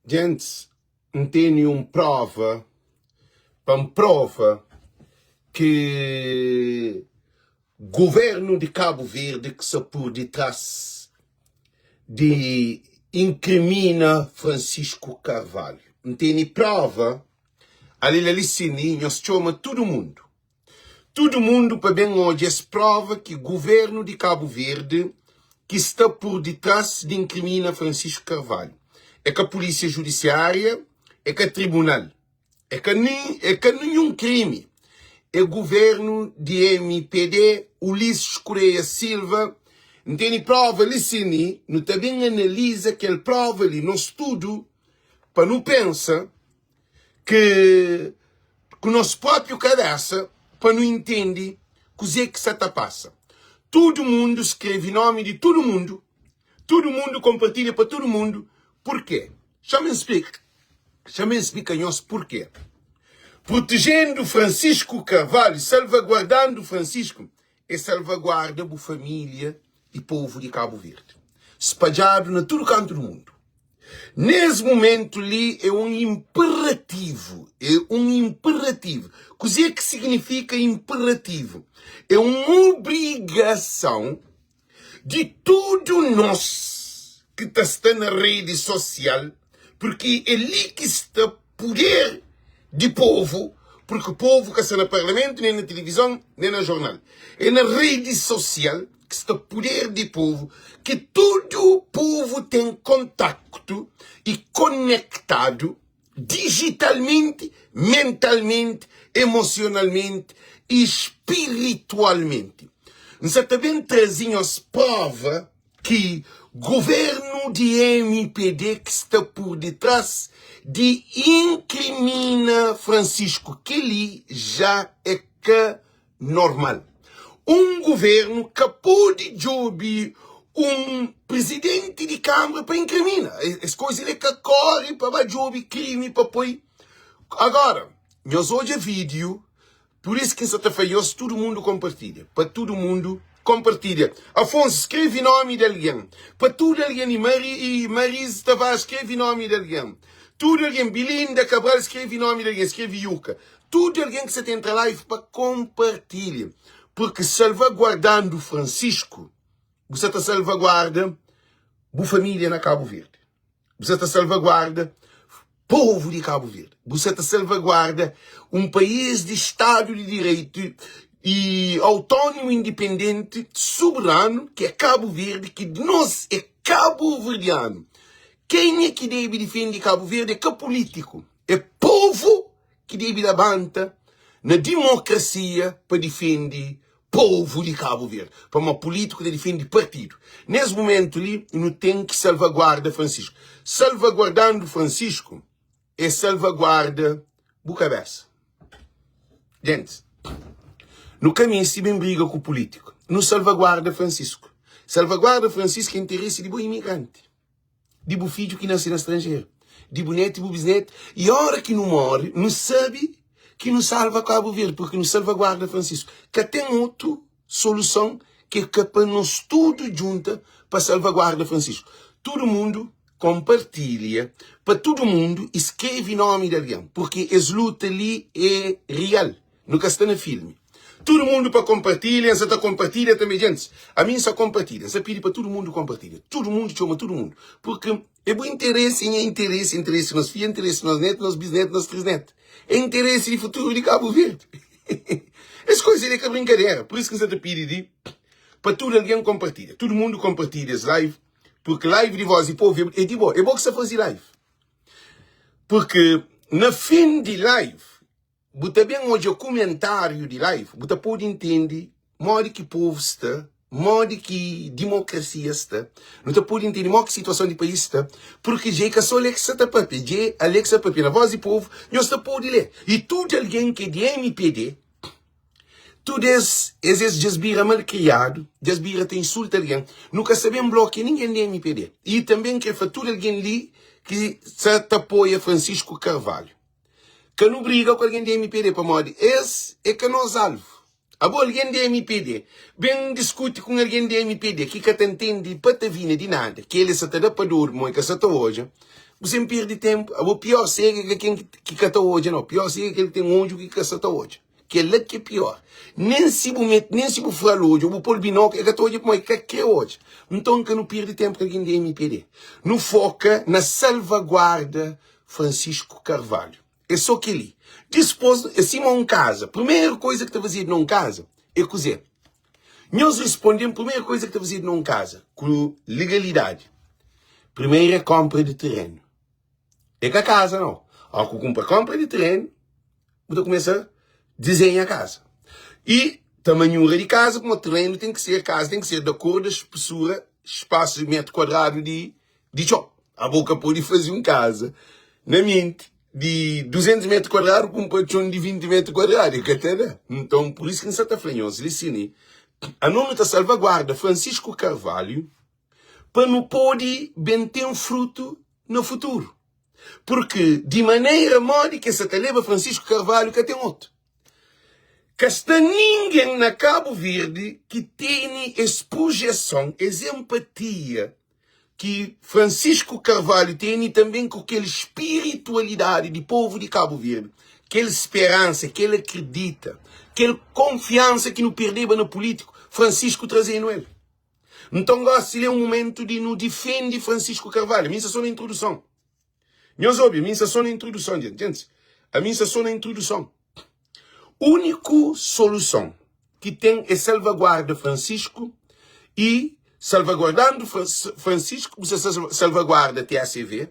Gentis, N tene un próva pa N prova ki Governu di Kabu Verdi ki sta pur ditrás di inkrimina Francisco Carvalho. N tene próva, ale la li sin, nhos txoma tudu mundu. Tudu mundu pa ben odja es prova ki Governu di Kabu Verdi ki sta pur ditrás di inkrimina Francisco Carvalho. É ka Pulísia Judisiária, é ka Tribunal, é ka é ka ninhun krimi. É Governu di MPD, Ulisses Correia Silva. N tene prova li sin, nu ta ben analiza kel prova li, nos tudu, pa nu pensa. ki ku nos própiu kabésa pa nu intende kuzê ki sa ta pasa. Tudu mundu skrebe nómi di tudu mundu, tudu mundu konpartilha pa tudu mundu. Purkê? Xa-m N splika, xa-m N splika nhos purkê. Protejendu Francisco Carvalho, salvaguardandu Francisco, é salvaguarda bu família i povu di Kabu Verdi, spadjadu na tudu kantu di mundu. Nes mumentu li é un inperativu, é un inperativu. Kuzê ki signifika inperativu? É un obrigason di tudu nos ki ta sta na redi sosial, purki é li ki sta puder di povu, purki povu ka sta na parlamentu, nen na tilivizon, nen na jornal. É na redi sosial ki sta puder di povu, ki tudu povu ten kontaktu i konektadu dijitalmenti, mentalmenti, emosionalmenti i spiritualmenti. N sa ta ben traze nhos prova ki governu di MPD ki sta pur ditras di inkrimina Francisco, kel-li ja é ka normal. Un governu ka pode djobe un prizidenti di kanbra pa inkrimina. Es koza li ka kore pa ba djobe krimi pa poi. Agora, nhos odja vídiu, pur isu ki N sa ta fla nhos tudu mundu konpartilha, pa tudu mundu konpartilha. Afonso, skrebe nomi di algen, pa tudu algen i Mari i Marise Tavares skrebe nomi di algen. Tudu algen, Bilinda Cabral skrebe nomi di algen, skrebe Yuka. Tudu algen ki sa ta entra live pa konpartilha, purki salvaguardandu Francisco, bu sa ta salvaguarda bu família na Kabu Verdi, bu sa ta salvaguarda povu di Kabu Verdi, bu sa ta salvaguarda un país di stadu di direitu i autónomu, indipendenti, soberanu, ki é Kabu Verdi, ki di nos é kabuverdianu. Kenha ki debe difende Kabu Verdi é ka pulítiku, é povu ki debe labanta na dimokrasia pa difende povu di Kabu Verdi, pamodi pulítiku ta difende partidu. Nes mumentu li, nu ten ki salvaguarda Francisco. Salvaguardandu Francisco é salvaguarda bu kabesa. Gentis, nu ka meste ben briga ku pulítiku. Nu salvaguarda Francisco. Salvaguarda Francisco é interesi di bo imigranti. di bu fidju ki nase na stranjeru, di bu netu i bu bisnetu, i ora ki nu móre, nu sabe ki nu salva Kabu Verdi, purki nu salvaguarda Francisco. Ka ten otu soluson ki ka pa nos tudu djunta pa salvaguarda Francisco. Tudu mundu konpartilha pa tudu mundu i skrebe nomi di algen, purki es luta li é real. Nu ka sta na filmi. Tudu mundu pa konpartilha, N sa ta konpartilha tanbe djentis. Ami N sa konpartilha, N sa pidi pa tudu mundu konpartilha. Tudu mundu txoma tudu mundu. Purki é bu interesi, é nha interesi, é interesi di nos fidju, é interesi di nos netu, nos bisnetu, nos trisnetu. É interesi di futuru di Kabu Verdi. Es koza li é ka brinkadera. Pur isu ki N sa ta pidi di pa tudu algen konpartilha. Tudu mundu konpartilha es live, purki live di Voz di Povu é di bo, é bo ki sa faze live. Purki na fin di live Bu ta ben odja kumentáriu di live, bu ta pode intende modi ki povu sta, modi ki dimokrasia sta, nu ta pode intende modi ki situason di país sta, purki dja é ka sô Alex sa ta pâpia, dja é Alex sa pâpia na vós di povu, nhos ta pode lé. I tudu algen ki é di MPD, tudu es, es es dja es bira malkriadu, dja es bira ta insulta algen, nu ka sta ben blokia ningen di MPD. I tanbe N krê fla tudu algen li ki sa ta apoia Francisco Carvalho. Ka nu briga ku algen di MPD pamodi es é ka nos alvu. Abo algen di MPD, ben diskuti ku un algen di MPD ki ka ta ntende patavina di nada, ki el sa ta da pa durmi mo el ka sa ta odja. Bu sen perde tenpu. Abo pior sega é ka ken ki ka ta odja nau. Pior sega é kel ki ten odju ki ka sa ta odja. Kel-la ki é pior. Nen si bu mete, nen si bu fra-l odju ô bu pô-l binóklu, el ka ta odja pamodi el ka krê odja. Nton, ka nu perde tenpu ku algen di MPD. Nu foka na salvaguarda Francisco Carvalho. É sô kel-li. Dispôs, é sima un kaza. Primeru koza ki ta fazedu na un kaza é kuzê? Nhos responde-m, primeru koza ki ta fazedu na un kaza ku legalidadi, primeru é konpra di terenu. É ka kaza nau. Óras ki bu kunpra konpra di terenu, bu ta kumesa dizenha kaza. I tamanhura di kaza, pamodi terenu ten ki ser, kaza ten ki ser di akordu di spesura, spasu, metru kuadradu di di txon. Abo ka pode faze un kaza na menti di 200 metru kuadradu ku un patxon di 20 metru kuadradu, e ka ta da. Nton, pur isu ki N sa ta fla nhos li si li, anos nu ta salvaguarda Francisco Carvalho pa nu pode ben ten frutu na futuru. Purki di manera modi ki es sa ta leba Francisco Carvalho ka ten otu. Ka sta ningen na Kabu Verdi ki tene es projeson, es empatia ki Francisco Carvalho tene tanben ku kel spiritualidadi di povu di Kabu Verdi, kel speransa, kel akredita, kel konfiansa ki nu perdeba na pulitiku, Francisco traze-nu el. Nton gosi li é un mumentu di nu difende Francisco Carvalho. Mi nsa so na introduson. Nhos obi, mi nsa so na introduson, djenti. Djentis, ami nsa so na introduson. Úniku soluson ki ten é salvaguarda Francisco y salvaguardandu Francisco, bu sa salvaguarda TACV,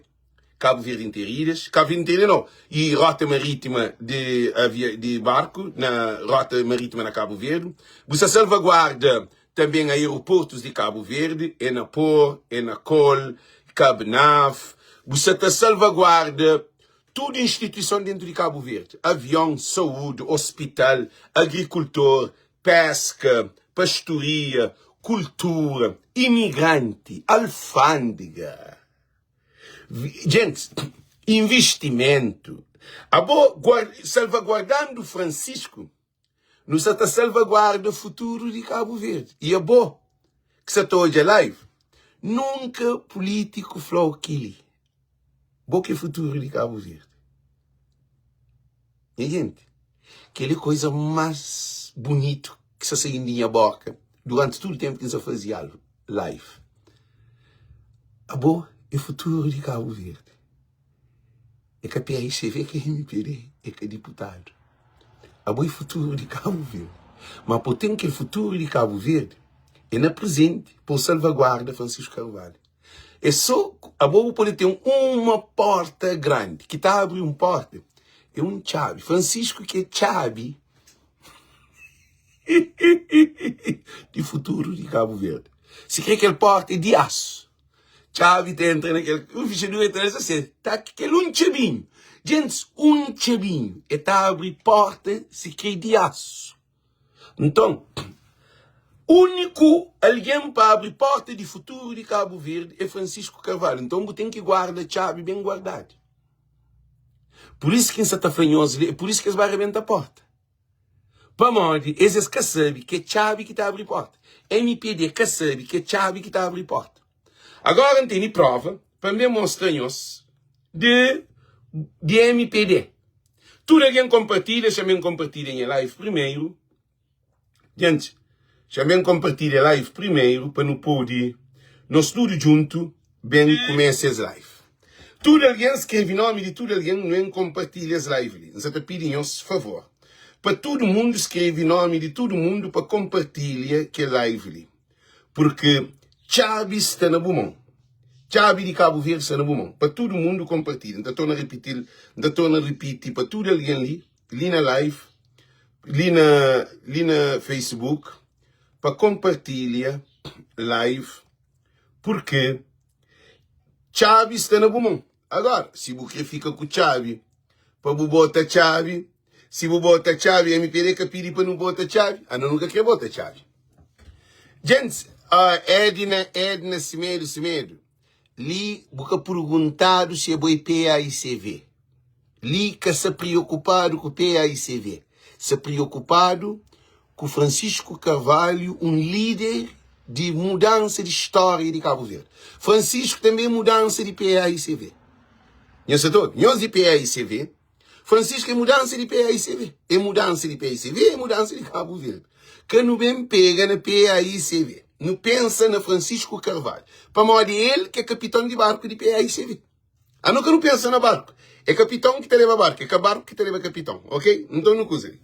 Cabo Verde Interilhas, Cabo Verde Interilhas não, e rota marítima de, avia, de barco, na rota marítima na Cabo Verde, bu sa salvaguarda também aeroportos de Cabo Verde, Enapor, Enacol, Cabnaf, bu sa ta salvaguarda tudu instituison dentu di Cabo Verde, avion, saúde, hospital, agricultor, pesca, pastoria, cultura, imigrante, alfândega. Gentis, investimentu. Abo, salvaguardandu Francisco, nu sa ta salvaguarda futuru di Kabu Verdi. I abo ki sa ta odja live, nunka pulítiku fla-u kel-li. Bo ki é futuru di Kabu Verdi. Nha genti, kel-li é koza más bunitu ki sta saindo di nha boka duranti tudu tenpu ki N sta faze live. Abo é futuru di Kabu Verdi. É ka PRCV, ka MPD, é ka diputadu. Abo é futuru di Kabu Verdi. Ma pa bu ten kel futuru di Kabu Verdi, é na prezenti pa bu salvaguarda Francisco Carvalho. É sô abo bu pode ten uma porta grandi ki ta abri un porta é un txabi. Francisco ki é txabi di futuru di Kabu Verdi. Si kre kel porta é di asu. Txabi ta entra na kel un fixadura ta da se ta kel un txabinhu. Djentis un txabinhu e ta abri porta si kre di asu. Nton, úniku algen pa abri porta di futuru di Kabu Verdi é Francisco Carvalho. Nton, bu ten ki guarda txabi ben guardadu. Pur isu ki N sa ta fla nhos li, é pur isu ki es ba rebenta porta. Pamodi es es ka sabe ki é txabi ki ta abri porta. MPD ka sabe ki é txabi ki ta abri porta. Agora N tene prova pa N ben mostra nhos di di MPD. Tudu algen konpartilha, xa ben konpartilha nha live primeiro. Gente, xa ben konpartilha live primeiro pa nu pode nos tudu djuntu ben kumesa es live. Tudu algen skrebe nomi di tudu algen nu en konpartilha es live li. N sa ta pidi nhos favor pa tudu mundu skrebe nomi di tudu mundu pa konpartilha kel live li. Purki txabi sta na bu mon. Txabi di Kabu Verdi sta na bu mon. Pa tudu mundu konpartilha. N ta torna ripiti-l, N ta torna ripiti pa tudu algen li, li na live, li na, li na Facebook, pa konpartilha live, purki txabi sta na bu mon. Agora, si bu kre fika ku txabi, pa bu bota txabi, si bu bota txabi, MPD ka pidi pa nu bota txabi, ano nu ka kre bota txabi. Gentis, uh, Edna, Edna Semedo, Semedo, li bu ka perguntadu si abo é PAICV. Li ka sa preokupadu ku PAICV, sa preokupadu ku Francisco Carvalho, un líder di mudansa di stória di Kabu Verdi. Francisco tanbe é mudansa di PAICV. Nhos sa ta obi? Nhos di PAICV, Francisco é mudansa di PAICV. É mudansa di PAICV, é mudansa di Cabo Verde. Ka nu ben pega na PAICV. Nu pensa na Francisco Carvalho. Pamodi el ki é kapiton di barku di PAICV. Ano ka nu pensa na barku. É kapiton ki ta leba barku, é ka barku ki ta leba kapiton. Ok? Nton nu kuza li.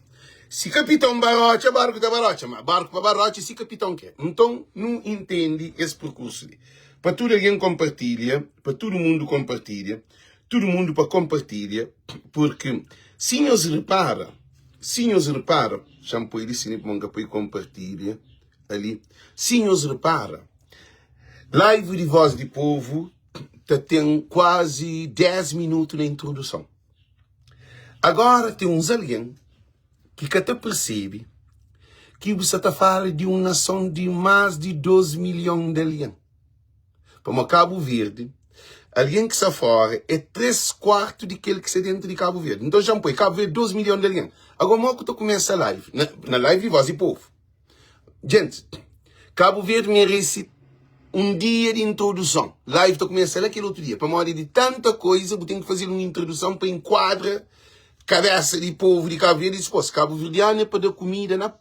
Si kapiton ba rotxa, barku ta ba rotxa. Ma barku pa ba rotxa si kapiton kre. Nton nu intendi es perkursu li. Pa tudu algen konpartilha, pa tudu mundu konpartilha, tudu mundu pa konpartilha, purki si nhos repara, si nhos repara, xa-m poi li si pamodi N ka poi konpartilha ali. Si nhos repara, live di Voz di Povu ta ten kuazi 10 minutu na introduson. Agora ten uns algen ki ka ta persebe ki bu sa ta fala di un nason di más di 2 milhon di algen. Pamodi Kabu Verdi, algen ki sta fora é 3 kuartu di kel ki sta dentu di Kabu Verdi. Nton xa-m poi Kabu Verdi 2 milhon di algen. Agora mo ku ta kumesa live? Na, na live di Voz di Povu. Gente, Cabo Verde merece um dia de introdução. Live ta começa lá aquele outro dia. Pamodi de tanta coisa, bu tem que fazer uma introdução para enquadra cabeça de povo de Cabo Verde. E diz, Cabo Verdeano é para dar comida na,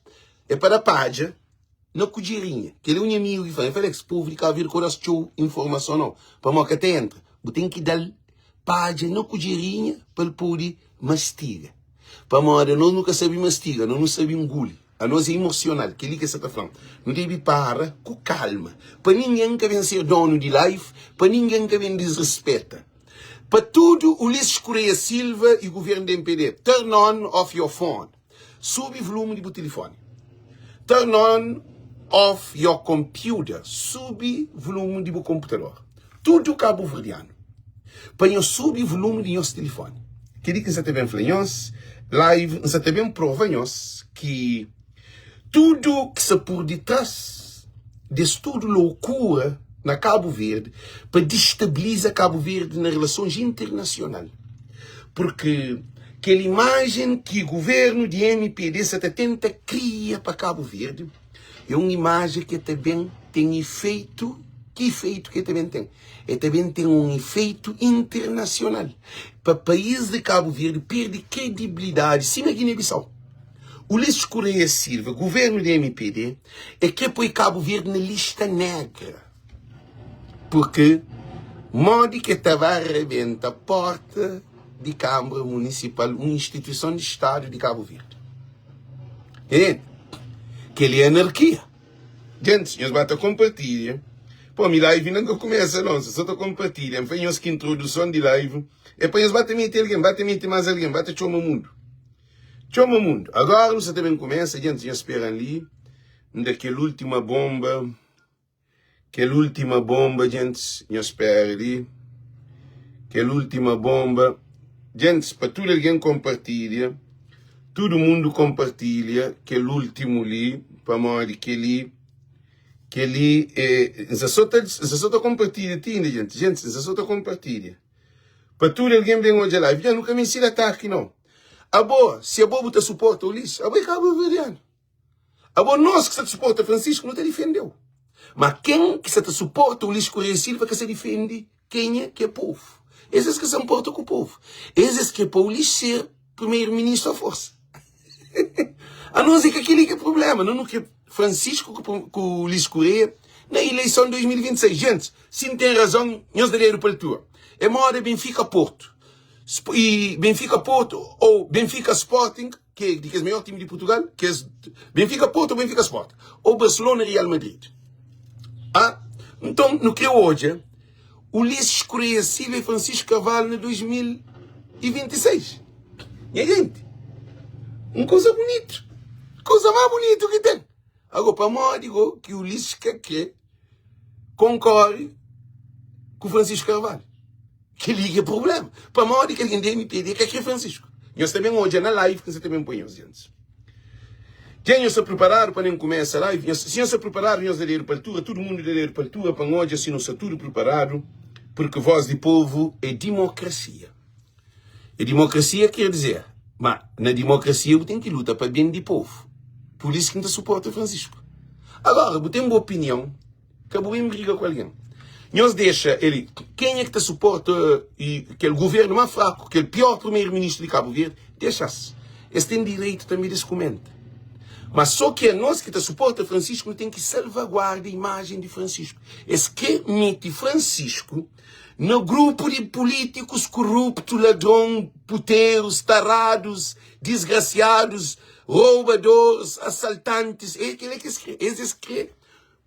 é para dar palha na colherinha. Aquele é um amigo que fala, Félix, povo de Cabo Verde quando txeu informação não. Pamodi ka ta entra. Bu tem que dar palha na colherinha para ele poder mastiga. Pamodi nós nu ka sabe mastiga, nós nu sabe enguli. Anos é emosional, kel-li ki el sa ta fla-m. Nu debe para ku kalma, pa ningen ka ben ser donu di life, pa ningen ka ben disrispeta. Pa tudu Ulisses Correia Silva y Guvernu di mpd, turn on off your phone, subi volumi di bu tilifoni. Turn on off your computer, subi volumi di bu konputador. Tudu kabuverdianu, pa nhos subi volumi di nhos tilifoni. Kel-li ki N sa ta ben fla nhos, live, N sa ta ben prova nhos ki tudu ki sa pur ditras des tudu loukura na Kabu Verdi pa distabiliza Kabu Verdi na relasons internasional. Purki kel imajen ki guvernu di mpd sa ta tenta kria pa Kabu Verdi, É un imajen ki ta ben ten ifeitu. Ki ifeitu ki el ta ben ten? El ta ben ten un ifeitu internasional pa país di Kabu Verdi perde kredibilidadi sima Guiné-Bissau. Ulisses Correia Silva, guvernu di mpd, el kre poi Kabu Verdi na lista negra purki modi ki el ta ba rebenta porta di Kanbra Munisipal, un instituison di Stadu di Kabu Verdi? Entende? Kel-li é anarkia. Gentis, nhos ba ta konpartilha. Pô, mi live inda N ka kumesa não, só ta konpartilha. N fla nhos ki introduson di live é pa nhos ba ta mete algen, ba ta mete más algen, ba ta txoma mundu. Txoma mundu. Agora nu sa ta ben kumesa, gentis, nhos spera-m li. N da kel última bomba. Kel última bomba, gentis, nhos spera li. Kel última bomba, gentis, pa tudu algen konpartilha, tudu mundu konpartilha kel últimu li, pamodi kel-li, kel-li é, N sa so ta, N sa so ta konpartilha ti inda, gentis, gentis, N sa so ta konpartilha. Pa tudu algen ben odja live. Dja nu ka meste di ataki, nau. Abo, si abo bu ta suporta Ulisses, abo é kabuverdianu. Abo nos ki sa ta suporta Francisco nu ta difendeu. Ma ken ki sa ta suporta Ulisses Correia Silva ka sa difende kenha ki é povu. Es es ka sa nporta ku povu. Es es kre pa Ulisses ser primeiro ministro a forsa. Anos é ka keli ki é problema. No nu kre Francisco ku Ulisses Correia na ileison 2026. Gentis, si N ten razon nhos da dedu pa altura. É moda Benfica Porto. E Benfica Porto ou Benfica Sporting. ki é di kes maior time di Portugal, kes Benfica Porto ou Benfica Sport, ou Barcelona Real Madrid. Ah, nton nu kre odja Ulisses Correia Silva e Francisco Carvalho na 2026. Nha gente, un kuza bunitu, kuza más bunitu ki ten. Agora, pamodi go ki Ulisses ka kre konkore ku Francisco Carvalho? Kel-li ki é prubléma. Pamodi ki algen di mpd ka krê Francisco? Nhos ta ben odja na live ki N sa ta ben poi nhos diantis. Dja nhos sta priparadu pa N kumesa live? Nhos, si nhos sta priparadu, nhos da dedu pa altura, tudu mundu da dedu pa altura pa N odja si nu sta tudu priparadu, purki vós di povu é dimokrasia. E dimokrasia ker dizer ma na dimokrasia bu ten ki luta pa ben di povu. Pur isu ki N ta suporta Francisco. Agora, bu ten bu opinion. Ka bu ben briga ku algen. Nhos dexa el. Kenha ki ta suporta kel governu ma fraku, kel pior primeru ministru di Kabu Verdi, dexa-s. Es ten direitu tanbe di es kumenta. Ma so ki anos ki ta suporta Francisco nu ten ki salvaguarda imajen di Francisco. Es kre mete Francisco na grupu di pulitikus kuruptu, ladron, puterus, taradus, disgrasiadus, roubadores, asaltantis. É kel-la ki es kre. Es es kre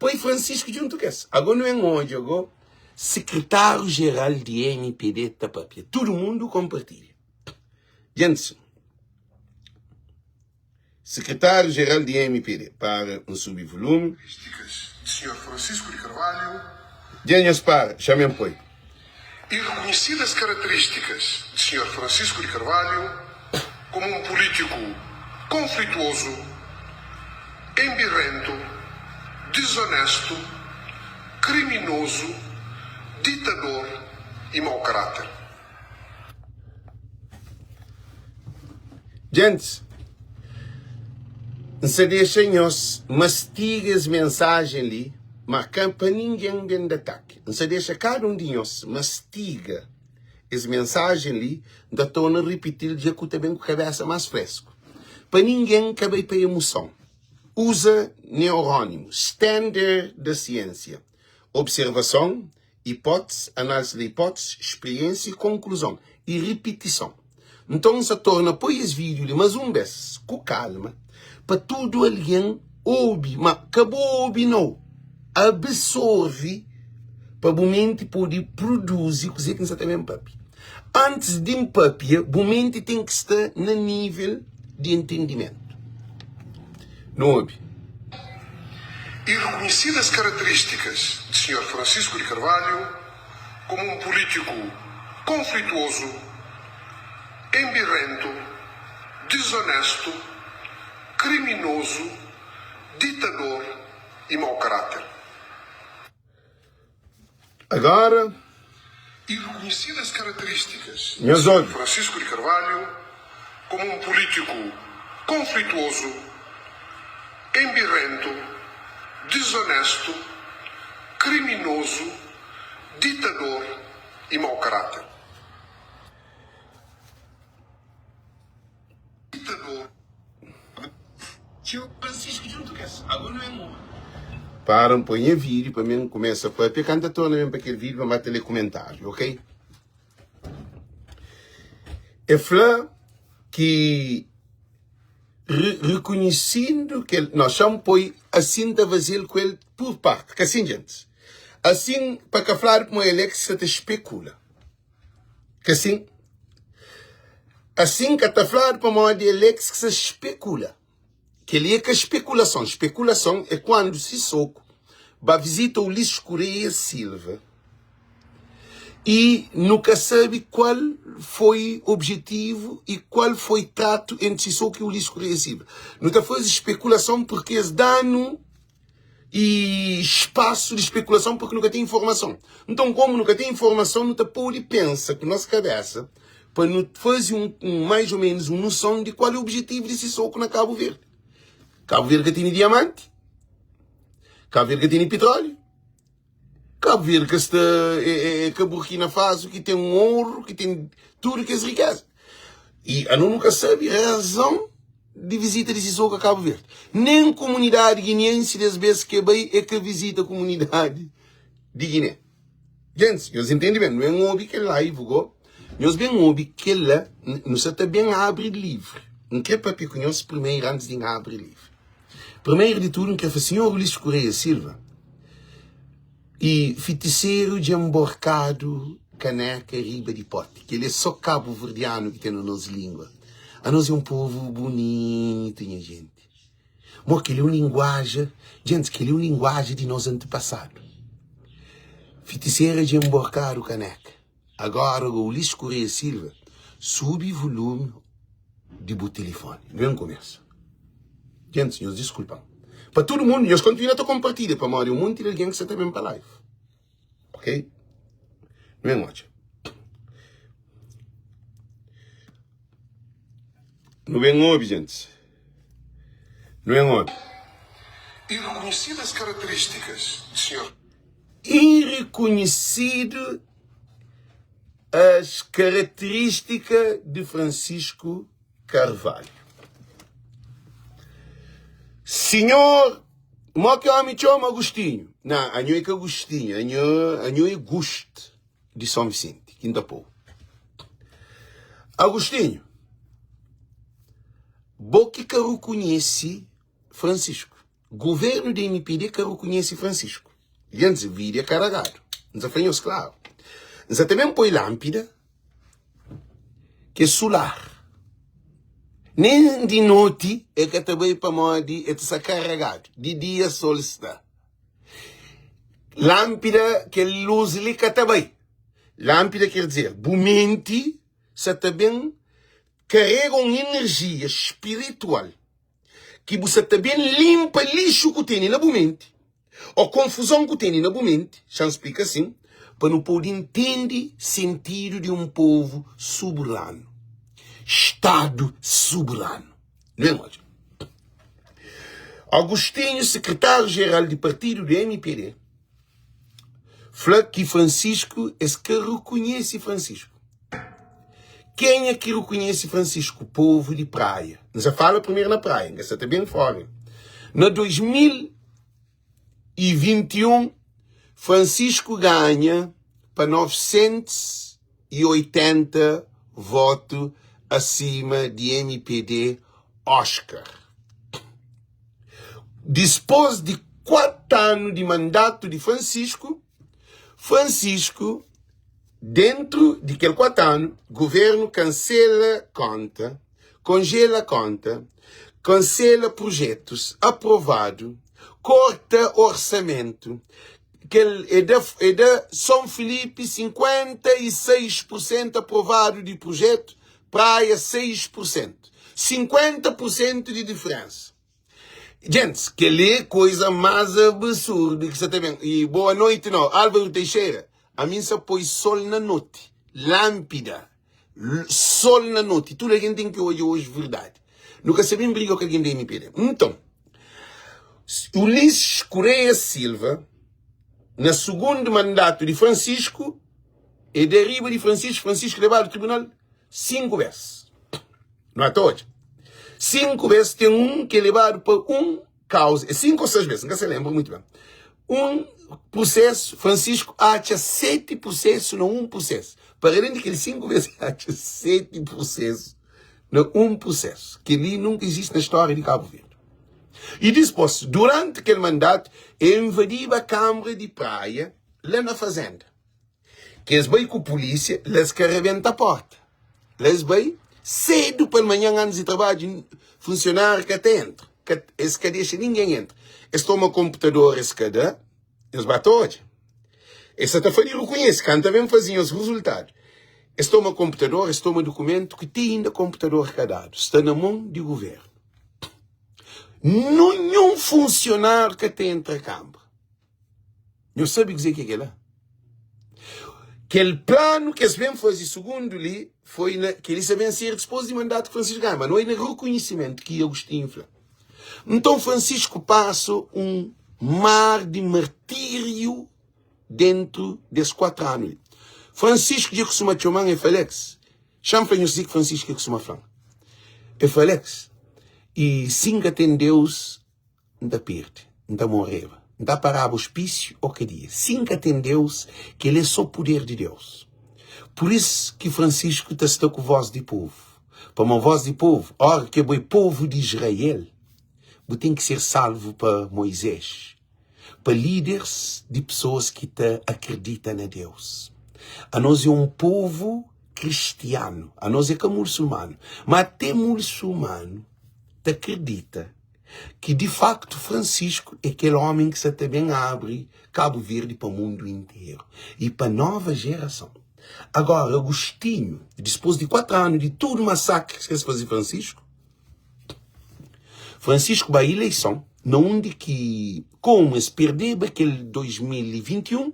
poi Francisco djuntu ku es. Ago nu en odja ago sekretáriu jeral di MPD ta papia. Tudu mundu konpartilha. Djentis. Sekretáriu Jeral di MPD, para N subi vulumi. Características de Senhor Francisco de Carvalho. Dja nhos para, xa-m N poi. E reconhecidas características de Senhor Francisco de Carvalho como um político conflituoso, embirrento, desonesto, criminoso, ditador e mau caráter. Gentis, N sta dexa nhos mastiga es mensajen li, má ka pa ningen ben da ataki. N sta dexa kada un di nhos mastiga es mensajen li, N ta torna ripiti-l dja ku ta ben ku kabésa más fresku, pa ningen ka bai pa emoson. Uza neurónimu, standard da siênsia, observason, Ipótisi, análisi da ipótisi, spiriénsia i konkluzon, i ripitison. Nton, N sa torna poi es vídiu li más un bês, ku kalma, pa tudu algen obi. Má, ka bu obi nau, absorve pa bu menti pode produzi kuzê ki N sa ta ben pâpia. Antis di N pâpia, bu menti ten ki sta na nível di entendimentu. Nu obi. E reconhecidas características de Senhor Francisco de Carvalho como um político conflituoso, embirrento, desonesto, criminoso, ditador e mau caráter. Agora. E reconhecidas características de Nhos Senhor obi. Francisco de Carvalho como um político conflituoso, embirrento, desonesto, criminoso, ditador e mau caráter. Ditador. Txeu Francisco djuntu kes ago nu en uma. Para n poi nha vídeo pa mi kumesa papia ka n ta torna ben pa kel vídeo pa n ba ta lé kumentáriu ok e fla ki rekonhesidu kel no xa n poi asin ta fazel ku el pur parte ka sin djentis asin pa ka fladu kuma el é ki sa ta spekula. Ka sin? Asin ka ta fladu pamodi el é ki sa spekula. Kel-li é ka spekulason. Spekulason é kuandu Sissoco ba vizita Ulisses Correia Silva i nu ka sabe kual foi objetivu i kual foi tratu entri Sissoco i Ulisses Correia Silva. Nu ta faze spekulason purki es da-nu i spasu di spekulason purki nu ka ten informason. Nton, komu nu ka ten informason, nu ta pode pensa ku nos kabesa pa nu faze un, un mais ou menos un noson di kual é objetivu di Sissoco na Kabu Verdi. Kabu Verdi ka tene diamanti, Kabu Verdi ka tene pitróliu, Kabu Verdi ka sta é, é, é ka Burkina Faso ki ten oru, ki ten tudu kes rikeza. I anu nu ka sabe razon di vizita di Sissoco a Kabu Verdi. Nen komunidadi guineensi des bes ke bai e ka vizita komunidadi di Guiné. Gentis, nhos intende ben, nu ben obi kel live go, nhos ben obi kel la, nu sa ta ben abri livre. N kre papia ku nhos primeiro antis di N abri livre. Primeiro di tudu N kre fla Sinhor Ulisses Correia Silva e fitiseru dja nborkadu kaneka riba di poti. Kel é so kabuverdianu ki ten na nos lingua. Anos é un povu bunitu, nha jenti. Mo kel é un linguaja, gentis, kel é un linguaja di nos antepasadu. Fitisera dja nborkadu kaneka. Agora go Ulisses Correia Silva, subi volume di bu telefone. Ben kumesa. Gentis, nhos diskulpa-m. Pa tudu mundu, nhos kontinua ta konpartilha, pamodi un monti di algen ki sa ta ben pa live. Ok? Nu ben odja. Nu ben obi, gentis. Nu ben obi. E reconhecidas características de Sr. E. Reconhecido as característica de Francisco Carvalho. Senhor, mo ki omi txoma Agostinho? Na, anho é ka Agostinho, anho, anho é Guste di São Vicente, ki N ta pou. Agostinho, bo ki ka reconhece Francisco. Governo di mpd ka reconhece Francisco. Djantis vida é karagadu. N sa fla nhos klaru. N sa ta ben poi lanpida ki é sular. Nen di noti e ka ta bai pamodi e ta sta karagadu. Di dia sol sta. Lanpida kel lus li ka ta bai. Lanpida ker dizer bu menti sa ta ben karega un enerjia spiritual. ki bu sa ta ben linpa lixu ku tene na bu menti o konfuzon ku tene na bu menti, xa-m splika asin, pa nu pode intende sentidu di un povu suberanu, Stadu suberanu. Nu ben odja. Augustinho, sekretáriu-jeral di partidu di mpd, fla ki Francisco es ka rekonhese Francisco. Kenha ki rekonhese Francisco? Povo di Praia. N sa fala primeiro na Praia, N ka sa ta ben fora. Na 2021, Francisco ganha pa 980 voto acima di mpd Oscar. Dispôs di 4 anu di mandatu di Francisco, Francisco, dentru di kel 4 anu, governu kansela konta, konjela konta, kansela projetus aprovadu, korta orsamentu, kel e da e da São Filipe 56 pur sentu aprovadu di projetu, Praia 6 pur sentu. 50 pur sentu di diferensa. Gentis, kel-li é koiza más absurdu ki sa ta ben. I boa noiti no, Álvaro Teixeira, ami N sa poi sol na noti, lánpida, sol na noti. Tudu algen ten ki odja oji verdadi. Nu ka sa ben briga ku algen di mpd. Nton, Ulisses Correia Silva, na sugundu mandatu di Francisco, e da riba di Francisco, Francisco lebadu tribunal 5 bes. Nu ata odja. 5 bes ten un ki é lebadu pa un kauza, é 5 ou 6 bes, N ka sa lenbra muitu ben. Un prusesu, Francisco atxa 7 prusesu na un prusesu. Para alén di kel 5 bes, el atxa 7 prusesu na un prusesu. Kel-li nunka izisti na stória di Kabu Verdi. I dispôs, duranti kel mandatu, el invadiba Kanbra di Praia, la na Fazenda. Ki es bai ku pulísia, la es ka rebenta porta. La es bai sedu palmanhan antis di trabadju, funsionáriu ka ta entra. Ka, es ka dexa ningen entra. Es toma konputador es ka da, es ba ta odja. Es sa ta fla di rekonhese, kantu ben faze nhos rezultadu. Es toma konputador, es toma dukumentu ki ti inda konputador ka dadu, sta na mon di guvernu. Ninhun funsionáriu ka ta entra kanbra. Nhos sabe kuzê ki é kel-la? Kel planu ki es ben faze sugundu li foi na kel-li sa ben ser dipôs di mandatu ki Francisco ganha, ma no é na rekonhisimentu ki Agostinho fla. Nton Francisco pasa un mar di martíriu dentu des 4 anu li. Francisco dja kustuma txoma-m e fla-Alex, xa-m fla nhos kuzê ki Francisco kustuma fla-m. E fla Alex, i si N ka ten Deus, N ta perde, N ta moreba, N ta paraba ospísiu ô kadia. Si N ka ten Deus, kel-li é sô puder di Deus. Pur isu ki Fransisku ta sta ku vós di povu. Pamodi vós di povu, óra ki abo é povu di Israel, bu ten ki ser salvu pa Moizés, pa líders di pesoas ki ta akredita na Deus. Anos é un povu kristianu, anos é ka mulsumanu. Má te mulsumanu ta kridita ki di faktu Francisco é kel omi ki sa ta ben abri Kabu Verdi pa mundu interu y pa nova jerason. Agora Agostinho, dispos di 4 anu di tudu masakri ki es faze Francisco, Francisco bai ileison na undi ki komu es perdeba kel 2021,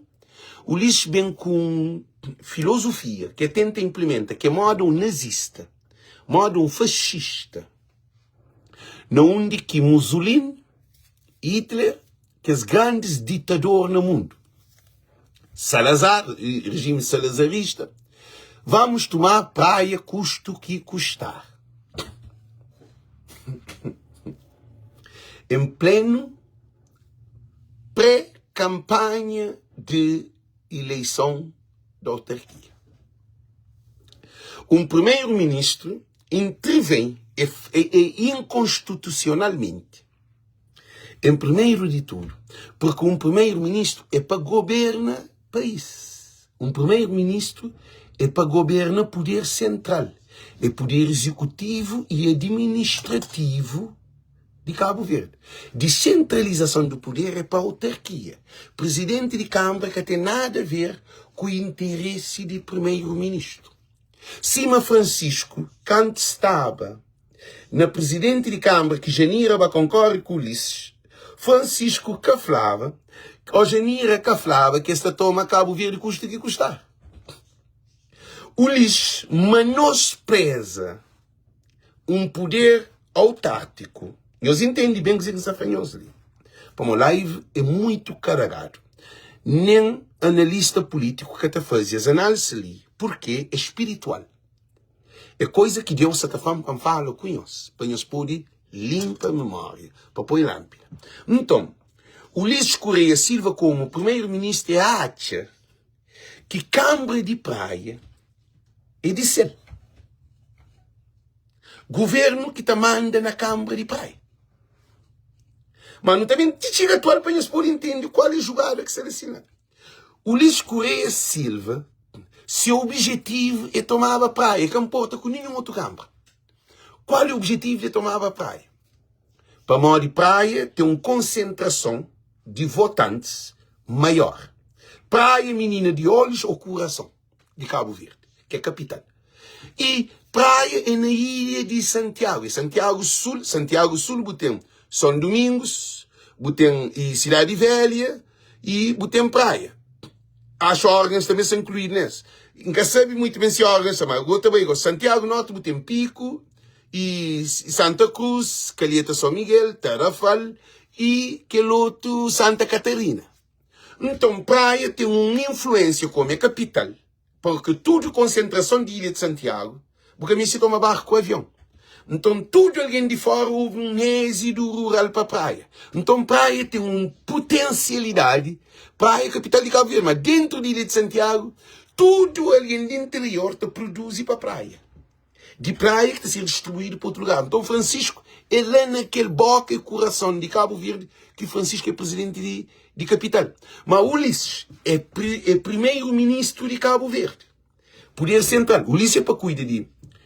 Ulisses ben ku un filozofia ki el tenta inplimenta ki é moda un nazista, moda un fascista. Na undi ki Musulin, Hitler, kes grandis ditador na mundu. Salazar, regime salazarista, vamos tomar Praia custo que custar. Em pleno pré-campanha de eleição da autarquia. Um primeiro-ministro intervém é, é, é inconstitucionalmente. Em primeiro de tudo, porque um primeiro-ministro é para governar país. Um primeiro-ministro é para governar poder central, é poder executivo e administrativo de Cabo Verde. Descentralização do poder é para autarquia. Presidente de Câmara ka tem nada a ver com o interesse de primeiro-ministro. Sima Francisco, kantu staba na Presidente di Kambra ki Janira ba konkore ku Ulisses, Francisco ka flaba, o Janira ka flaba ki es ta toma Kabu Verdi kusta ki kustar. Ulisses manospreza un puder autártiku. Nhos intende ben kuzê ki N sta fla nhos li, pamodi live é muitu karagadu. Nen analista pulítiku ka ta faze es análisi li, purkê é spiritual. É koiza ki Deus sa ta fla-m pa N fala ku nhos, pa nhos pode linpa memória, pa poi lánpida. Nton, Ulisses Correia Silva, komu Primeru-Ministru, e atxa ki Kanbra di Praia é di sel. Guvernu ki ta manda na Kanbra di Praia. Ma nu ta ben ti txiga atual pa nhos pode intende kual é jugada ki sta li sin la. Ulisses Correia Silva, se objetivu é tomaba Praia, e ka nporta ku ninhun otu kanbra. Kual é objetivu di tomaba Praia? Pamodi Praia ten un konsentrason di votantis maior. Praia minina di olhos ou kurason di Kabu Verdi, ki é kapital. E Praia é na ilha di Santiagu, é Santiagu Sul, Santiagu Sul bu ten Son Domingos, bu ten e Sidadi Velha e bu ten Praia. Acho órgãos também são incluídos nesse. N ka sabe muito bem se órgãos são, mas eu também gosto. Santiago Norte bu ten Pico e Santa Cruz, Calheta São Miguel, Tarrafal e kel otu Santa Catarina. Nton Praia ten un influênsia komu é kapital. Porque tudu konsentrason di Ilha di Santiagu, bu ka meste toma barku ku avion. Nton, tudu algen di fóra obi un êxidu rural pa Praia. Nton, Praia ten un putensialidadi. Praia é kapital di Kabu Verdi, ma dentu di Ilha di Santiagu, tudu algen di interior ta produzi pa Praia. Di Praia ki ta ser distribuídu pa otu lugar. Nton, Francisco é la na kel boka e kurason di Kabu Verdi ki Francisco é prizidenti di, di kapital. Ma Ulisses é, pri, é primeiro-ministru di Kabu Verdi. Puder sentral. Ulisses é pa kuida di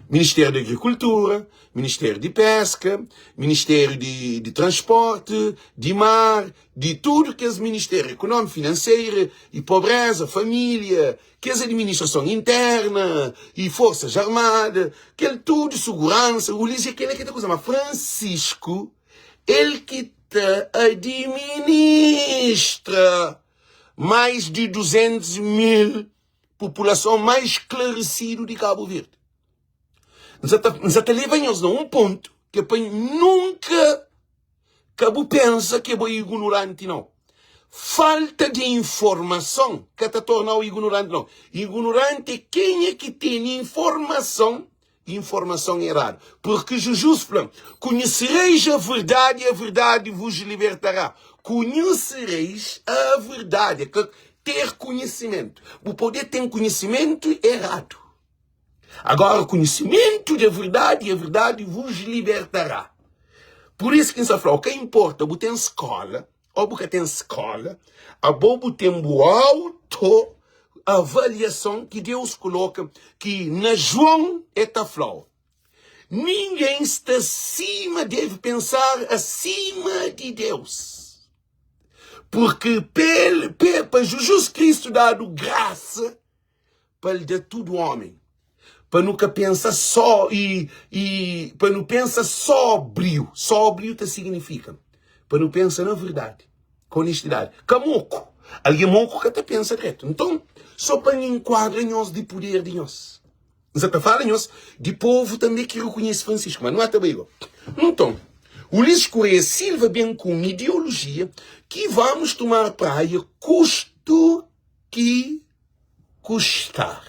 Ministério da Agricultura, Ministério di Pesca, Ministério di, di Transporte, di Mar, di tudu kes ministériu, ekonómiku, finanseira e pobreza, família, kes administrason interna e forsas armada, kel tudu suguransa, Ulisses é kel ki ta kuza, ma Francisco el ki ta administra mais di 200 mil populason mais sklaresidu di Kabu Verdi. N sa ta, N sa ta leba nhos na un pontu ke pa nunka Ka bu pensa ke bo é ignoranti nau. Falta di informason ka ta torna-u ignoranti nau. Ignoranti é kenha ki tene informason i informason eradu. Purki Jujus fla, Conhecereis a verdade e a verdade vos libertará. Conhecereis a verdade, é ka ter conhecimento. Bu pode ten conhecimento eradu. Agora, conhecimento da verdade e a verdade vos libertará. Por isso que N sa fla, ka importa bu ten skola ou bu ka ten skola, abo bu ten bu auto avaliason ki Deus koloka ki na João e ta flau, ninguém sta acima, deve pensar acima de Deus. Porque pel, pe, pa Jesus Cristo dadu graça pa el da tudu ómi, pa nu ka pensa só i, i pa nu pensa sóbriu. Sóbriu ta signifika pa nu pensa na verdadi, ku onestidadi. Ka moku. Algen moku ka ta pensa dretu. Nton, só pa N inkuadra nhos di puder di nhos. N sa ta fala nhos di povu tanbe ki rekonhese Francisco, ma nu ata bai go. Nton, Ulisses Correia Silva ben ku un ideolojia ki vamos tomar praia kustu. que custar.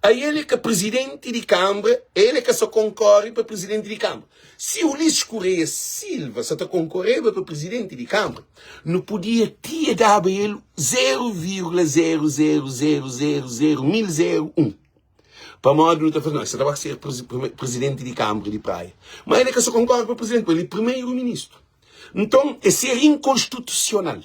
Ael é ka prizidenti di kanbra, el é ka sa konkore pa prizidenti di kanbra. Si Ulisses Correia Silva sa ta konkoreba pa prizidenti di kanbra, nu podia tia daba el 0,000000001. Pamodi nu ta fla, no, el sa ta ba ser prizidenti di kanbra di Praia. Ma el é ka sa konkore pa prizidenti, pa el é primeru-ministru. Nton, é ser inkonstitusional.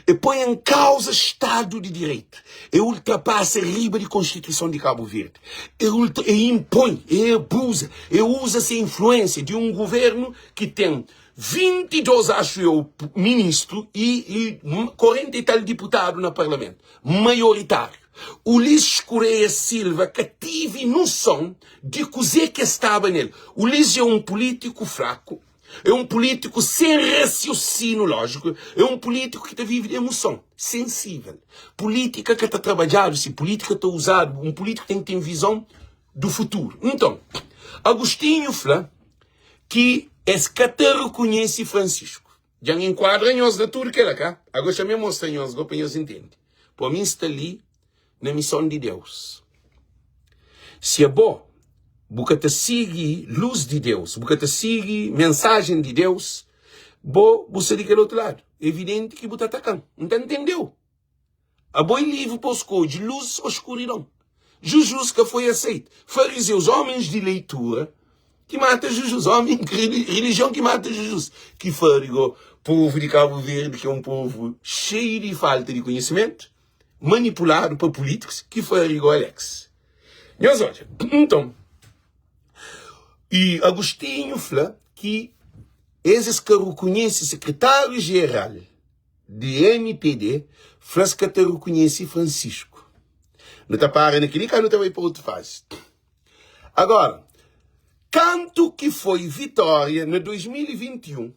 E poi en kauza Stadu di Direitu, e ultrapasa riba di Konstituison di Kabu Verdi, e ultra, e inpoi, e abuza, e uza se influensia di un guvernu ki ten 22, axu eu, ministru i i 40 i tal diputadu na parlamentu, maioritáriu. Ulisses Correia Silva ka tive noson di kuze ki e staba nel. Ulisses é un pulítiku fraku. É un pulítiku sen rasiosinu lójiku, é un pulítiku ki ta vive di emoson, sensível. Pulítika ka ta trabadjadu si, pulítika ta uzadu, un pulítiku ten ki ten vizon du futuru. Nton, Agostinho fla ki es ka ta rekonhese Francisco. Dja N enkuadra nhos na tudu kela, ka? Ago xa-m mostra nhos go pa nhos intende. Po mi N sta li na mison di Deus. Si abo bu ka ta sigi lus di Deus, bu ka ta sigi mensajen di Deus, bo bu sta di kel otu ladu. Evidenti ki bu ta ataka-m. N ta ntende-u. Abo é livri pa bu skodje lus ô skuridon. Jujus ka foi aseite. Farizeus, ómens di leitura, ki mata Jujus. Ómi relijion ki mata Jujus. Ki farigo povu di Kabu Verdi, ki é un povu xeiu di falta di konhisimentu, manipuladu pa pulítikus ki fari igual Alex. Nhos odja, nton, i Agostinho fla ki es es ka rukunhese sekretáriu jeral di MPD fla es ka ta rukunhese Francisco. Nu ta para na kel-li ka nu ta bai pa otu fazi. Agora, kantu ki foi vitória na 2021,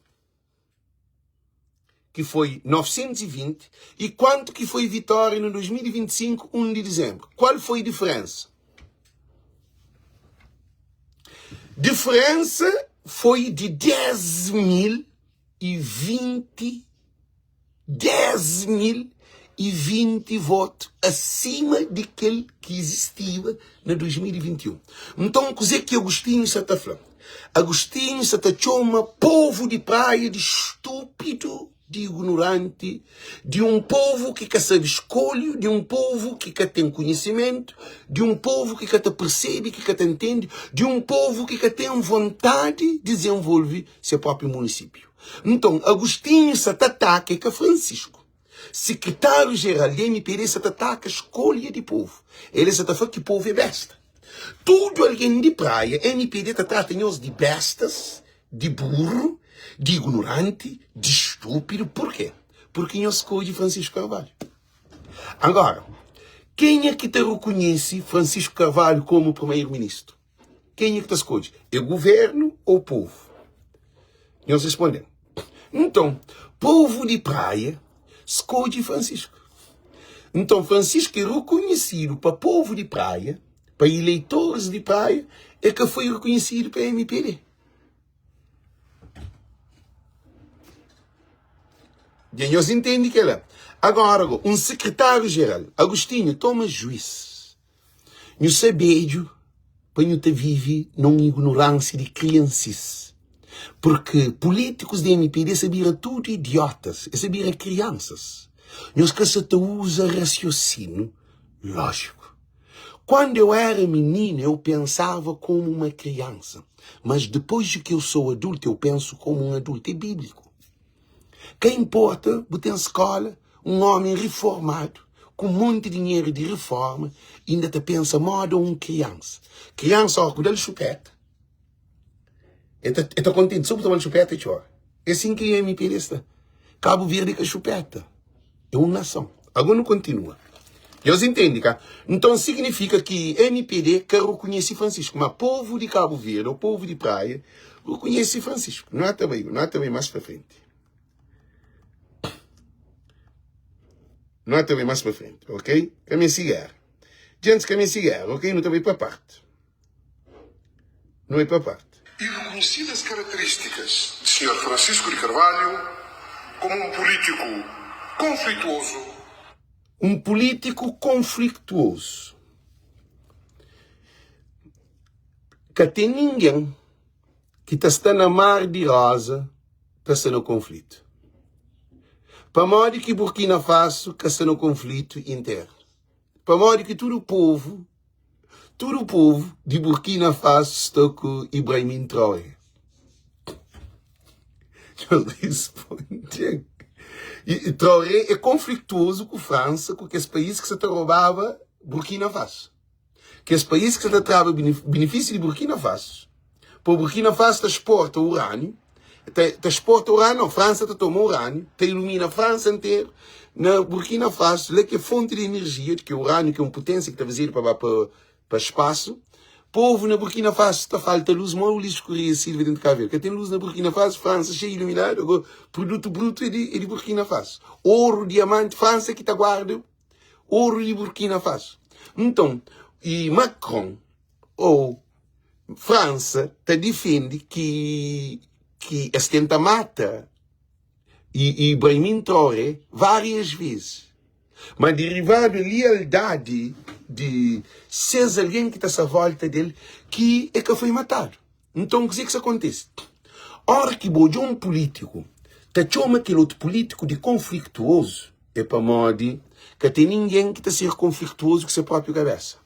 ki foi 920 e kuantu ki foi vitória na 2025 1 di dizembru kual foi diferensa diferensa foi di 10.020 10.020 votu asima di kel ki izistiba na 2021 nton kuze ki Agostinho sa ta fla Agostinho sa ta txoma povu di Praia di stúpidu, di ignoranti, di un povu ki ka sabe skolhu, di un povu ki ka ten konhisimentu, di un povu ki ka ta persebe, ki ka ta ntende, di un povu ki ka ten vontadi di dizenvolve se própi munisípiu. Nton, Agostinho sa ta ataka é ka Francisco. Sekretáriu-Jeral di MPD sa ta ataka skolha di povu. El sa ta fla ki povu é besta. Tudu algen di Praia, MPD ta trata nhos di bestas, di burru, di ignoranti, di stúpidu. Purkê? Purki nhos skodje Francisco Carvalho. Agora, kenha ki ta rekonhese Francisco Carvalho komu Primeiro-Ministru? Kenha ki ta skodje? É governu ou povu? Nhos responde-m. Nton, povu di Praia skodje Francisco. Nton, Francisco é rekonhesidu pa povu di Praia, pa ileitoris di Praia, é ka foi rekonhesidu pa MPD. Dja nhos intende kela? Agora, un sekretáriu-jeral, Agostinho, toma juís. Nhu sa bedju pa nhu ta vive na un ignoránsia di kriansis. Purki pulítikus di MPD sa bira tudu idiotas, es sa bira kriansas. Nhos ka sa ta uza rasiosinu lójiku. Quando eu era menino eu pensava como uma criança, mas depois de que eu sou adulto eu penso como um adulto. É bíblico. Ka inporta bu ten skola, un omi riformadu ku monti dinheru di riforma inda ta pensa moda un kriansa. Kriansa ora ku da-l xupeta e ta e ta kontenti so bu toma-l xupeta e txora. É sin ki MPD sta. Kabu Verdi ka xupeta, é un nason. Agora nu kontinua. Nhos intendi ka? Nton signifika ki MPD ka rekonhese Francisco, ma povu di Kabu Verdi ou povu di Praia rekonhese Francisco. Nu ata bai, nu ata bai mas pa frenti. Nu ata bai mas pa frenti, ok? Ka meste géra. Djentis ka meste géra, ok? Nu ta bai pa parti. Nu bai pa parti. E reconhecidas características de Senhor Francisco de Carvalho como um político conflituoso. Un pulítiku konfliktuozu. Ka ten ningen ki ta sta na mar di roza ta sta na konflitu. Pamodi ki Burkina Faso ka sta na konflitu internu? Pamodi ki tudu povu, tudu povu di Burkina Faso sta ku Ibrahim Traoré? Nhos responde-m. E Traoré é konfliktuozu ku Fransa, ku kes país ki sa ta robaba Burkina Faso. Kes país ki sa ta traba benefísiu di Burkina Faso, po Burkina Faso ta exporta urânio, ta, ta exporta urânio, não, Fransa ta toma urânio, ta ilumina Fransa interu, na Burkina Faso, la ki é fonti di energia, ki é urânio, ki é un potência ki ta fazedu pa ba pa, pa espaço, povo na Burkina Faso ta falta luz, mo Ulisses Correia Silva dentro de Cabo Verde, ka ten luz na Burkina Faso, Fransa cheio iluminado, agora produto bruto é de, é de Burkina Faso, ouro, diamante, Fransa ki ta guarda ouro di Burkina Faso. Nton, e Macron ou Fransa ta difende ki ki es tenta mata e Ibrahim Traoré várias vezes. Ma derivadu lealdadi di ses algen ki ta sta volta del ki e ka foi matadu. Nton kuzê ki sta kontise? Óra ki bu odja un pulítiku ta txoma kel otu pulítiku di konfliktuozu, é pamodi ka ten ningen ki ta ser konfliktuozu ku se própi kabésa.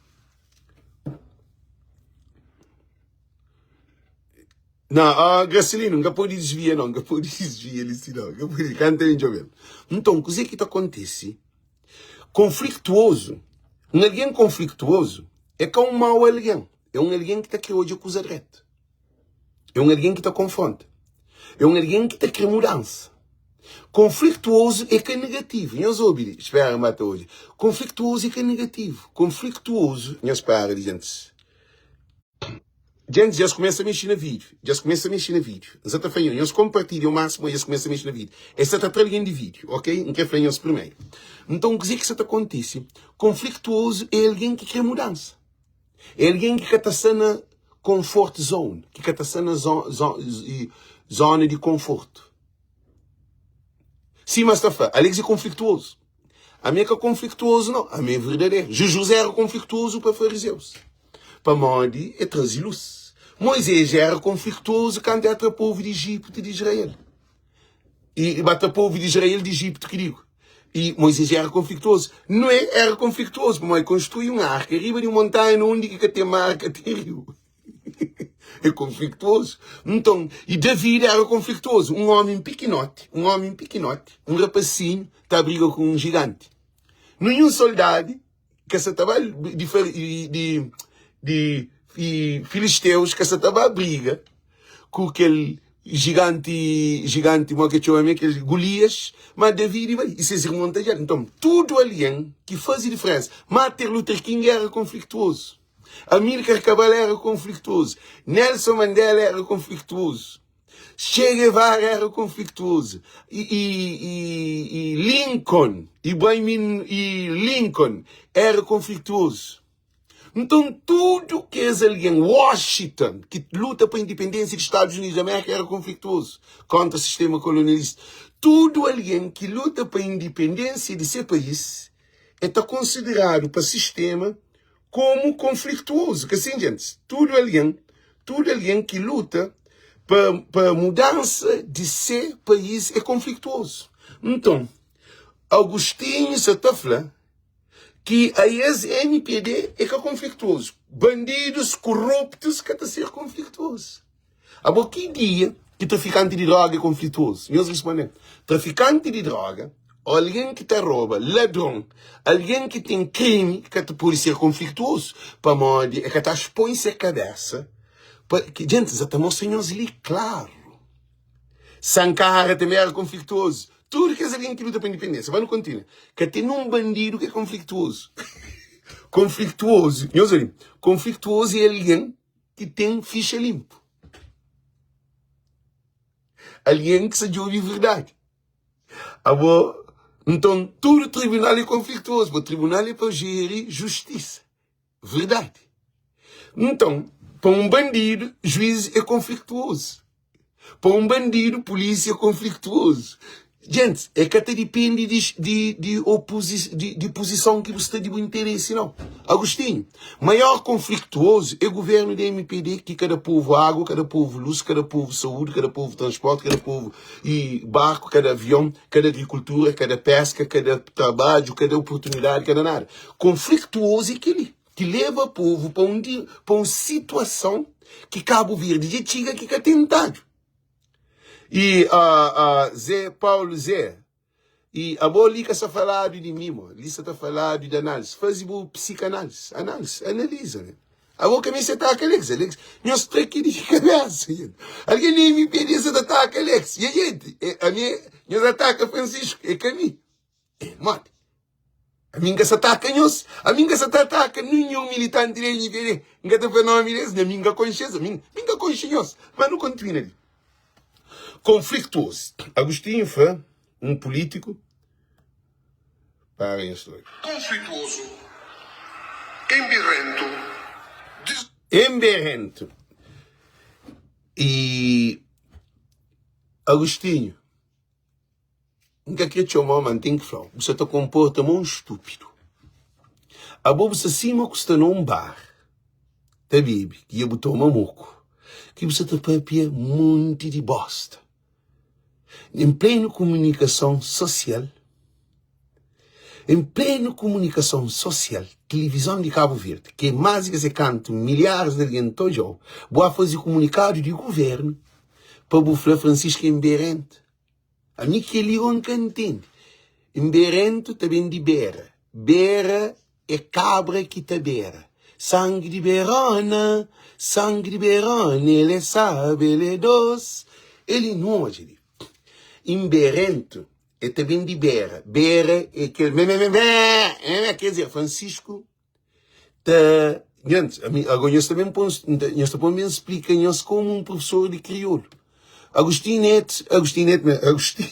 Na, ah, Gracelino, N ka pode disvia nau, N ka pode disvia li si nau, N ka pode, kanta mi djobe-l. Nton, kuzê ki ta kontise? Konfliktuozu, un algen konfliktuozu é ka un mau algen. É un algen ki ta krê odja kuza dretu. É un algen ki ta konfronta. É un algen ki ta krê mudansa. Konfliktuozu é ka negativu. Nhos obi li, spera ma ta odja. Konfliktuozu é ka negativu. Konfliktuozu, nhos para di djentis. Djentis dja es kumesa mexi na vídiu. Dja es kumesa mexi na vídiu. N sa ta fla nhos, nhos konpartilha o másimu, dja es kumesa mexi na vídiu. Es sa ta tra algen di vídiu, ok? N krê fla nhos primeru. Nton, kuzê ki sa ta kontise? Konfliktuozu é algen ki krê mudansa. É algen ki ka ta sta na comfort zone, ki ka ta sta na zona di conforto. Sima sta fla, Alex é konfliktuozu. Ami é ka konfliktuozu não, ami é verdaderu. Jesus era konfliktuozu pa farizeus, pamodi é traze luz. Moisés era konfliktuozu kantu é tra povu di Egiptu di Israel. E ba tra povu di Israel di Egiptu ki digo. E Moisés era konfliktuozu. Noé era konfliktuozu pamodi konstrui un arka riba di un montanha na undi ki ka ten mar, ka ten riu. É konfliktuozu. Nton, e David era konfliktuozu. Un ómi pikinoti, un ómi pikinoti, un rapasinhu ta briga ku un jiganti. Ninhun soldadi ka sa ta ba di, di, di, di filisteus ka sa ta ba briga ku kel jiganti, jiganti mo ke txoma me, kel Golias, ma Davidi bai i ses irmon ta djal. Nton, tudu algen ki faze diferensa, Martin Luther King era konfliktuozu, Amilcar Cabral era konfliktuozu, Nelson Mandela era konfliktuozu, Che Guevara era konfliktuozu, i, i, i, i Lincoln, Ibrahim i Lincoln era konfliktuozu. Nton, tudu kes algen, Washington, ki luta pa indipendénsia di Stadus Unidu di Amérika, éra konfliktuozu kóntra sistéma kolonialista. Tudu algen ki luta pa indipendénsia di se país é ta konsideradu pa sistéma kómu konfliktuozu. Ka sin, gentis? Tudu algen, tudu algen ki luta pa, pa mudansa di se país é konfliktuozu. Nton, Augustinho sa ta fla ki a es mpd é ka konfliktuozu. Bandidus, koruptus ka ta ser konfliktuozu. Abo ki dia ki trafikanti di droga é konfliktuozu? Nhos responde-m. Trafikanti di droga ô algen ki ta roba, ladron, algen ki ten krimi ka ta pode ser konfliktuozu pamodi e ka ta spoi se kabesa pa. Djentis, N sa ta mostra nhos li klaru. Sankara tanbê éra konfliktuozu. Tudu kes algen ki luta pa indipendénsia. Ba nu kontinua. Ka ten nun bandidu ki é konfliktuozu. Konfliktuozu, nhos obi, konfliktuozu é algen ki ten fixa linpu. Algen ki sa djobe verdadi. Abo, nton, tudu tribunal é konfliktuozu, pabia tribunal é pa jeri justisa. Verdadi. Nton, pa un bandidu, juiz é konfliktuozu. Pa un bandidu, pulísia é konfliktuozu. Djentis, é ka ta dipende di, di, di, oposi, di, di puzison ki bu sta di bu interesi, nau. Agostinho, maior konfliktuozu é guvernu di mpd ki ka da povu agu, ka da povu lus, ka da povu saúdi, ka da povu transporti, ka da povu i barku, ka da avion, ka da agrikultura, ka da peska, ka da trabadju, ka da oportunidadi, ka da nada. Konfliktuozu é kel-li ki leba povu pa un, pa un situason ki Kabu Verdi dja txiga ki ka tentadu. I uh, uh, Zé Paulo Zé, i abo li ka sa faladu di mi, mo. Li sa ta faladu di análise. Faze bu psicanálise, análise, analisa, né? Abo ka meste ataka Alex, Alex, nhos tra ki di kabesa, gente. Algen di MPD sa ta ataka Alex. E gente, e, a mi, nhos ataka Francisco, é ka mi. É, modi? Ami N ka sa ataka nhos, ami N ka sa ta ataka ninhun militanti di MPD. N ka ta fla nomi des, ami N ka konxe-s, ami N ka konxe nhos. Ma nu kontinua li. Konfliktuoz. Agostinho fla un pulítiku, Para nhos ta. Konflituozu, enbirrentu, dis. Enberrentu. I Agostinho. N ka kre txoma-u, ma N ten ki fla-u, bu sa ta konporta ma un stúpidu. Abo bu sta sima ku sta na un bar ta bebe ki dja bu toma moku, ki bu sa ta papia monti di bosta. En plenu kumunikason sosial, en plenu kumunikason sosial, tilivizon di Kabu Verdi, ki é más di ki se kantu milharis di algen ta odja-u, bu a faze kumunikadu di guvernu pa bu fla Francisco Emberent. Ami keli go nka ntende. Nberentu ta ben di bera. Bera é kabra ki ta bera. Sangi di berona, sangi di berona, el é sabi, el é dos, el é nu odja li. Nberentu é ta ben di bera. Bera é kel me me me me me, ker dizer, Francisco ta Nhos, ami, agora nhos ta ben pon, nhos ta pon ben splika nhos komu un profesor di kriolu. Agostinho Neto, Agostinho Neto, mesmo, Agostinho,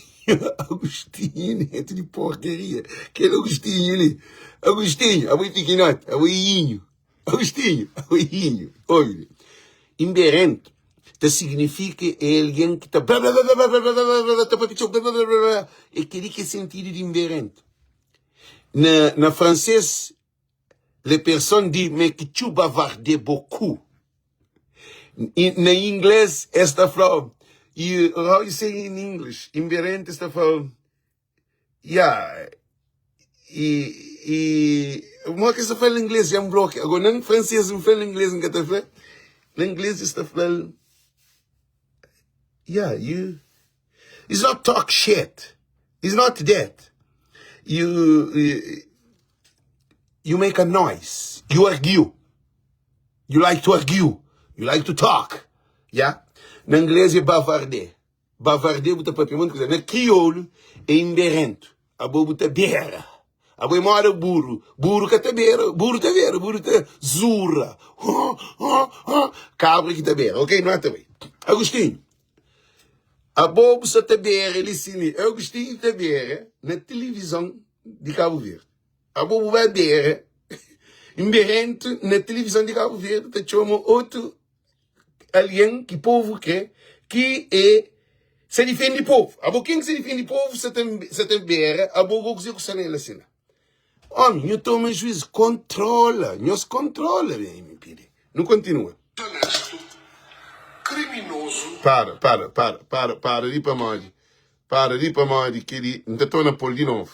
Agostinho Neto di porcaria. Kel Agostinho li. Agostinho, abo é pikinoti, abo é inho. Agostinho, abo é inho. Obi, imberento ta signifika é algen ki ta bla bla bla bla bla bla bla bla bla ta papia txeu bla bla bla bla bla. É kel-li ki é sentidu di imberento. Na, na fransês, les personnes di mais que tu bavardes beaucoup. I, na inglês, es ta fla, e how you say in English? Imberente es ta fla, yeah, e, e, mo que es ta fla na inglês? Já me bloqueia. Agora, na francês, me fla na inglês, nunca ta fla. Na inglês, es ta fla, yeah, you, it's not talk shit. It's not that. You, you, you make a noise. You argue. You like to argue. You like to talk. Yeah? Na inglês é bavarde. Bavarde bu ta papia monti kuza. Na kriolu é imberento. Abo bu ta bera. Abo é moda buru. Buru ka ta bera. Buru ta bera. Buru ta zurra. Kabra ki ta bera. Ok, nu ata bai. Agostinho. Abo bu sa ta bera li si li. Agostinho ta bera na tilivizon di Kabu Verdi. Abo bu ba bera imberentu na tilivizon di Kabu Verdi ta txoma otu algen ki povu kre ki e sa difendi povu. Abo ken ki sa difendi povu sa ta sa ta bera abo go kuze ku sta nel asina. Omi nhu toma juiz kontrola nhos kontrola bem pidi. Nu kontinua. Desonestu, kriminozu. Para, para, para, para, para li pamodi, para li pamodi keli N ta torna pol di novu.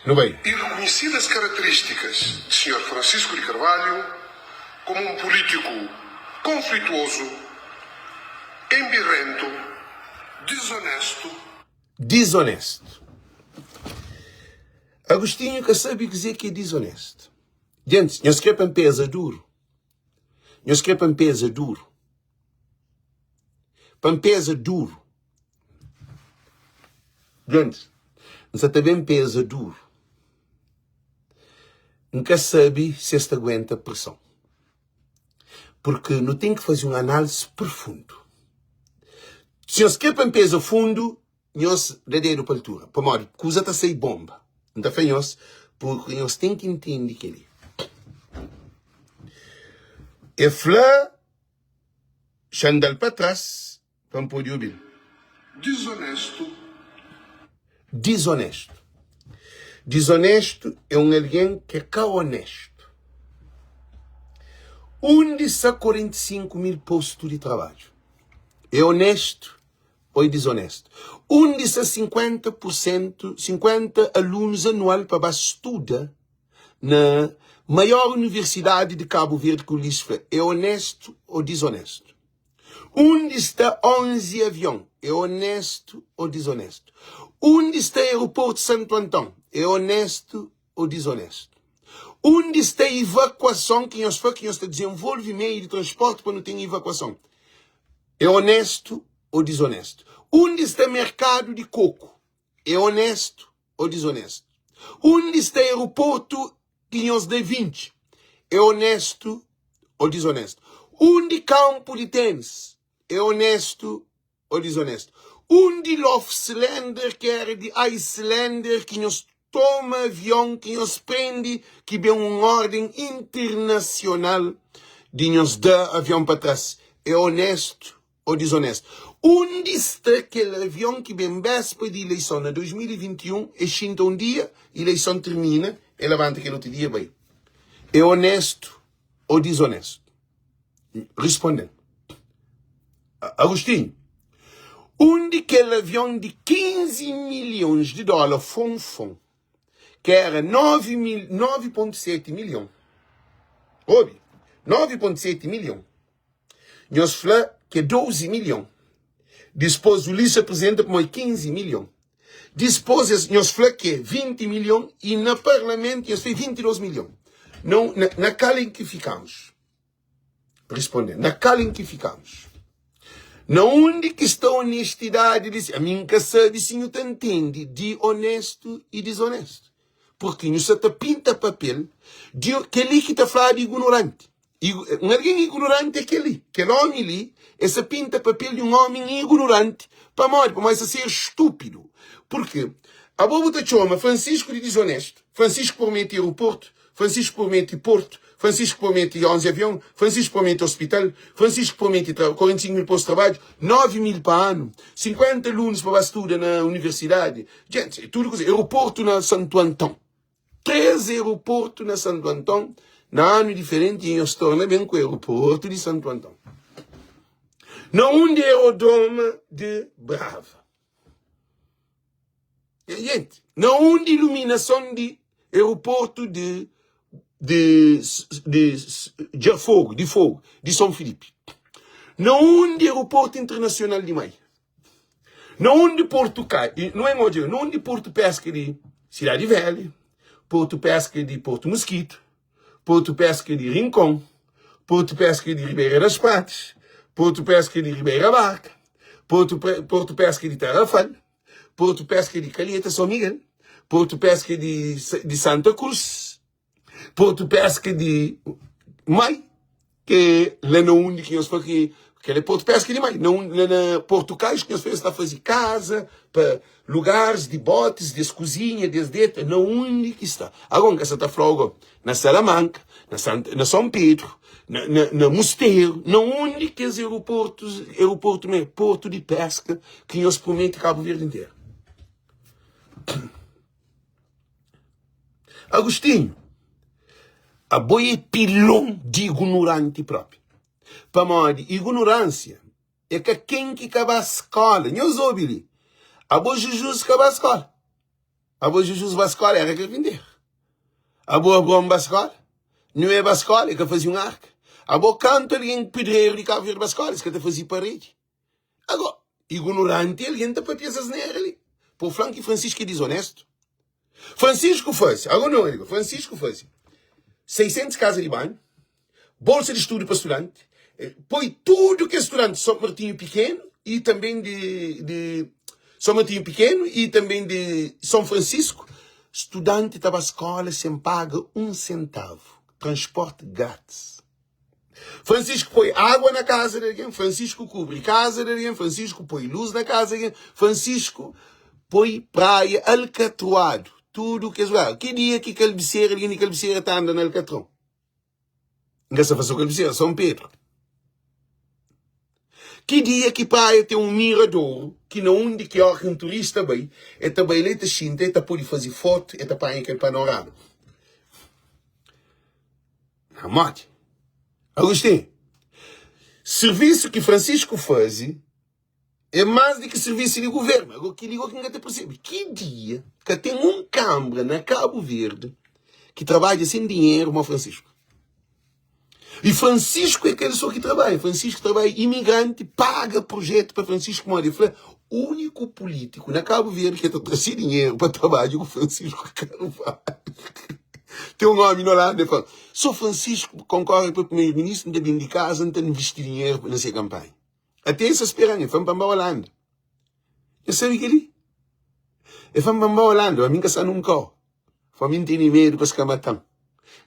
Nu bai. E reconhecidas características de Senhor Francisco de Carvalho como um político conflituoso, embirrento, desonesto. Dizonestu. Agostinho ka sabe kuzê ki é dizonestu. Gentis, nhos kre pa N peza duru? Nhos kre pa N peza duru? Pa N peza duru. Gentis, N sa ta ben peza duru. N ka sabe si es ta aguenta preson. Purki nu ten ki faze un análisi profundu. Si nhos kre pa N peza fundu, Nhos da dedu pa altura, pamodi kuza ta sai bonba. N ta fla nhos, purki nhos ten ki ntende kel-li. E fla, Xa N da-l pa tras pa N pode obi-l. Dizonestu. Dizonéstu. Dizonéstu é un algen ki é ka onéstu. Undi sta 45 mil postu di trabadju? É onéstu ô é dizonéstu? Undi sta 50 pur sentu, 50 alunus anual pa ba studa na maior universidadi di Kabu Verdi ki Ulisses fla? É onéstu ô dizonéstu? Undi sta 11 avion? É onéstu ô dizonéstu? Undi sta aeroportu Santu Anton? É onéstu ô dizonéstu? Undi sta ivakuason ki nhos fla ki nhos ta dizenvolve meiu di transporti pa nu ten ivakuason? É onéstu ô dizonéstu? Undi sta merkadu di koku? É onéstu ô dizonéstu? Undi sta aeroportu ki nhos da 20? É onéstu ô dizonéstu? Undi kanpu di ténis? É onéstu ô dizonéstu? Undi Lofslender ki éra di Islander ki nhos toma avion ki nhos prende ki ben un órden internasional di nhos da avion pa tras? É onéstu ô dizonéstu? Undi sta kel avion ki ben béspa di ileison na 2021, e xinta un dia, ileison tirmina, e labanta kel otu dia e bai? É onéstu ô dizonéstu? Risponde-m. Agostinho, undi kel avion di 15 milhons di dóla fon-fon, ki éra 9,7 milhon, obi, 9,7 milhon, Nhos fla ki é 12 milhon. Dispôs Ulisses aprizenta pamodi 15 milhon. Dispôs es nhos fla ki é 20 milhon y na parlamentu nhos fla é 22 milhon. Não, na, na kal em que ficamos? Responde, na kal em que ficamos? Na undi ki sta honestidade di Ami N ka sabe si nhu ta ntende di honestu y dizonestu. Purki nhu sa ta pinta papel di kel-li ki ta fladu ignoranti. Un algen ignoranti é kel-li. Kel ómi li, el sta pinta papel di un ómi ignoranti. Pamodi? Pamodi el sta ser stúpidu. Purki abo bu ta txoma Fransisku di dizonéstu, Fransisku promete aeroportu, Fransisku promete portu, Fransisku promete 11 avion, Fransisku promete ospital, Fransisku promete 45 mil postu di trabadju, 9 mil pa anu, 50 alunus pa ba studa na universidadi. Djenti, tudu kuza. Aeroportu na Santu Anton. 3 aeroportu na Santu Anton na anu diferenti i nhos torna ben ku aeroportu di Santu Anton na undi aerodroma di Brava. Gente, na undi iluminason di aeroportu di di di Djarfogo, di Fogo, di São Filipe. Na undi aeroportu internacional di Mai. Na undi Portu kai, no en odja, na undi Portu Pesca di Cidade Velha, Portu Pesca di Portu Mosquito, Portu Pesca di Rincon, Portu Pesca di Ribeira das Prates, Portu Pesca di Ribeira Barca, Portu, Portu Pesca di Tarrafal, Portu Pesca di Calheta São Miguel, Portu Pesca di, di Santa Cruz, Portu Pesca di Mai, ke la na undi ki nhos fla ki kel é Portu Pesca di Mai, na undi, la na Portu Kais ki nhos fla es ta faze kaza pa lugaris di botis, di es kuzinha, di es deta, na undi ki sta. Agon ka sa ta fla ago na Salamanka, na Santa, na São Pedro, na, na, na Musteru, na undi ki es aeroportus, aeroportu me, portu di pesca ki nhos promete Kabu Verdi interu. Agostinho, abo é pilon di ignoranti propi. Pamodi ignorânsia é ka ken ki ka ba skola. Nhos obi li, abo Jujus ka ba skola. Abo Jujus ba skola era karpinteru. Abo Abron ba skola, Nué ba skola, e ka fazi un arka. Abo kantu algen pedreru di Kabu Verdi ba skola, es ka ta fazi paredi. Agó, ignoranti algen ta papia es asnera li. Po fla-m ki Francisco é dizonestu? Francisco faze, agó não, amigo, Francisco faze 600 kaza di banhu, bolsa di studu pa studanti, poi tudu kes studanti São Martinho Pikenu e também di, di São Martinho Pikenu e também di São Francisco, studanti ta ba skola sem paga um sentavu, transporti grátis. Francisco poi água na casa de alguém, Francisco cubri casa de alguém, Francisco poi luz na casa de alguém, Francisco poi praia alcatroado, tudo que lugar. Que dia que calbiceira, alguém de calbiceira tá anda na alcatrão? Nunca se passou calbiceira, São Pedro. Ki dia ki praia ten un miradoru ki na undi ki óra ki un turista bai, el ta bai la el ta xinta, el ta pode faze fotu, el ta panha kel panorama. Na modi? Agustin, sirvisu ki Francisco faze é más di ki sirvisu di guvernu. Agora, kel-li gó ki N ka ta persebe. Ki dia ka ten un kanbra na Kabu Verdi ki trabadja sen dinheru ma Francisco? E Francisco é kel só ki trabadja. Francisco trabadja imigranti, paga projetu pa Francisco modi el fla, úniku pulítiku na Kabu Verdi ki ta traze dinheru pa trabadja ku Francisco Carvalho. Ten un ómi na Holanda, el fla, so Francisco konkorre pa primeru-ministru, N ta ben di kaza, N ta invisti dinheru na se kanpanha. Até el sta spera-m, el fla-m pa N ba Holanda. Nhos sabe kel-li? El fla-m pa N ba Holanda, ma mi N ka sta nun kau. Fla mi N tene medu pa es ka mata-m.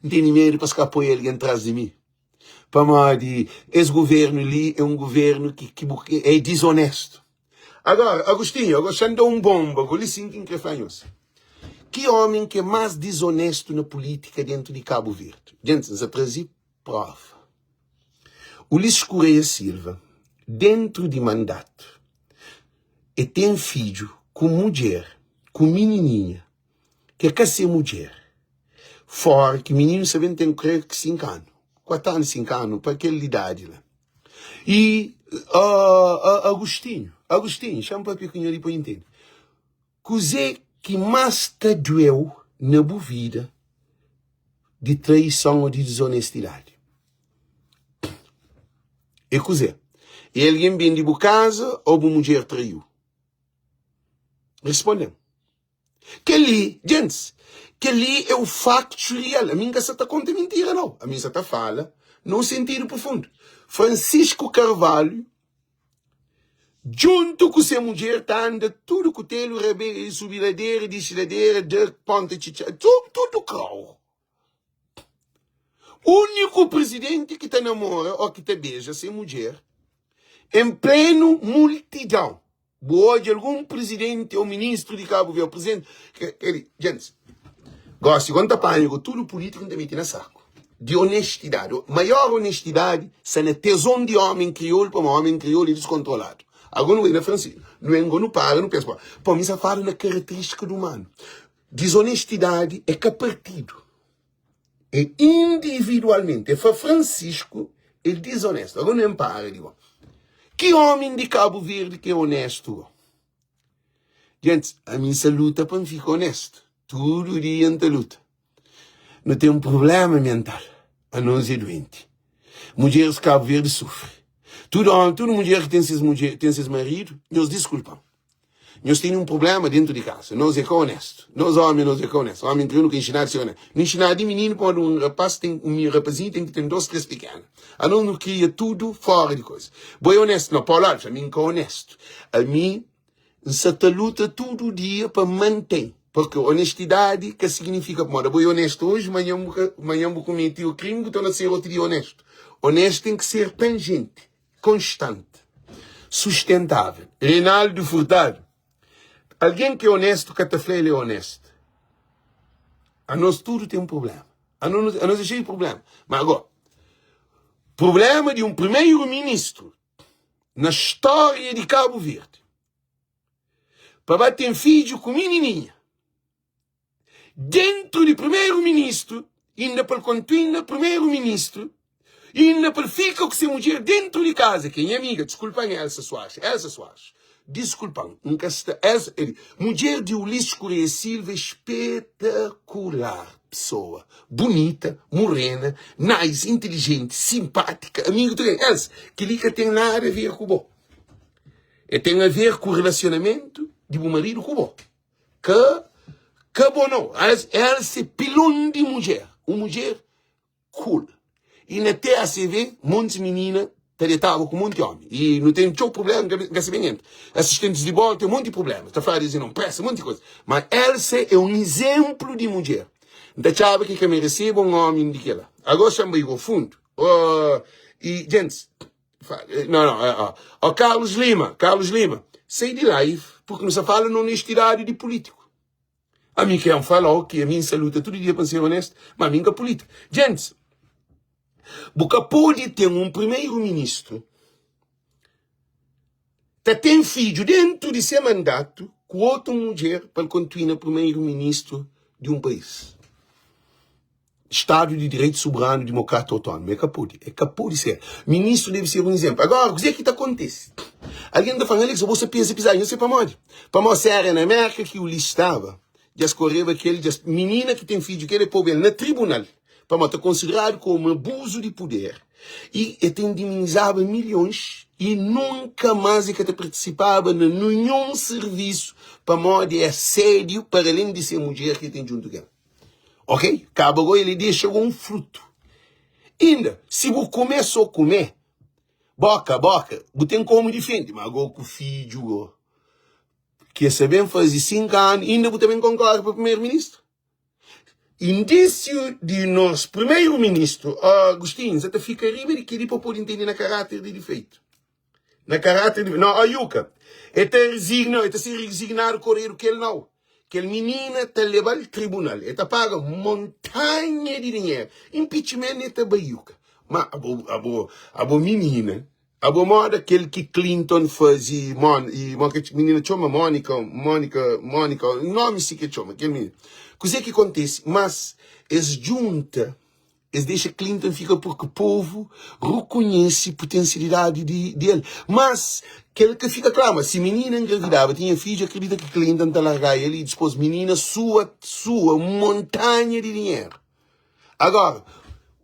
N tene medu pa es ka poi algen tras di mi. Pamodi es guvernu li é un guvernu ki ki bu é dizonestu. Agora, Agostinho, agora xa N da un bonba go li sin ki N kre fla nhos. Ki omi ki é más dizonestu na pulítika dentu di Kabu Verdi? Djentis, N sa traze prova. Ulisses Correia Silva, dentu di mandatu, e ten fidju ku mudjer, ku minininha. Ke ka se mudjer. Fora ki mininu sa ben ten kre ki 5 anu, 4 anu, 5 anu, pa kel idadi la. I Agostinho, Agostinho, xa-m papia ku nho li pa nho intende. Kuze ki mas ta dueu na bu vida di traison o di dizonestidadi? É kuze? É algen ben di bu kaza o bu mudjer traiu? Responde-m. Kel-li, gentis, kel-li é o faktu real. Ami N ka sa ta konta mintira, nau. Ami N sa ta fala na un sentidu profundu. Francisco Carvalho, djuntu ku se mudjer, ta anda tudu kutelu, rabe, subi ladera, dixi ladera, da ponta txitxa, tudu kau. Úniku prizidenti ki ta namora ô ki ta beja se mudjer en plenu multidão. Bu odja algun prizidenti ô ministru di Kabu Verdi, prizidenti, kel-li, djentis, gosi go N ta panha go tudu pulítiku N ta mete na saku di onestidadi. Maior onestidadi sta na tezon di omi kriolu, pamodi omi kriolu é diskontroladu. Ago nu bai na Fransi, nu en go nu para nu pensa, pô, mi sa fala na karaterístika di umanu. Dizonestidadi é ka partidu, é individualmenti. É fla Francisco é dizonestu. Agora nu para di bo. Ki omi di Kabu Verdi ki é onestu go? Gentis, ami N sa luta pa N fika onestu. Tudu dia N ta luta. Nu ten un prublema mental. Anos é duenti. Mudjeris Kabu Verdi sufri. Tudu omi, tudu mudjer ki ten ses mudjer, ten ses maridu, nhos diskulpa-m. Nhos tene un prublema dentu di kasa. Nos é ka onestu. Nos omi, nos é ka onestu. Omi kriolu ka inxinadu ser onestu. Nu inxinadu di mininu pamodi un rapas ten, un rapazinhu ten ki ten dos, tres pikena. Anos nu kria tudu fora di koza. Bo é onestu? No, Paulo Alves, ami N ka onestu. Ami N sa ta luta tudu dia pa mantém. Porque honestidadi ka signifika pamodi abo é onestu oji, manhan bu ka, manhan bu kumeti o krimi, bu torna ser otu dia onestu. Onestu ten ki ser tangente. Konstante. Sustentável. Reinaldo Furtado, Algen ki é onéstu ka ta fla el é onéstu. Anos tudu ten prubléma. Anos é xeiu di prubléma. Má agó, prubléma di un primeru-ministru na stória di Kabu Verdi pa ba ten fidju ku minininha, Dentru di primeru ministru, inda pa el kontinua primeru ministru, inda pa el fika ku se mudjer dentru di kaza, ki é nha amiga, diskulpa-m Elsa Soares, Elsa Soares, diskulpa-m, N ka sta, Elsa, el, mudjer di Ulisses Correia Silva é espetakular pesoa, bunita, morena, nice, inteligenti, simpátika, amiga tudu algen. Elsa, kel-li ka ten nada a ver ku bo, el ten a ver ku relasionamentu di bu maridu ku bo. Ka ka bo no. El se pilon di mudjer. Un mudjer cool. I na TACV, montis minina ta detaba ku monti omi. I nu ten txeu problema, N ka sabe nhen. Asistentis di bordu ten monti problema. Ta fladu es e non presta, monti koza. Ma el se é un izemplu di mudjer. N ta txaba ki ka mereseba un omi di kela. Ago xa N bai go fundu. Oh, i djentis. Não, não, ó, Carlos Lima, Carlos Lima, sai di live porque nu sa fala na honestidade di político. A mim quem fala, ok, a mim saluta tudo dia para ser honesto, mas a mim que político. Gente, bu ka pode ter um primeiro-ministro. Ta ten fidju dentu di se mandatu ku otu mudjer pa el kontinua primeru-ministru di un país. Stadu di direitu soberanu dimokrata otónomu. E ka pode. E ka pode ser. Ministru debe ser un izenplu. Agora, kuzê ki ta kontise? Algen ta fla, Alex, bo sta pensa pizadu. Nho sai pamodi? Pamodi se era na Merka ki Ulisses staba, dja es koreba kel dja minina ki ten fidju kel e poba el na tribunal pamodi ta konsideradu komu abuzu di puder i e ta indemnizaba milhons i nunka más e ka ta partisipaba na ninhun sirvisu pamodi é asédiu para alén di se mudjer ki e ten djuntu ku el. Ok? Kaba go el dexa go un frutu. Inda si bu kume so kume boka boka bu ten komu difende ma go ku fidju go ki es ta ben faze 5 anu inda bu ta ben konkorre pa primeru ministru? Indísiu di nos primeru ministru Agostinho sa ta fika riba di keli pa pode intende na karáter di difeitu. Na karáter di. No, Ayuka. E ta resigna, e ta ser resignadu koredu kel nau. Kel minina ta leba-l tribunal, e ta paga montanha di dinheru. Impeachment e ta baiuka. Ma abo, abo, abo minina, abo moda kel ki Clinton faze Mon, i mo ke minina txoma Monica, Monica, Monica, nomi si ke txoma kel minina. Kuze ki kontise? Mas es djunta Es dexa Clinton fika purki povu rukonhese putensialidadi di di el. Mas kel ka fika klar ma si minina engravidaba, tinha fidju, akredita ki Clinton ta larga el i dispos minina sua sua un montanha di dinheru. Agora,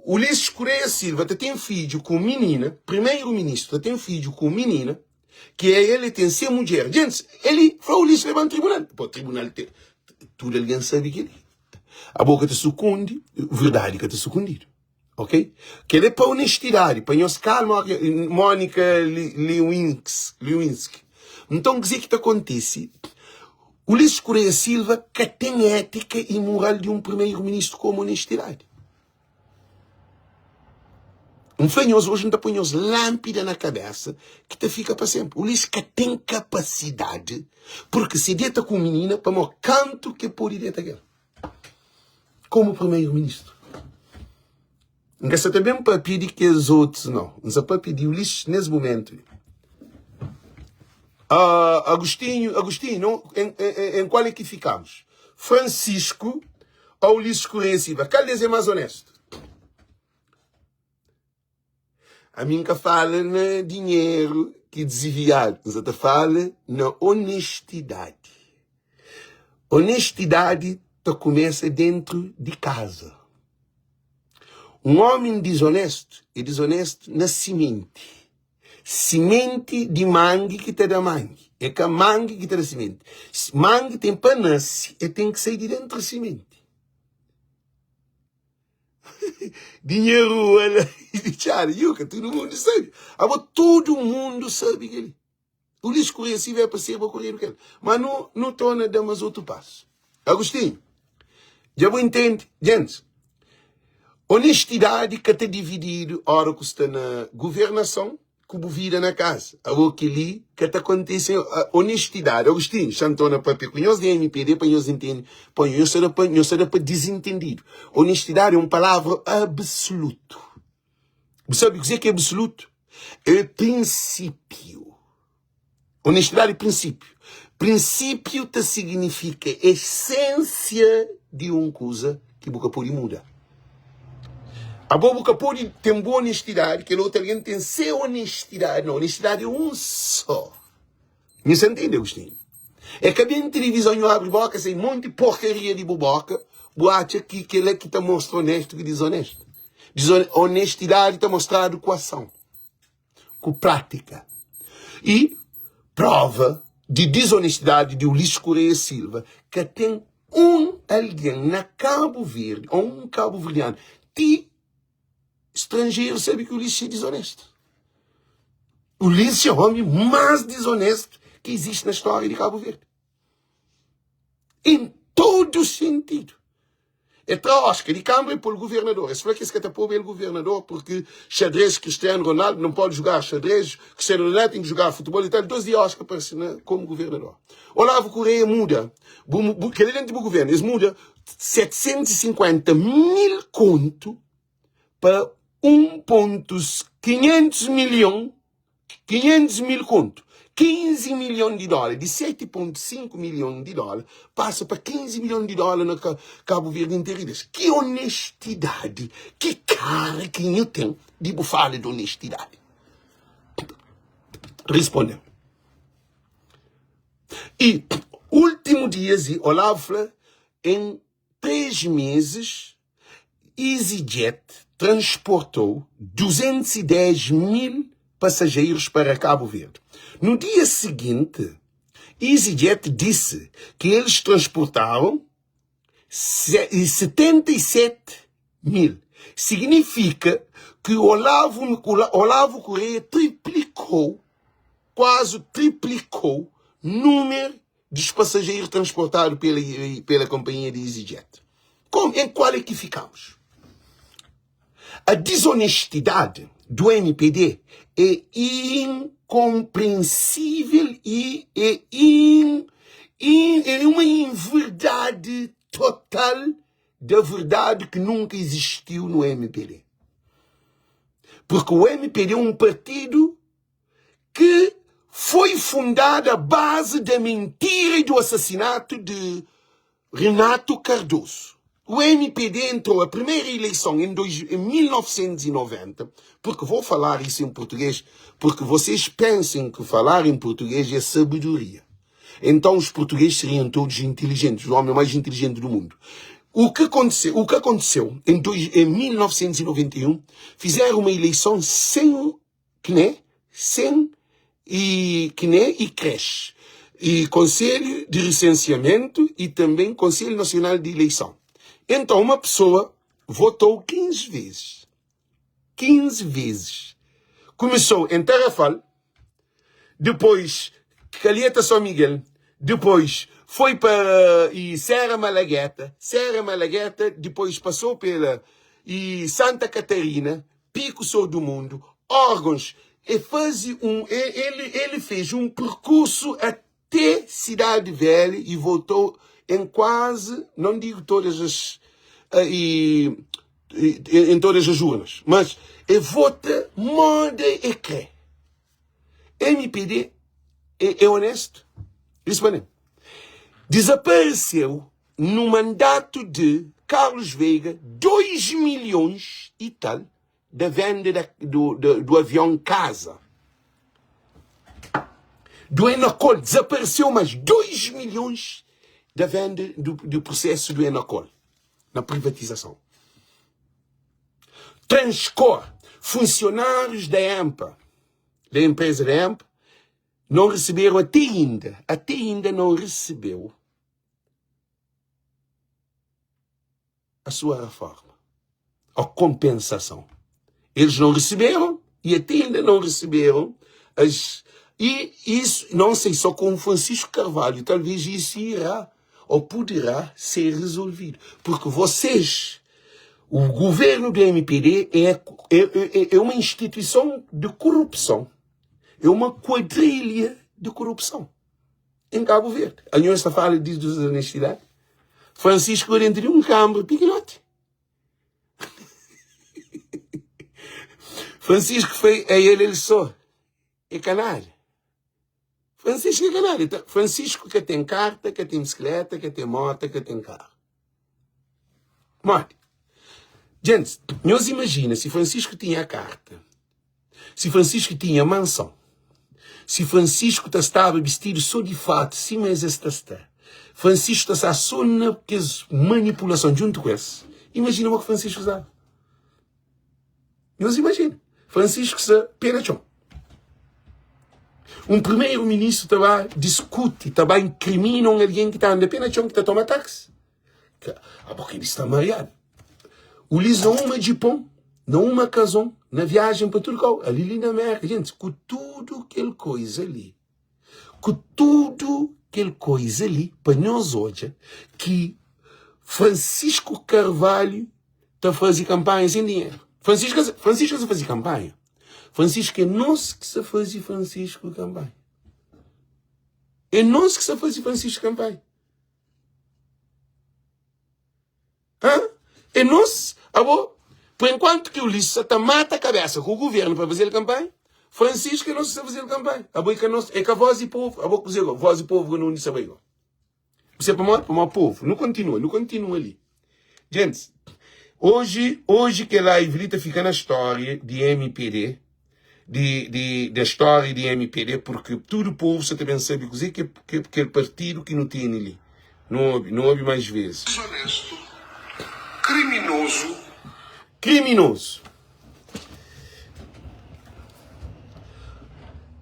Ulisses Correia Silva ta ten fidju ku un minina, primeru ministru ta ten fidju ku un minina, ki é el, el ten se mudjer. Gentis, el fla Ulisses leba-m tribunal. Po, tribunal te, tudu algen sabe kel-li. Abo ka ta sukundi, verdadi ka ta sukundidu. Ok? Kel é pa onestidadi, pa nhos kalma Mónica Lewinsky. Nton, kuzê ki ta kontise? Ulisses Correia Silva ka ten étika i moral di un primeru-ministru komu onestidadi. N fla nhos, oji N ta poi nhos lánpida na kabésa ki ta fika pa sénpri. Ulisses ka ten kapasidadi, purki si deta ku un minina, pamodi kantu ki el pode deta ku el komu primeru-ministru? N ka sa ta ben pâpia di kes otus, nau. N sa pâpia di Ulisses nes momentu li. Agostinho, Agostinho, não, em, em, em qual é que ficamos? Francisco ou Ulisses Correia Silva? Qual deles é mais honesto? A mim ka fala na dinheiro que desviado, mas eu te fala na honestidade. Honestidade ta começa dentro de casa. Um homem desonesto é desonesto na semente. Simenti di mangi ki ta da mangi. É ka mangi ki ta da simenti. Mangi ten pa nase, el ten ki sai di dentru simenti. Dinheru ala di txada, yuka, tudu mundu sabe. Abo tudu mundu sabe kel-li. Ulisses Correia Silva é pa serba koredu kel. Ma nu, nu torna da mas otu pasu. Agostinho, dja bu intende? Gentis, honestidadi ka ta divididu ora ku sta na governason ku bu vida na kaza. Abo kel-li ka ta kontise. Honestidadi, Agostinho, xa N torna papia ku nhos di MPD pa nhos intende, pa nhos ta da pa, nhos ta da pa dizintendidu. Honestidadi é un palavra absolutu. Bu sabe kuzê ki é absolutu? É prinsípiu. Honestidade é prinsípiu. Prinsípiu ta signifika esensia di un kuza ki bu ka pode muda. Abo bu ka pode ten bu honestidade, kel otu algen ten se honestidade. Não, honestidade é un só. Nhu sa ntende, Agostinho? É ka ben tilivizon nhu abri boka, sai monti porkaria di bu boka, bu atxa ki kel-la ki ta mostra onestu ki dizonestu. Honestidadi ta mostradu ku ason, ku prátika. I prova di dizonestidadi di Ulisses Correia Silva ka ten un algen na Kabu Verdi ou un kabuverdianu ti stranjeru sabe ki Ulisses é dizonestu. Ulisses é omi más dizonestu ki izisti na stória di Kabu Verdi. Em todo sentidu. E tra Oscar di Câmara e pô-l governador. Es fla ki es ka ta poba el governador porque xadrez Cristiano Ronaldo não pode jogar xadrez, Cristiano Ronaldo tem que jogar futebol e tal. Dos dia Oscar aparece na, como governador. Olavo Correia muda, bu, bu, kel dentro bu governo, es muda 750 mil conto pa 1.500 milhão, 500 mil conto. 15 milhon di dóla, di 7.5 milhon di dóla, pasa pa 15 milhon di dóla na Kabu Verdi interu. Ki onestidadi, ki kara ki nhu ten di bu fala di onestidadi? Responde-m. I últimu dias i Olavo fla em 3 meses EasyJet transportou 210 mil passageiros para Cabo Verde. No dia seguinte, EasyJet disse que eles transportaram 77 mil. Significa que Olavo, Olavo Correia triplicou, quase triplicou, número dos passageiros transportados pela, pela companhia de EasyJet. Como, em qual é que ficamos? A desonestidade do MPD é incompreensível e é, in, in, é uma inverdade total da verdade que nunca existiu no MPD. Porque o MPD é um partido que foi fundado à base da mentira e do assassinato de Renato Cardoso. O MPD entrou a primeira eleição em, dois, em 1990, porque vou falar isso em português, porque vocês pensem que falar em português é sabedoria. Então os portugueses seriam todos inteligentes, o homem mais inteligente do mundo. O que aconteceu, o que aconteceu em, dois, em 1991, fizeram uma eleição sem CNE, sem e CNE e creche, e Conselho de Recenseamento e também Conselho Nacional de Eleição. Então uma pessoa votou 15 vezes. 15 vezes. Começou em Tarrafal, depois Calheta São Miguel, depois foi para e Serra Malagueta, Serra Malagueta, depois passou pela e Santa Catarina, Pico Sou do Mundo, órgãos, e faz um, ele, ele fez um percurso até Cidade Velha e voltou em quase, não digo todas as, e, e, em todas as urnas, mas e vota moda e crê. MPD é, é honesto? Responde. Desapareceu no mandato de Carlos Veiga 2 milhões e tal da venda da, do, do, do avião Casa. Do Enacol, desapareceu mais 2 milhões da venda do, do processo do Enacol, na privatização. Transcor, funcionários da EMPA, da empresa da EMPA, não receberam até ainda, até ainda não recebeu a sua reforma, a compensação. Eles não receberam e até ainda não receberam as. E isso, não sei, só com o Francisco Carvalho, talvez isso irá ou poderá ser resolvido. Porque vocês, o governo do MPD é, é, é, é uma instituição de corrupção. É uma quadrilha de corrupção em Cabo Verde. A senhora fala de desonestidade. Francisco dentro de um campo pequenote. Francisco foi a ele, ele só. É canalha. Francisco é canalha. Então, Francisco que tem carta, que tem bicicleta, que tem moto, que tem carro. Mano, gente, nós imagina se Francisco tinha a carta, se Francisco tinha mansão, se Francisco tá estava vestido só de fato, sim, mas esta está. Francisco está só na manipulação junto com esse. Imagina o que Francisco sabe. Nós imagina. Francisco se pena chão. Um primeiro-ministro também discute, também incrimina alguém que está andando pena chão, que está tomando táxi. Ah, porque ele está mareado. O Liz não uma de pão, não uma casão, na viagem para Turcão, ali, ali na América, gente, com tudo aquele coisa ali, com tudo aquele coisa ali, para nós hoje, que Francisco Carvalho está a fazer campanha sem dinheiro. Francisco, Francisco está a fazer campanha. Francisco é nós que se faz Francisco campanha. É nós que se faz Francisco campanha. Hã? É nós, abo, por enquanto que o Ulisses está mata a cabeça com o governo para fazer campanha, Francisco é nos ki sta fazel kanpanha. Abo é ka nos, é ka voz di povo. Abo kuzê go? Voz di povo go na undi sta bai go? Bu sabe pamodi? Pamodi povo. Nu kontinua, nu kontinua li. Gentis, oji, oji kel live li ta fika na stória di MPD, di, di, da stória di MPD, porque tudu povo sa ta ben sabe kuzê ki ke kel partidu ki nu tene li. Nu obi, nu obi mais vezes. Desonestu, kriminozu. Kriminozu.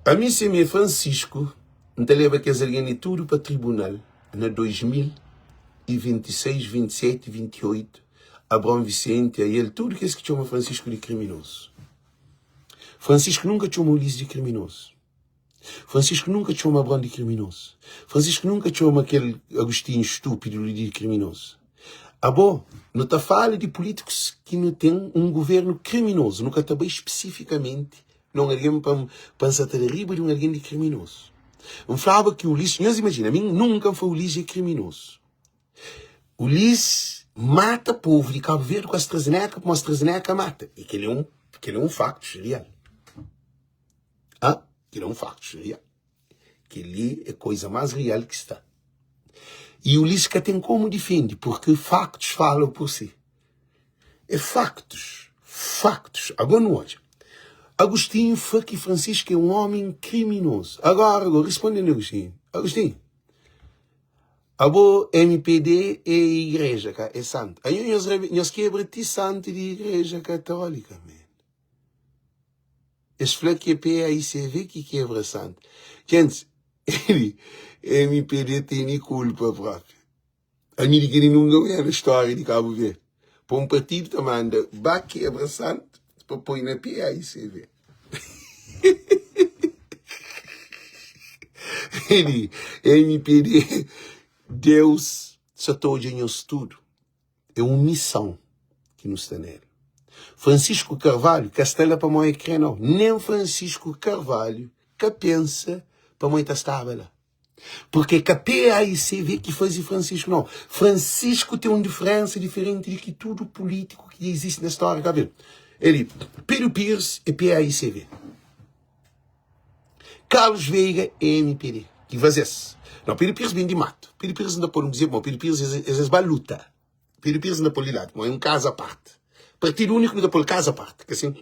Ami se mi é Francisco, N ta leba kes algen li tudu pa tribunal na 2026, 27, 28, Abraão Vicente, Aiel, tudu kes ki txoma Francisco di kriminozu. Francisco nunka txoma Ulisses di kriminozu. Francisco nunka txoma Abraão di kriminozu. Francisco nunka txoma kel Agostinho stúpidu li di kriminozu. Abo, nu ta fala di pulítikus ki nu ten un guvernu kriminozu, nu ka ta bai spesifikamenti Na un algen pa pa N sa ta da riba di un algen di kriminozu. N flaba ki Ulisses, nhos imajina, ami nunka N fla Ulisses é kriminozu. Ulisses mata povu di Kabu Verdi ku AstraZeneca, pamodi AstraZeneca mata. E kel é un, kel é un faktus real. Ah, kel é un faktus real. Kel-li é koiza más real ki sta. E Ulisses ka ten komu difende, purki faktus fala pur si. É faktus, faktus. Agora nu odja. Agostinho fla ki Francisco é um homem criminoso. Agora, agora respondendo Agostinho. Agostinho, abo MPD é igreja, ka? É santo. Aí nhos, nhos quebra ti santo de igreja católica, man. Es fla ki é PAICV ki kebra santo. Gente, ele, MPD tene culpa própria. Ami di keli nunka N era stória di Kabu Verdi. Pa un partidu ta manda ba kebra santu pa poi na PAICV. Eli, MPD, Deus sa ta odja nhos tudu. É un mison ki nu sta nel. Francisco Carvalho ka sta la pamodi el kre nau. Nen Francisco Carvalho ka pensa pamodi el ta staba la. Porque é ka PAICV ki faze Francisco nau. Francisco ten un diferensa diferenti di ki tudu pulítiku ki dja izisti na stória di Kabu Verdi. Eli, Pedro Pires é PAICV. Carlos Veiga é MPD. Ki faze-s. Nau, Pedro Pires ben di matu. Pedro Pires N ta pode dize ma Pedro Pires es es ba luta. Pedro Pires N ta pô-l di ladu, ma é un kazu a parti. Partidu úniku nu ta pô-l kazu a parti, ka sin?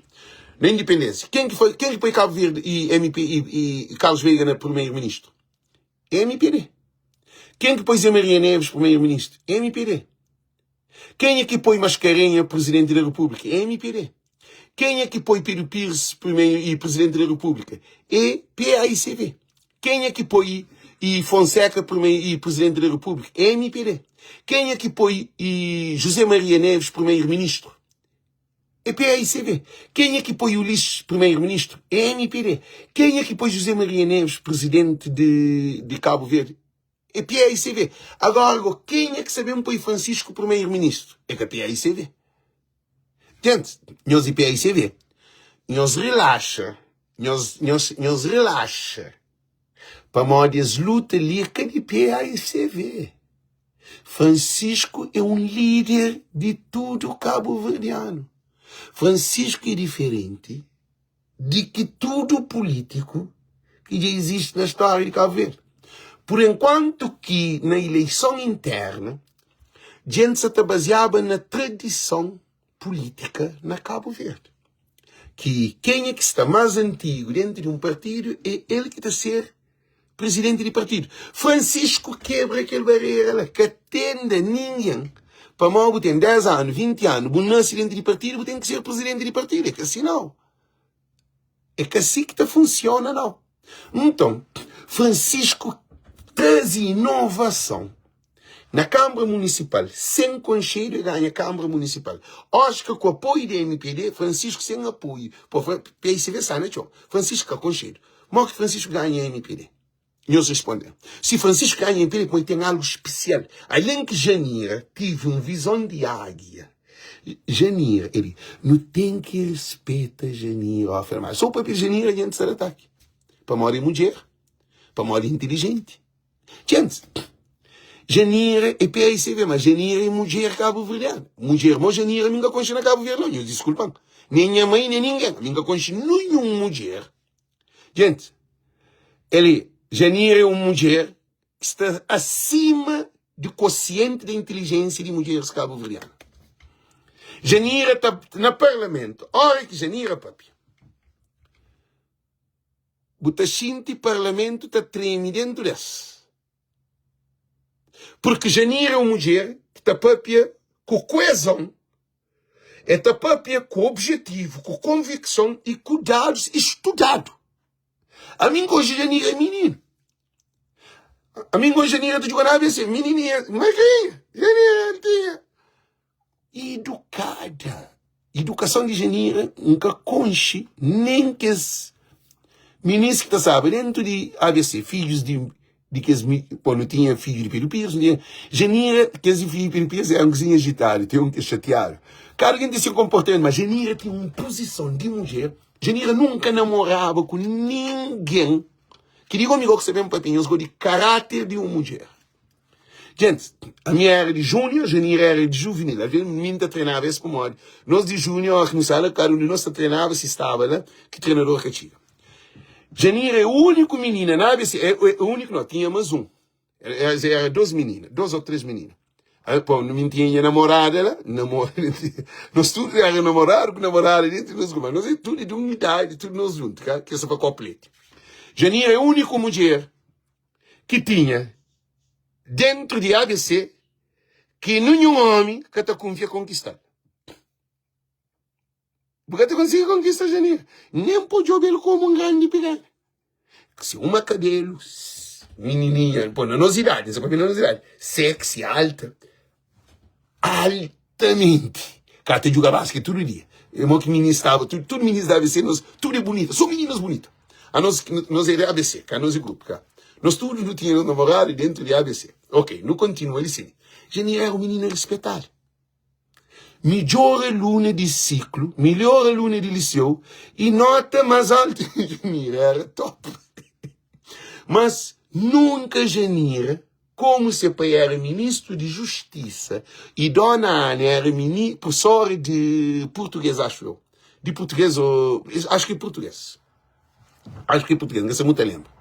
Na indipendênsia, ken ki foi, ken ki poi Kabu Verdi i MP i, i Carlos Veiga na primeiro-ministru? MPD. Ken ki poi Zé Maria Neves primeiro-ministru? MPD. Kenha ki poi Mascarenha Presidenti da Repúblika? MPD. Kenha ki poi Pedro Pires primeiro e Presidenti da Repúblika? E PAICV. Kenha ki poi e Fonseca primeiro e Presidenti da Repúblika? MPD. Kenha ki poi e José Maria Neves Primeiro-Ministro? É PAICV. Kenha ki poi Ulisses Primeiro-Ministro? MPD. Kenha ki poi José Maria Neves Presidente de, de Cabo Verde? É PAICV. Agora, go, kenha ki sa ben poi Francisco primeiro-ministro? É ka PAICV. Gente, nhos di PAICV, nhos relaxa, nhos, nhos, nhos relaxa. Pamodi es luta li é ka di PAICV. Francisco é um líder di tudo cabo-verdiano. Francisco é diferente di ki tudu pulítiku ki dja izisti na stória di Kabu Verdi. Pur enkuantu ki na ileison interna, djenti sa ta baziaba na tradison pulítika na Kabu Verdi, ki kenha ki sta más antigu dentu di un partidu é el ki ta ser Presidenti di partidu. Francisco kebra kel barera la, ka tenda ningen. Pamodi bu ten 10 anu, 20 anu, bu nase dentru di partidu, bu ten ki ser presidenti di partidu. É ka si nau. É ka si ki ta funsiona nau. Nton, Francisco traze inovason na Kanbra Munisipal, sen konxedu e ganha Kanbra Munisipal. Oscar ku apoiu di mpd, Francisco sen apoiu. Po PICV sta na txon. Francisco ka konxedu. Mo ki Francisco ganha mpd? Nhos responde-m. Si Francisco ganha mpd, pamodi ten algu spesial. Alen ki Janira tive un vizon di águia. Janira, el di, nu ten ki rispeta Janira. Ó, fla, so papia di Janira, djenti sta na ataki. Pamodi é mudjer, pamodi é intilijenti. Djenti, Janira é PAICV, ma Janira é mudjer kabuverdianu. Mudjer mo Janira mi N ka konxe na Kabu Verdi nau, nhos diskulpa-m. Nen nha mai, nen ningen. Mi N ka konxe ninhun mudjer. Gente, el Janira é un mudjer ki sta asima di kosienti di intelijensia di mudjeris kabuverdianu. Janira ta na parlamentu, ora ki Janira papia, bu ta xinti parlamentu ta tremi dentu des. Purki Janira é un mudjer ki ta papia ku koezon, el ta papia ku objetivu, ku konvikson i ku dadus i studadu. Ami N konxe Janira é mininu. Ami N konxe Janira ta djuga na ABC, minininha, magrinha, Janira altinha. Idukada. Idukason di Janira N ka konxe nen kes minis ki ta staba dentu di ABC, fidjus di di kes pô nu tinha fidju di Pedro Pires, nu tinha Janira, kes di fidju di Pedro Pires éra un kuzinha ajitadu, ten un ki é xatiadu. Kada ken ten se konportamentu, ma Janira tinha un puzison di mudjer. Janira nunka namoraba ku ningen. Ki diga omi go ki sta ben papia, nhos go di karáter di un mudjer. Gentis, ami éra di júnior, Janira éra di juvinil. Alvês mi N ta trenaba es pamodi nos di júnior, óras ki nu staba la, kada un di nos ta trenaba si staba la, ki trenador ka txiga. Janira é úniku minina na ABC, é úniku nau, tinha más un. Éra dôs minina, dôs ô três minina. Pô, mi tinha nha namorada la, namora, nos tudu éra namoradu ku namorada dentu di nos grupu, mas nos é tudu di un idadi, tudu nos juntu, ka ke sa pa kopu leti. Janira é úniku mudjer ki tinha dentru di ABC ki ninhun omi ka ta kunfia konkista-l. Bu ka ta konsigi konkista Janira, nen pa djobe-l komu un grandi pigada. Si uma kabelu, minininha, pô, na nos idadi, nsa papia na nos idadi, sexy, alta, altamenti. Ka ta djuga basket tudu dia. É mo ki minis staba, tudu, tudu minis da ABC, nos tudu é bunita, sô mininas bunita. A nos, nos é di ABC, ka nos é grupu, ka. Nos tudu nu tinha nos namoradu dentu di ABC. Ok, nu kontinua li sin. Janira era un minina rispetadu. Midjor aluna di siklu, melhor aluna di liseu i nota más altu. Janira era top. Mas nunka Janira, komu se pai era ministru di justisa i dona Ana era mini, profesora di purtuges, axu eu, di purtuges o, axu ki purtuges, axu ki purtuges, N ka sta mutu ta lenbra.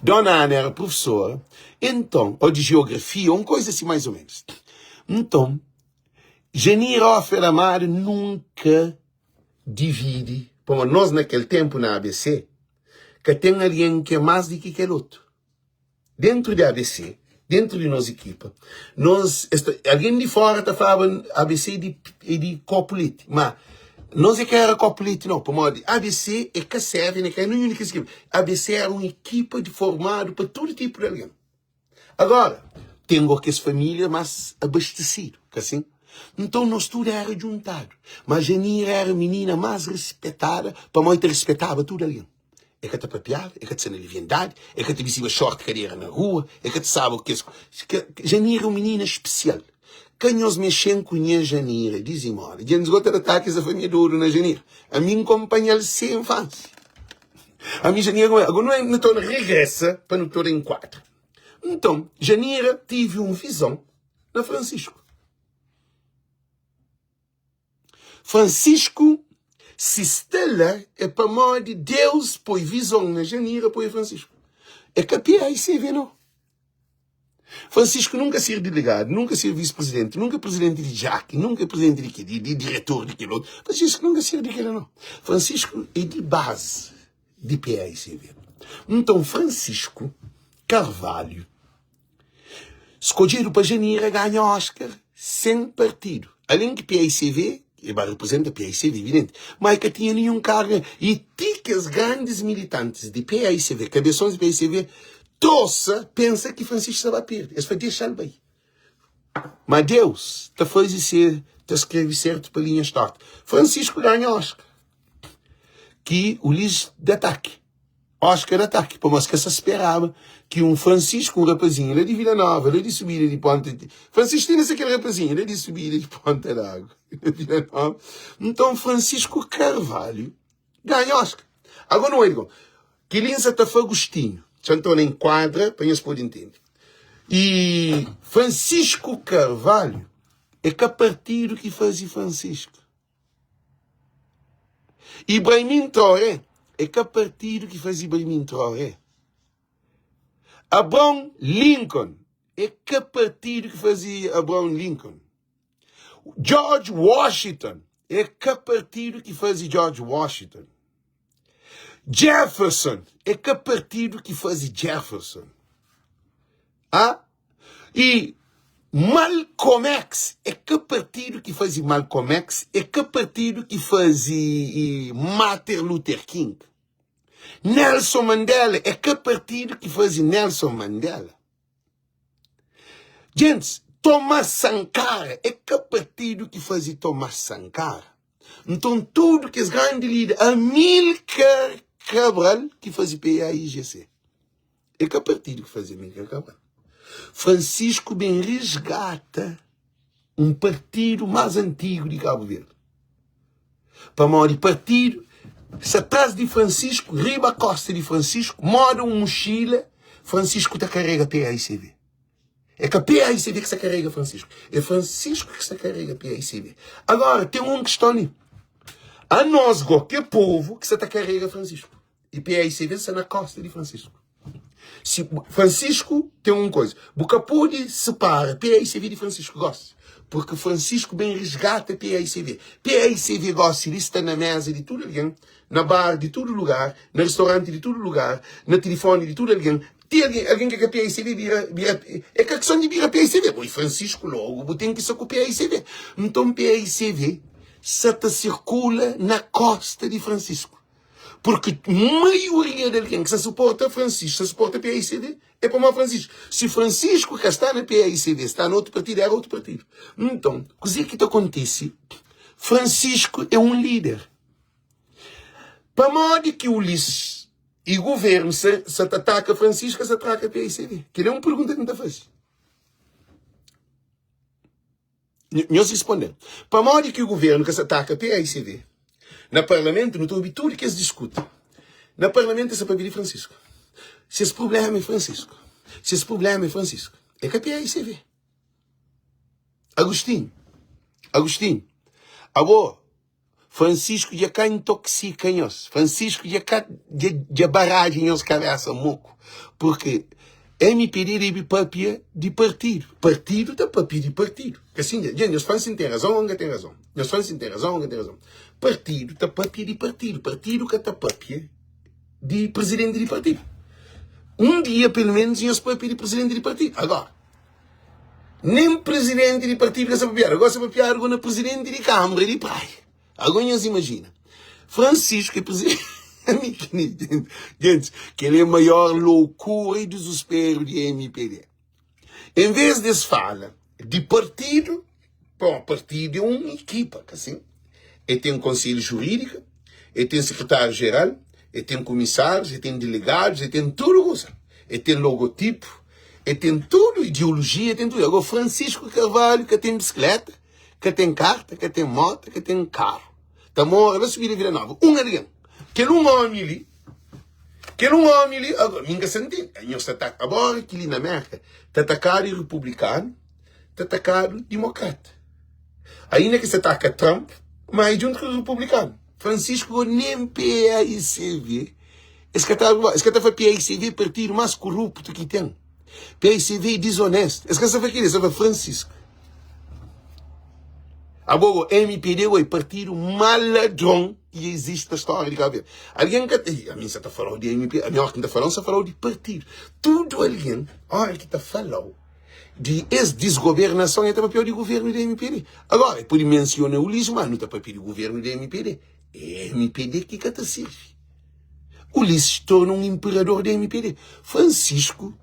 Dona Ana era profesora, enton, o di jiografia, un koisa si mais o menus. Nton, Janira Ofer Amado nunka dividi, pamodi nos na kel tenpu na ABC, ka ten algen ki é más di ki kel otu. Dentru di ABC, dentru di nos ekipa, nos, es ta, algen di fora ta flaba ABC é di, é di kopu leti, má nos é ka éra kopu leti nau, pamodi ABC é ka sérvi, ne ka ninhun di kes ekipa. ABC éra un ekipa di formadu pa tudu tipu di algen. Agora, ten go kes família más abastesidu, ka sin? Nton, nos tudu éra djuntadu. Má Janira éra minina más rispetada, pamodi el ta rispetaba tudu algen. El ka ta papiaba, el ka ta sta na liviandadi, el ka ta bistiba xorti kadera na rua, el ka ta staba ku kes. Janira é un minina spesial. Ka nhos mexe-m ku nha Janira, dizimóla. Dja N sgota di ataka es família dodu na Janira. Ami N konpanha-l se infansia. Ami Janira, agora nu torna regresa pa nu torna enkuadra. Nton, Janira tive un vizon na Francisco. Francisco si sta la é pamodi Deus poi vizon na Janira poi Francisco. É ka PAICV no. Francisco nunka ser delegado, nunka ser vice-presidente, nunka presidente di JAC, nunka presidente di keli, di diretor di kel otu. Francisco nunka ser di kela no. Francisco é di base di PAICV. Nton Francisco Carvalho skodjedu pa Janira ganha Oscar sen partidu. Alén ki PAICV, el ba reprezenta PAICV, evidenti, ma el ka tinha ninhun karga i ti kes grandis militantis di PAICV, kabesons di PAICV, trosa pensa ki Francisco sta ba perde. Es fla, dexa-l bai. Ma Deus ta faze se ta skrebe sertu pa linhas tortu. Francisco ganha Oscar, ki Ulisses da ataki. Oscar da ataki, pamodi es ka sa speraba ki un Francisco, un rapazinhu la di Vila Nova, la di subida di Ponta, Francisco tinha se kel rapazinhu la di subida di Ponta d'Água, na Vila Nova. Nton Francisco Carvalho ganha Oscar. Agora nu oi, kel-li N sa ta fla Agostinho, txa N torna enkuadra pa nhos pode ntende. E Francisco Carvalho é ka partidu ki faze Francisco. Ibrahim Traoré. É ka partidu ki faze Ibrahim Traoré. Abraão Lincoln é ka partidu ki faze Abraão Lincoln. George Washington é ka partidu ki faze George Washington. Jefferson é ka partidu ki faze Jefferson. Ah? E Malcolm X é ka partidu ki faze Malcolm X, é ka partidu ki faze Martin Luther King. Nelson Mandela é ka partidu ki faze Nelson Mandela. Gentis, Thomas Sankara é ka partidu ki faze Thomas Sankara. Nton tudu kes grandi líder, Amilcar Cabral ki faze PAIGC. É ka partidu ki faze Amilcar Cabral. Francisco ben resgata un partidu más antigu di Kabu Verdi. Pamodi partidu sta tras di Francisco, riba kosta di Francisco, moda un muxila, Francisco ta karega PAICV. É ka PAICV ki sta karega Francisco, é Francisco ki sta karega PAICV. Agora, ten un kiston li. Anos go, ki é povu ki sta ta karega Francisco. E PAICV sta na kosta di Francisco. Si Francisco ten un koisa, bu ka pode separa PAICV di Francisco gosi, porque Francisco ben resgata PAICV. PAICV gosi li sta na mesa di tudu algen, na bar di tudu lugar, na restauranti di tudu lugar, na tilifoni di tudu algen. Ti algen, algen ki ka PAICV bira, bira, é ka kison di bira PAICV, bo é Francisco logo bu ten ki sta ku PAICV. Nton PAICV sa ta sirkula na kosta di Francisco. Porque maioria di algen ki sa suporta Francisco, sa suporta PAICV, é pamodi Francisco. Si Francisco ka sta na PAICV, sta na otu partidu, era otu partidu. Nton, kuzê ki ta kontise? Francisco é un líder. Pamodi ki Ulisses e governo sa, sa ta ataka Francisco, sa traka PAICV? Kel é un pergunta ki N ta faze. Nhos responde-m, pamodi ki governu ka sa ataka paicv? Na parlamentu nu ta obi tudu ki es diskuti. Na parlamentu es sa pabia di Francisco. Ses prublema é Francisco. Ses prublema é Francisco. É ka paicv. Agostinho, Agostinho, abo Francisco dja ka intoxika nhos, Francisco dja ka dja baradja nhos kabesa moku, porque mpd debe papia di partido, partido ta papia di partido, ka sin dja nhos fla si N ten razon ou N ka ten razon, nhos fla si N ten razon ou N ka ten razon, partido ta papia di partido, partido ka ta papia di presidenti di partido, un dia pelo menos nhos papia di presidenti di partido, agora. Nen presidenti di partidu ka sa papiadu. Agora sa papiadu go na presidenti di kamara di praia. Agora nhos imajina. Francisco é presidenti. Ami ki ni Gentis, kel é maior loucura e dizusperu di MPD. Em vez des fala di partidu, bom, partidu é un ekipa, ka sin? E ten konselhu jurídiku, e ten sekretáriu jeral, e ten kumisárius, e ten delegadus, e ten tudu kusa. E ten logotipu, e ten tudu, ideolojia, e ten tudu. Agora, Francisco Carvalho ka ten bisikleta, ka ten karta, ka ten mota, ka ten karu. Ta mora la subida Vila Nova. Un algen. Kel un omi li, kel un omi li, agora, mi N ka sa ntende. Nhos ta ataka, agora ki li na Merka, ta atakadu republikanu, ta atakadu dimokrata. Ainda ki sa ataka Trump, ma e djuntu ku republikanu. Francisco go nem PAICV es ka ta es ka ta fla PAICV partidu mas koruptu ki ten. PAICV é dizonestu. Es ka sa fla kila, es sa fla Francisco. Abo go MPD go é partidu ma ladron ki dja existe na stória di Cabo Verde. Algen ka ta, ami sa ta falau di MP, ami ora ki N ta falau N sa falau di partidu. Tudu algen ora ki ta falau di es disgobernason e ta papia di governu di mpd. Agora e pudi mensiona Ulisses, ma nu ta papia di governu di mpd. É mpd ki ka ta sirbi. Ulisses torna un imperador di mpd. Francisco,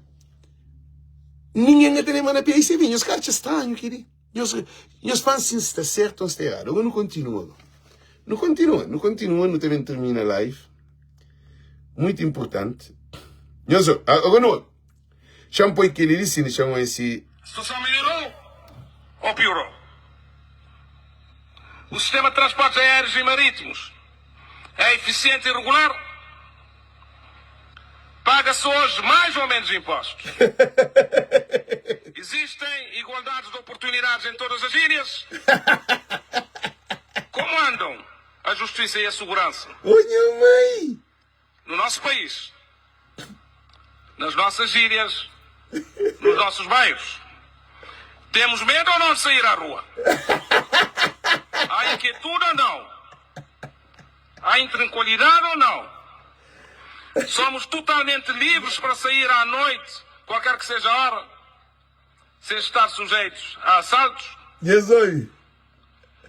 ningen ka ta lembra na PICV. Nhos ka atxa stranhu keli? Nhos, nhos fla si N sta sertu o N sta eradu. Agora nu kontinua go. Nu kontinua, nu kontinua, nu ta ben termina live. Muito importante. Nhos, agora nu. Xa-m poi kel-li li sin, xa-m oi si. Situação melhorou ou piorou? O sistema de transportes aéreos e marítimos é eficiente e regular? Paga-se hoje mais ou menos impostos? Existem igualdade de oportunidades em todas as ilhas? Como andam a justiça e a segurança? Ô nha mãe! No nosso país, nas nossas ilhas, nos nossos bairros. Temos medo ou não de sair à rua? Há inquietude ou não? Há intranquilidade ou não? Somos totalmente livres para sair à noite, qualquer que seja a hora, sem estar sujeitos a assaltos? Jesus.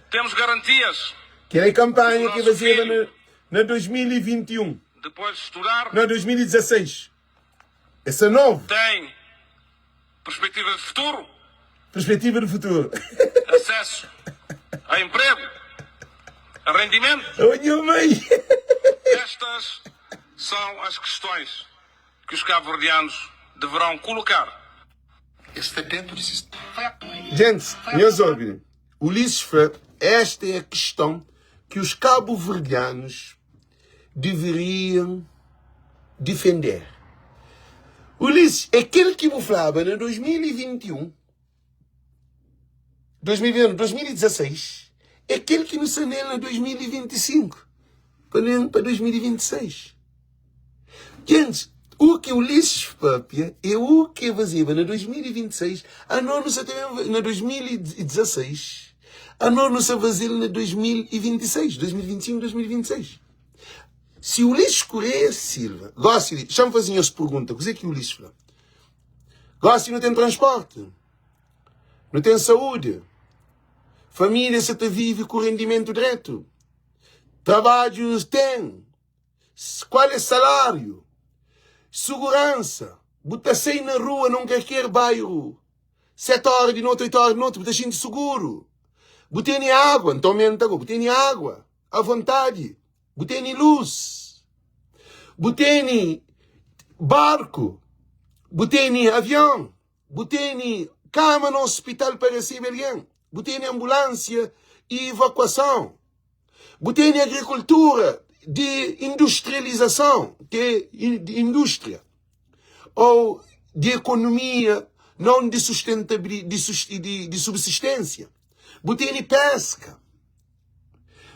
Temos garantias. Kel é kampanha ki fazeba na, na 2021. Depois de estudar. Na 2016. Esse é novo. Tem perspectiva de futuro. Perspectiva de futuro. Acesso a emprego, a rendimento. Olha, mãe. Estas são as questões que os cabo-verdianos deverão colocar. Está dentro de sistema. Gente, nhos obi, Ulisses fla, esta é a questão que os cabo-verdianos deveriam defender. Ulisses, é kel ki bu flaba na 2021, 2021, 2016, é kel ki nu sta nel na 2025, pa nen pa 2026. Gentis, u ki Ulisses papia é u ki e fazeba na 2026, anos nu sa ta ben na 2016, anos nu sa fazel na 2026, 2025, 2026. Si Ulisses Correia Silva, gosi di, xa-m faze nhos pergunta, kuze ki Ulisses fla? Gosi nu ten transporti, nu ten saúdi, família sa ta vive ku rendimentu dretu, trabadju ten, Kual é saláriu? Suguransa. Bu ta sai na rua na un kalker bairu 7 óra di noti, 8 óra di noti, bu ta xinti suguru. Bu tene água, nton menta go, bu tene água avontadi, bu tene lus, bu tene barku, bu tene avion. Bu tene kama na ospital pa resebe algen. Bu tene anbulansia i ivakuason. Bu tene agrikultura di industrializason, ki é di industria, ou di ekonomia non di di subsistensia. Bu tene peska.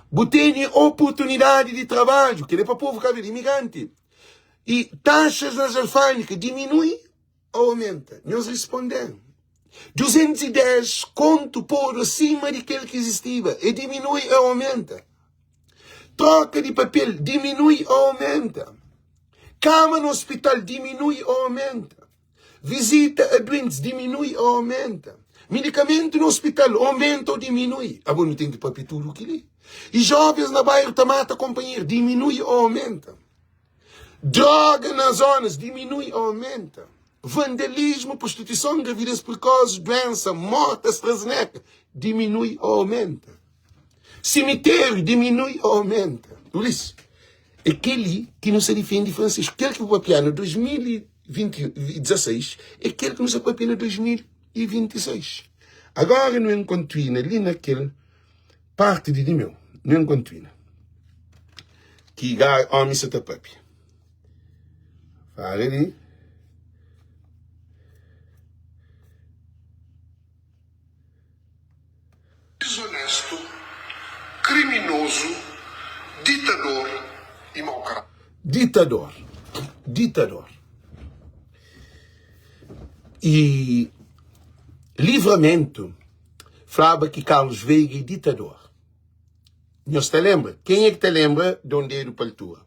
Bu tene oportunidadi di trabadju, kel é pa povu ka imigranti. I taxas nas alfândega diminui. Aumenta? Nhos responde-m. 210 kontu podu asima di kel ki izistiba, e diminui ô aumenta? Troka di papel diminui ô aumenta? Kama na ospital diminui ô aumenta? Vizita a duentis diminui ô aumenta? Medikamentu na ospital aumenta ô diminui? Abo nu ten ki papia tudu kili. I jovens na bairu ta mata konpanheru diminui ô aumenta? Droga na zonas diminui ou aumenta? Vandalismo, prostituison, gravidez precoz, duensa, morte, AstraZeneca diminui ou aumenta? Cemitério diminui ou aumenta? Ulisses, é kel-li ki nu sta difende Francisco. Kel ki bu papia na 2016 é kel ki nu sta papia na 2026. Agora nu enkontuina li na kel Parti di di meu, nen kontuina. Ki ga omi sa ta papia. Fala di. Dezonestu, kriminozu, ditador i mau karáter. Ditador, ditador. I Livramento. Flaba ki Carlos Veiga é ditador. Nhos ta lenbra? Kenha ki ta lenbra da un dedu pa altura.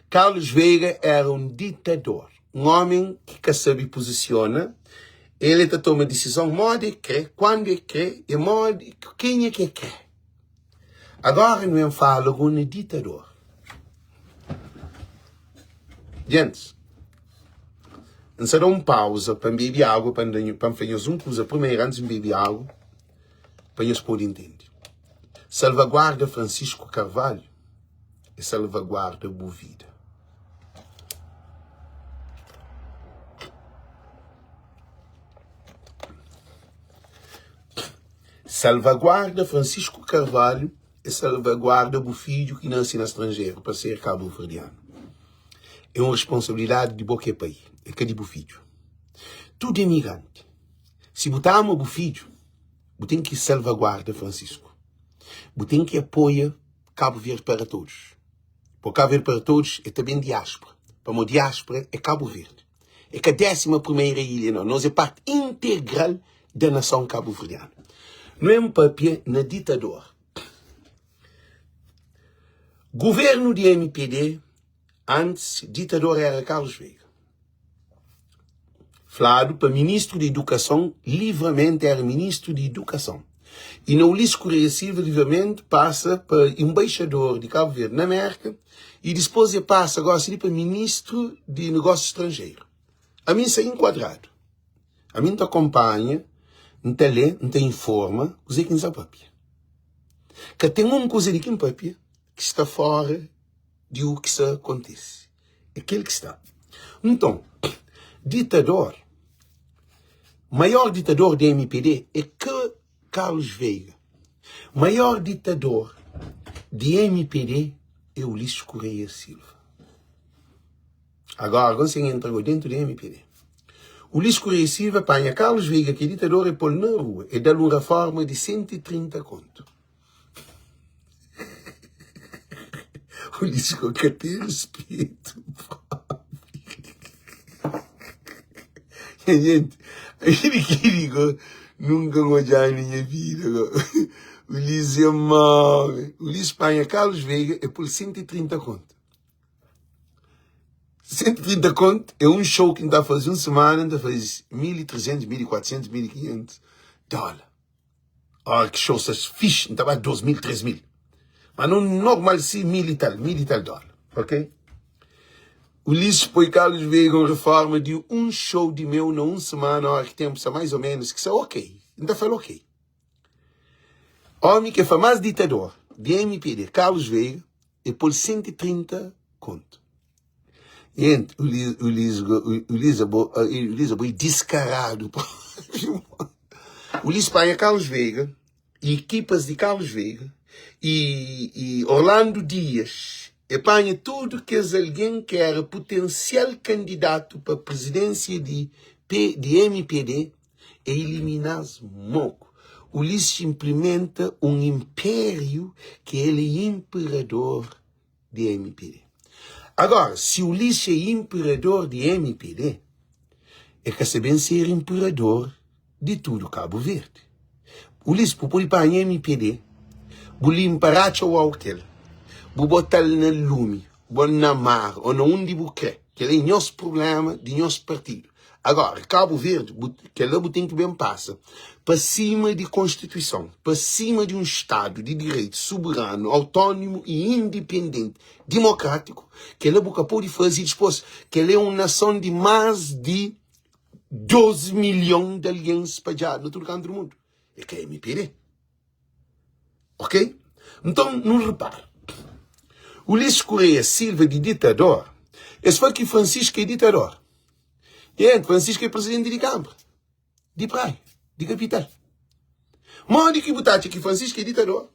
Carlos Veiga era un ditador, un omi ki ka sabe puzisiona, el ta toma disizon modi el kre, kuandu el kre e modi kenha ki el kre. Agora nu en fala go na ditador. Gentis, N sa da un pauza pa N bebe agu pa N da pa N fla nhos un kuza primeru antis N bebe agu pa nhos pode intende. Salvaguarda Francisco Carvalho é salvaguarda bu vida. Salvaguarda Francisco Carvalho é salvaguarda bu fidju ki nase na stranjeru pa ser kabuverdianu. É un responsabilidadi di bo ki é pai, é ka di bu fidju. Tudu imigranti, si bu ta ama bu fidju, bu ten ki salvaguarda Francisco. Bu ten ki apoia Cabo Verde para todos. Po Cabo Verde para todos é ta ben diáspora, pamo diáspora é Cabo Verde. É ka désima primeira ilha não, nos é parte integral da nação cabo-verdiana. Nu en papia na ditador. Governo di mpd antes ditador era Carlos Veiga. Fladu pa ministru di idukason, Livramento era ministru di idukason. I na Ulisses Correia Silva, Livramento pasa pa embaixador di Cabo Verde na Merka i dispôs e pasa gosi li pa ministru di negósiu stranjeru. Ami N sta inkuadradu. Ami N ta konpanha, N ta lê, N ta informa kuzê ki N sta papia. Ka ten un kuza di ki N papia ki sta fora di u ki sta kontise. É kel ki sta. Nton, ditador, maior ditador di mpd é ka Carlos Veiga. Maior ditador di mpd é Ulisses Correia Silva. Agora, gosi N entra go dentu di mpd. Ulisses Correia Silva panha Carlos Veiga ki é ditador e pol na rua, e dal un reforma di 130 kontu. Ulisses ko ka ten respetu propi. Nha gente, aquele que digo, nunca N odja na nha vida go. Ulisses é mau. Ulisses panha Carlos Veiga e pol 130 kontu. 130 kontu é un show ki N ta faze un semana, N ta faze 1300, 1400, 1500 dólar. Óra ki show sta fixi, N ta ba 2000, 3000. Ma no normal si, mil i tal, mil i tal dólar, ok? Ulisses poi Carlos Veiga un reforma di un show di meu na un semana, óra ki tempu sta mais ou menos, ki sta ok, N ta fala ok. Omi ki é fa más ditador di mpd, Carlos Veiga, e pol 130 kontu. Gente, Ulisses, Ulisses, abo é diskaradu. Ulisses panha Carlos Veiga e equipas di Carlos Veiga e, e Orlando Dias e panha tudo kes alguém que era potencial candidato pa presidência di, P, di MPD e eliminas moco. Ulisses implementa um império que ele é imperador di mpd. Agora, si Ulisses é imperador di mpd, é ka sa ben ser imperador di tudu Kabu Verdi. Ulisses, bu pode panha mpd, bu limpa ratxa wau kel, bu bota-l na lumi, bo na mar o na undi bu kre. Kel-la é nhos prubléma di nhos partidu. Agora, Kabu Verdi, bu, kel-la bu ten ki ben pasa pa sima di Konstituison, pa sima di un Stadu di direitu, soberanu, autónimu y indipendenti, dimokrátiku. Kel-la bu ka pode faze y dispôs. Kel-la é un nason di más di 12 milhon di algen spadjadu na tudu kantu di mundu. É ka mpd. Ok? Nton, nu repara. Ulisses Correia Silva di ditador, es fla ki Francisco é ditador. E ent, Francisco é presidenti di Câmara, di Praia, di kapital. Modi ki bu ta atxa ki Francisco é ditador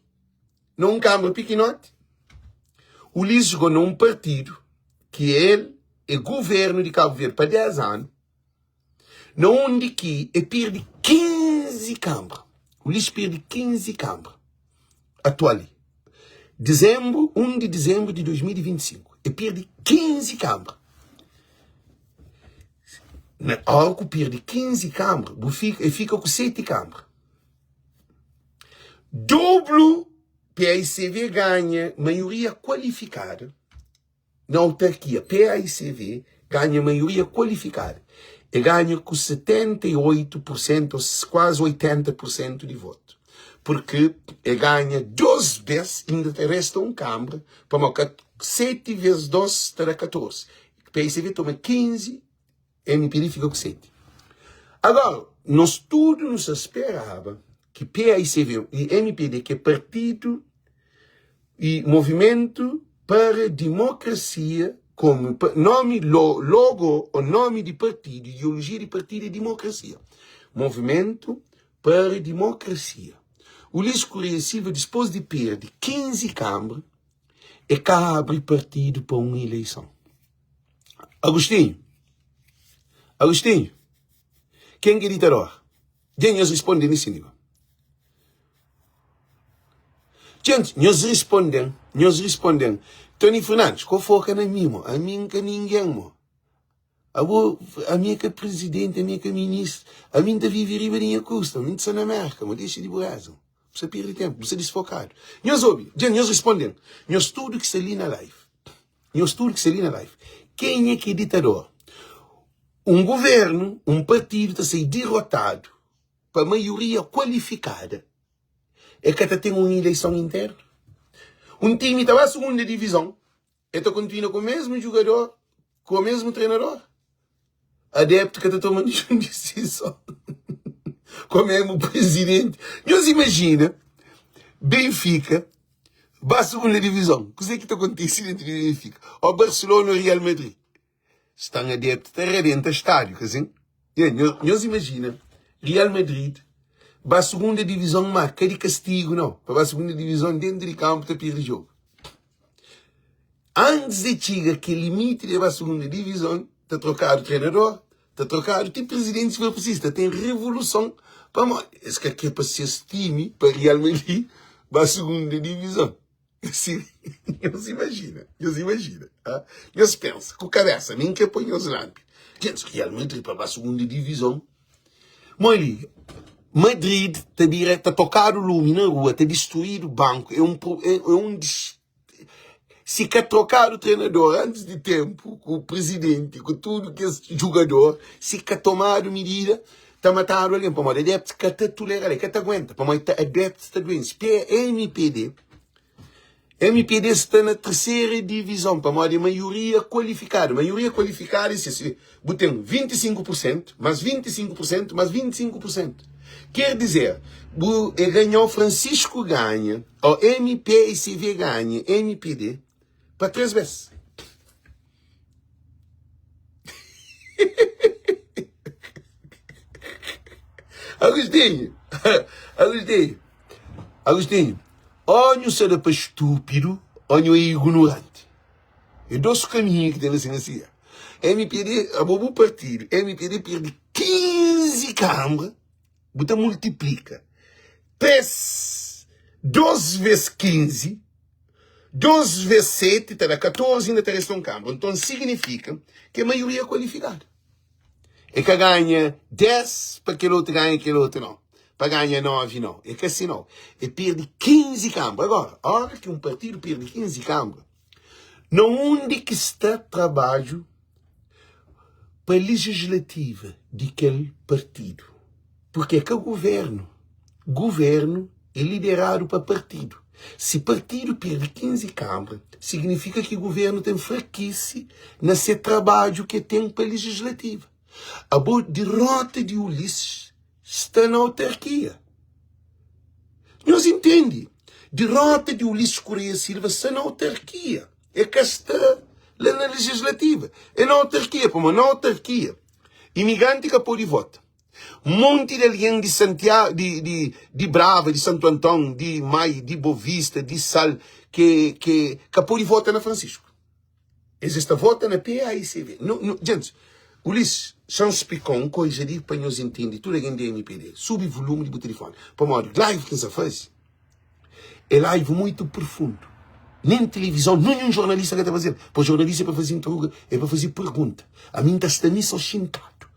na un Câmara pikinoti? Ulisses go na un partidu ki el é governu di Cabo Verde pa 10 anu. Na undi ki e pirdi 15 kanbra. Ulisses pirdi 15 kanbra atual li. Dizembru, 1 di dizembru di 2025, e pirdi 15 kanbra. Na ora ku pirdi 15 kanbra, bu fika, e fika ku 7 kanbra. Doblu PAICV ganha maioria kualifikada. Na autarkia, paicv ganha maioria kualifikada. E ganha ku 78 pur sentu, kuazi 80 pur sentu di votu. Purki e ganha dos bes, inda ta resta un kanbra, pamodi 7 ves 2 ta da 14. Paicv toma 15, mpd fika ku 7. Agora, nos tudu nu sa speraba ki paicv y mpd, ki é partidu y Movimentu para Dimokrasia komu nomi logo o nomi di partidu, ideolojia di partidu é dimokrasia. Movimentu para Dimokrasia. Ulisses Correia Silva dispôs di perde 15 kanbra e ka abri partidu pa un ileison. Agostinho, Agostinho, ken ki é ditador? Dja nhos risponde mi sin. Gente, nhos responden, nhos responden. Tony Fernandes, ko foka na mi mo, ami N ka ningen mo. Abo, ami é ka prizidenti, ami é ka ministru, ami N ta vive riba di nha kusta, ami N ta sta na Merka mo, dexa di bureza mo. Bu sta pirdi tenpu, bu sta disfokadu. Nhos obi, dja nhos risponde-m, nhos tudu ki sta li na live, nhos tudu ki sta li na live, kenha ki é ditador? Un guvernu, un partidu ta sai dirotadu pa maioria kualifikada, e ka ta ten un ileison internu? Un timi ta ba sugunda divizon, e ta kontinua ku mesmu jugador, ku mesmu trenador? Adeptu ka ta toma ninhun disizon ku mesmu prizidenti. Nhos imajina Benfika ba sugunda divizon, kuzê ki ta kontise dentru di Benfika? Ô Barcelona ô Real Madrid? Sta un adeptu ta rebenta stádiu, ka sin? Nhos imajina Real Madrid ba sugunda divizon ma ka di kastigu nau, pa ba sugunda divizon dentru di kanpu ta pirdi jogu. Antis di txiga kel limiti di ba sugunda divizon, ta trokadu trenador, ta trokadu ti prizidenti si for prisizu, ta ten revoluson pamodi es ka kre pa ses timi, pa Real Madrid ba sugunda divizon. Si, nhos imajina, nhos imajina, ah, nhos pensa ku kabesa, mi N kre poi nhos lanpi. Gentis, Real Madrid pa ba sugunda divizon, Moi li, Madrid ta bira, ta tokadu lumi na rua, ta distruídu banku, é un, é un si ka trokadu trenador antis di tenpu, ku prizidenti, ku tudu kes jugador, si ka tomadu midida, ta matadu algen, pamodi adeptus ka ta tulera-l, e ka ta aguenta, pamodi ta adeptus ta duense. PMPD MPD sta na terceira divizon pamodi é maioria kualifikadu. Maioria kualifikadu é si, bu ten 25 pur sentu, más 25 pur sentu, más 25 pur sentu. Ker dizer, bu e ganhau, Francisco ganha, ô MPICV ganha MPD pa 3 bes. Agostinho, Agostinho, Agostinho, ó nhu sa da pa estúpido ó nhu é ignorante. É dos kaminhu ki ten na Sinasia. MPD, abo bu partidu, MPD perde 15 kambra, bu ta multiplika 3, 2 ves 15, 2 ves 7 ta da 14, inda ta resta un kanbra. Nton, signifika ki é maioria kualifikadu. É ka ganha 10 pa kel otu ganha kel otu, nau. Pa ganha 9, nau. É ka si, nau. É perde 15 kanbra. Agora, ora ki un partidu perde 15 kanbra, na undi ki sta trabadju pa legislativa di kel partidu? Purki é ka guvernu. Guvernu é lideradu pa partidu. Si partidu perde 15 kanbra, signifika ki guvernu ten frakisi na se trabadju ki e ten pa legislativa. Abo, dirota di Ulisses sta na autarkia. Nhos intende? Dirota di Ulisses Correia Silva sta na autarkia. E ka sta la na legislativa. É na autarkia. Pamodi na autarkia, imigranti ka pode vota. Monti di algen di Santiagu, di, di, di Brava, di Santu Anton, di Mai, di Bovista, di Sal, ke, ke ka pode vota na Francisco. Es es ta vota na PAICV. Nu, nu, gentis, Ulisses, xa N splika un koiza li pa nhos intende, tudu algen di MPD, subi volumi di bu telefoni, pamodi live ki N sa faze é live muitu profundu. Nen tilivizon, ninhun jornalista ka ta faze-l. Pa jornalista é pa faze intruga, é pa faze pergunta. Ami N ta sta mi so xintadu,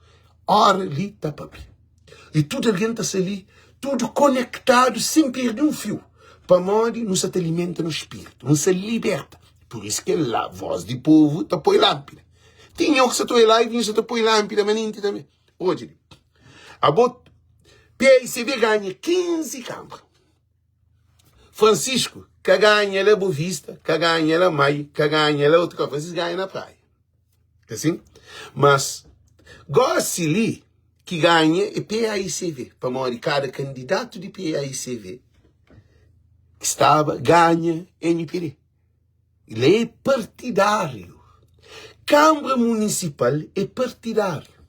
ora li ta papia. I tudu algen ta sta li, tudu konektadu sen perde un fiu. Pamodi nu sa ta alimenta nos spiritu, nu sa liberta. Pur isu ki la voz di povu ta poi lanpida. Ti nho ki sa ta oi live, nho sa ta poi lanpida manenti tanbe. Odja li. Abo PICV ganha 15 kanbra. Francisco ka ganha la Bovista, ka ganha la Mai, ka ganha la otu kau. Francisco ganha na praia. Asin? Mas gosi li ki ganha é PAICV, pamodi kada kandidatu di PAICV ki staba ganha MPD. La é partidáriu. Kanbra Munisipal é partidáriu.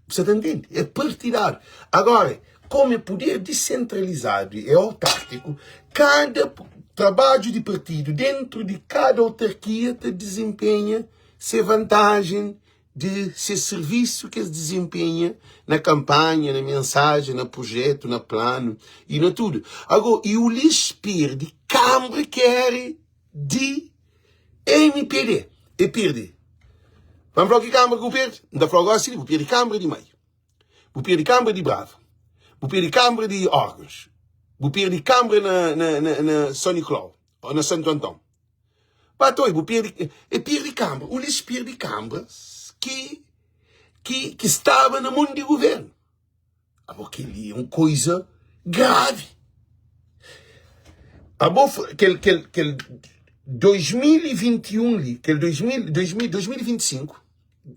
Bu sa ta ntende? É partidáriu. Agora, komu é puder disentralizadu e autárkiku, kada trabadju di partidu dentru di kada autarkia ta dizenpenha se vantajen di ses sirvisu ki es dizenpenha na kanpanha, na mensajen, na prujetu, na planu i na tudu. Ago, i Ulis perde kanbra ki éra di. Mpd e pirdi. Pa N fla-u ki kanbra ki bu pirdi? N ta fla-u gosi li, bu pirdi kanbra di mai, bu pirdi kanbra di Brava, bu pirdi kanbra di Órgãos, bu pirdi kanbra na, na, na, na São Nicolau, ou na Santo Antão. Ba toi, bu pirdi, e pirdi kanbra. Ulisses pirdi kanbras ki, ki, ki staba na mon di guvernu. Abo kel-li é un koiza gravi. Abo kel kel kel 2021 li, kel 2000 2000 2025,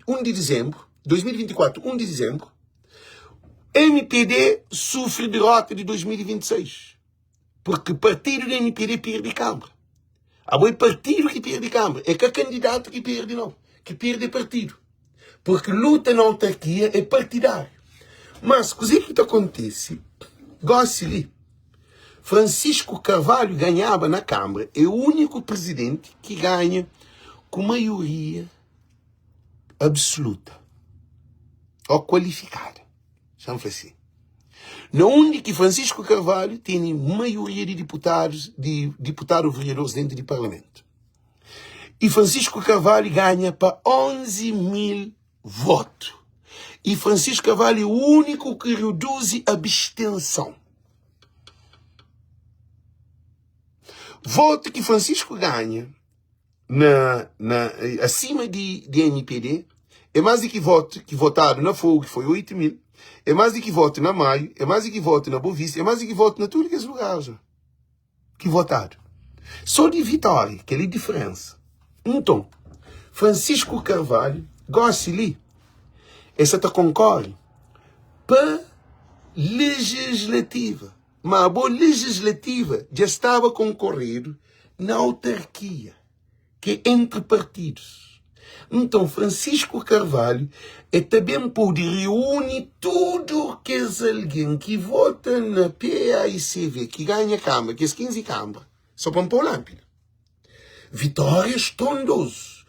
1 di dizembru, 2024, 1 di dizembru, MPD sufri derota di 2026. Porque partidu di MPD pirdi Kambra. Abo é partidu ki pirdi Kambra, é ka kandidatu ki pirdi nau. Ki pirdi é partidu. Porque luta na autarkia é partidário. Mas kuzê ki ta kontise gosi li? Francisco Carvalho ganhaba na Kambra, é úniku presidenti ki ganha ku maioria absoluta ou kualifikada. Xa-m fla si. Na undi ki Francisco Carvalho tene maioria di diputadus, di diputadu vereadores dentu di parlamentu. I Francisco Carvalho ganha pa 11 mil votu. I Francisco Carvalho é úniku ki reduzi abstenson. Votu ki Francisco ganha na, na, acima di, di MPD, é mais di ki voto ki votadu na Fogo, ki foi 8 mil, é mais di ki voto na Maio, é mais di ki voto na Boa Vista, é mais di ki voto na tudo kes lugares lá ki votadu. Só di Vitória, kel-li diferença. Nton, Francisco Carvalho, gosi li, el sa ta konkorre pa legislativa. Ma abo legislativa dja staba konkorredu na autarkia, ki é entri partidus. Nton, Francisco Carvalho e ta ben pode reúni tudu kes algen ki vota na PAICV, ki ganha Kambra, kes 15 Kambra, so pa N pô lanpida. Vitória strondozu.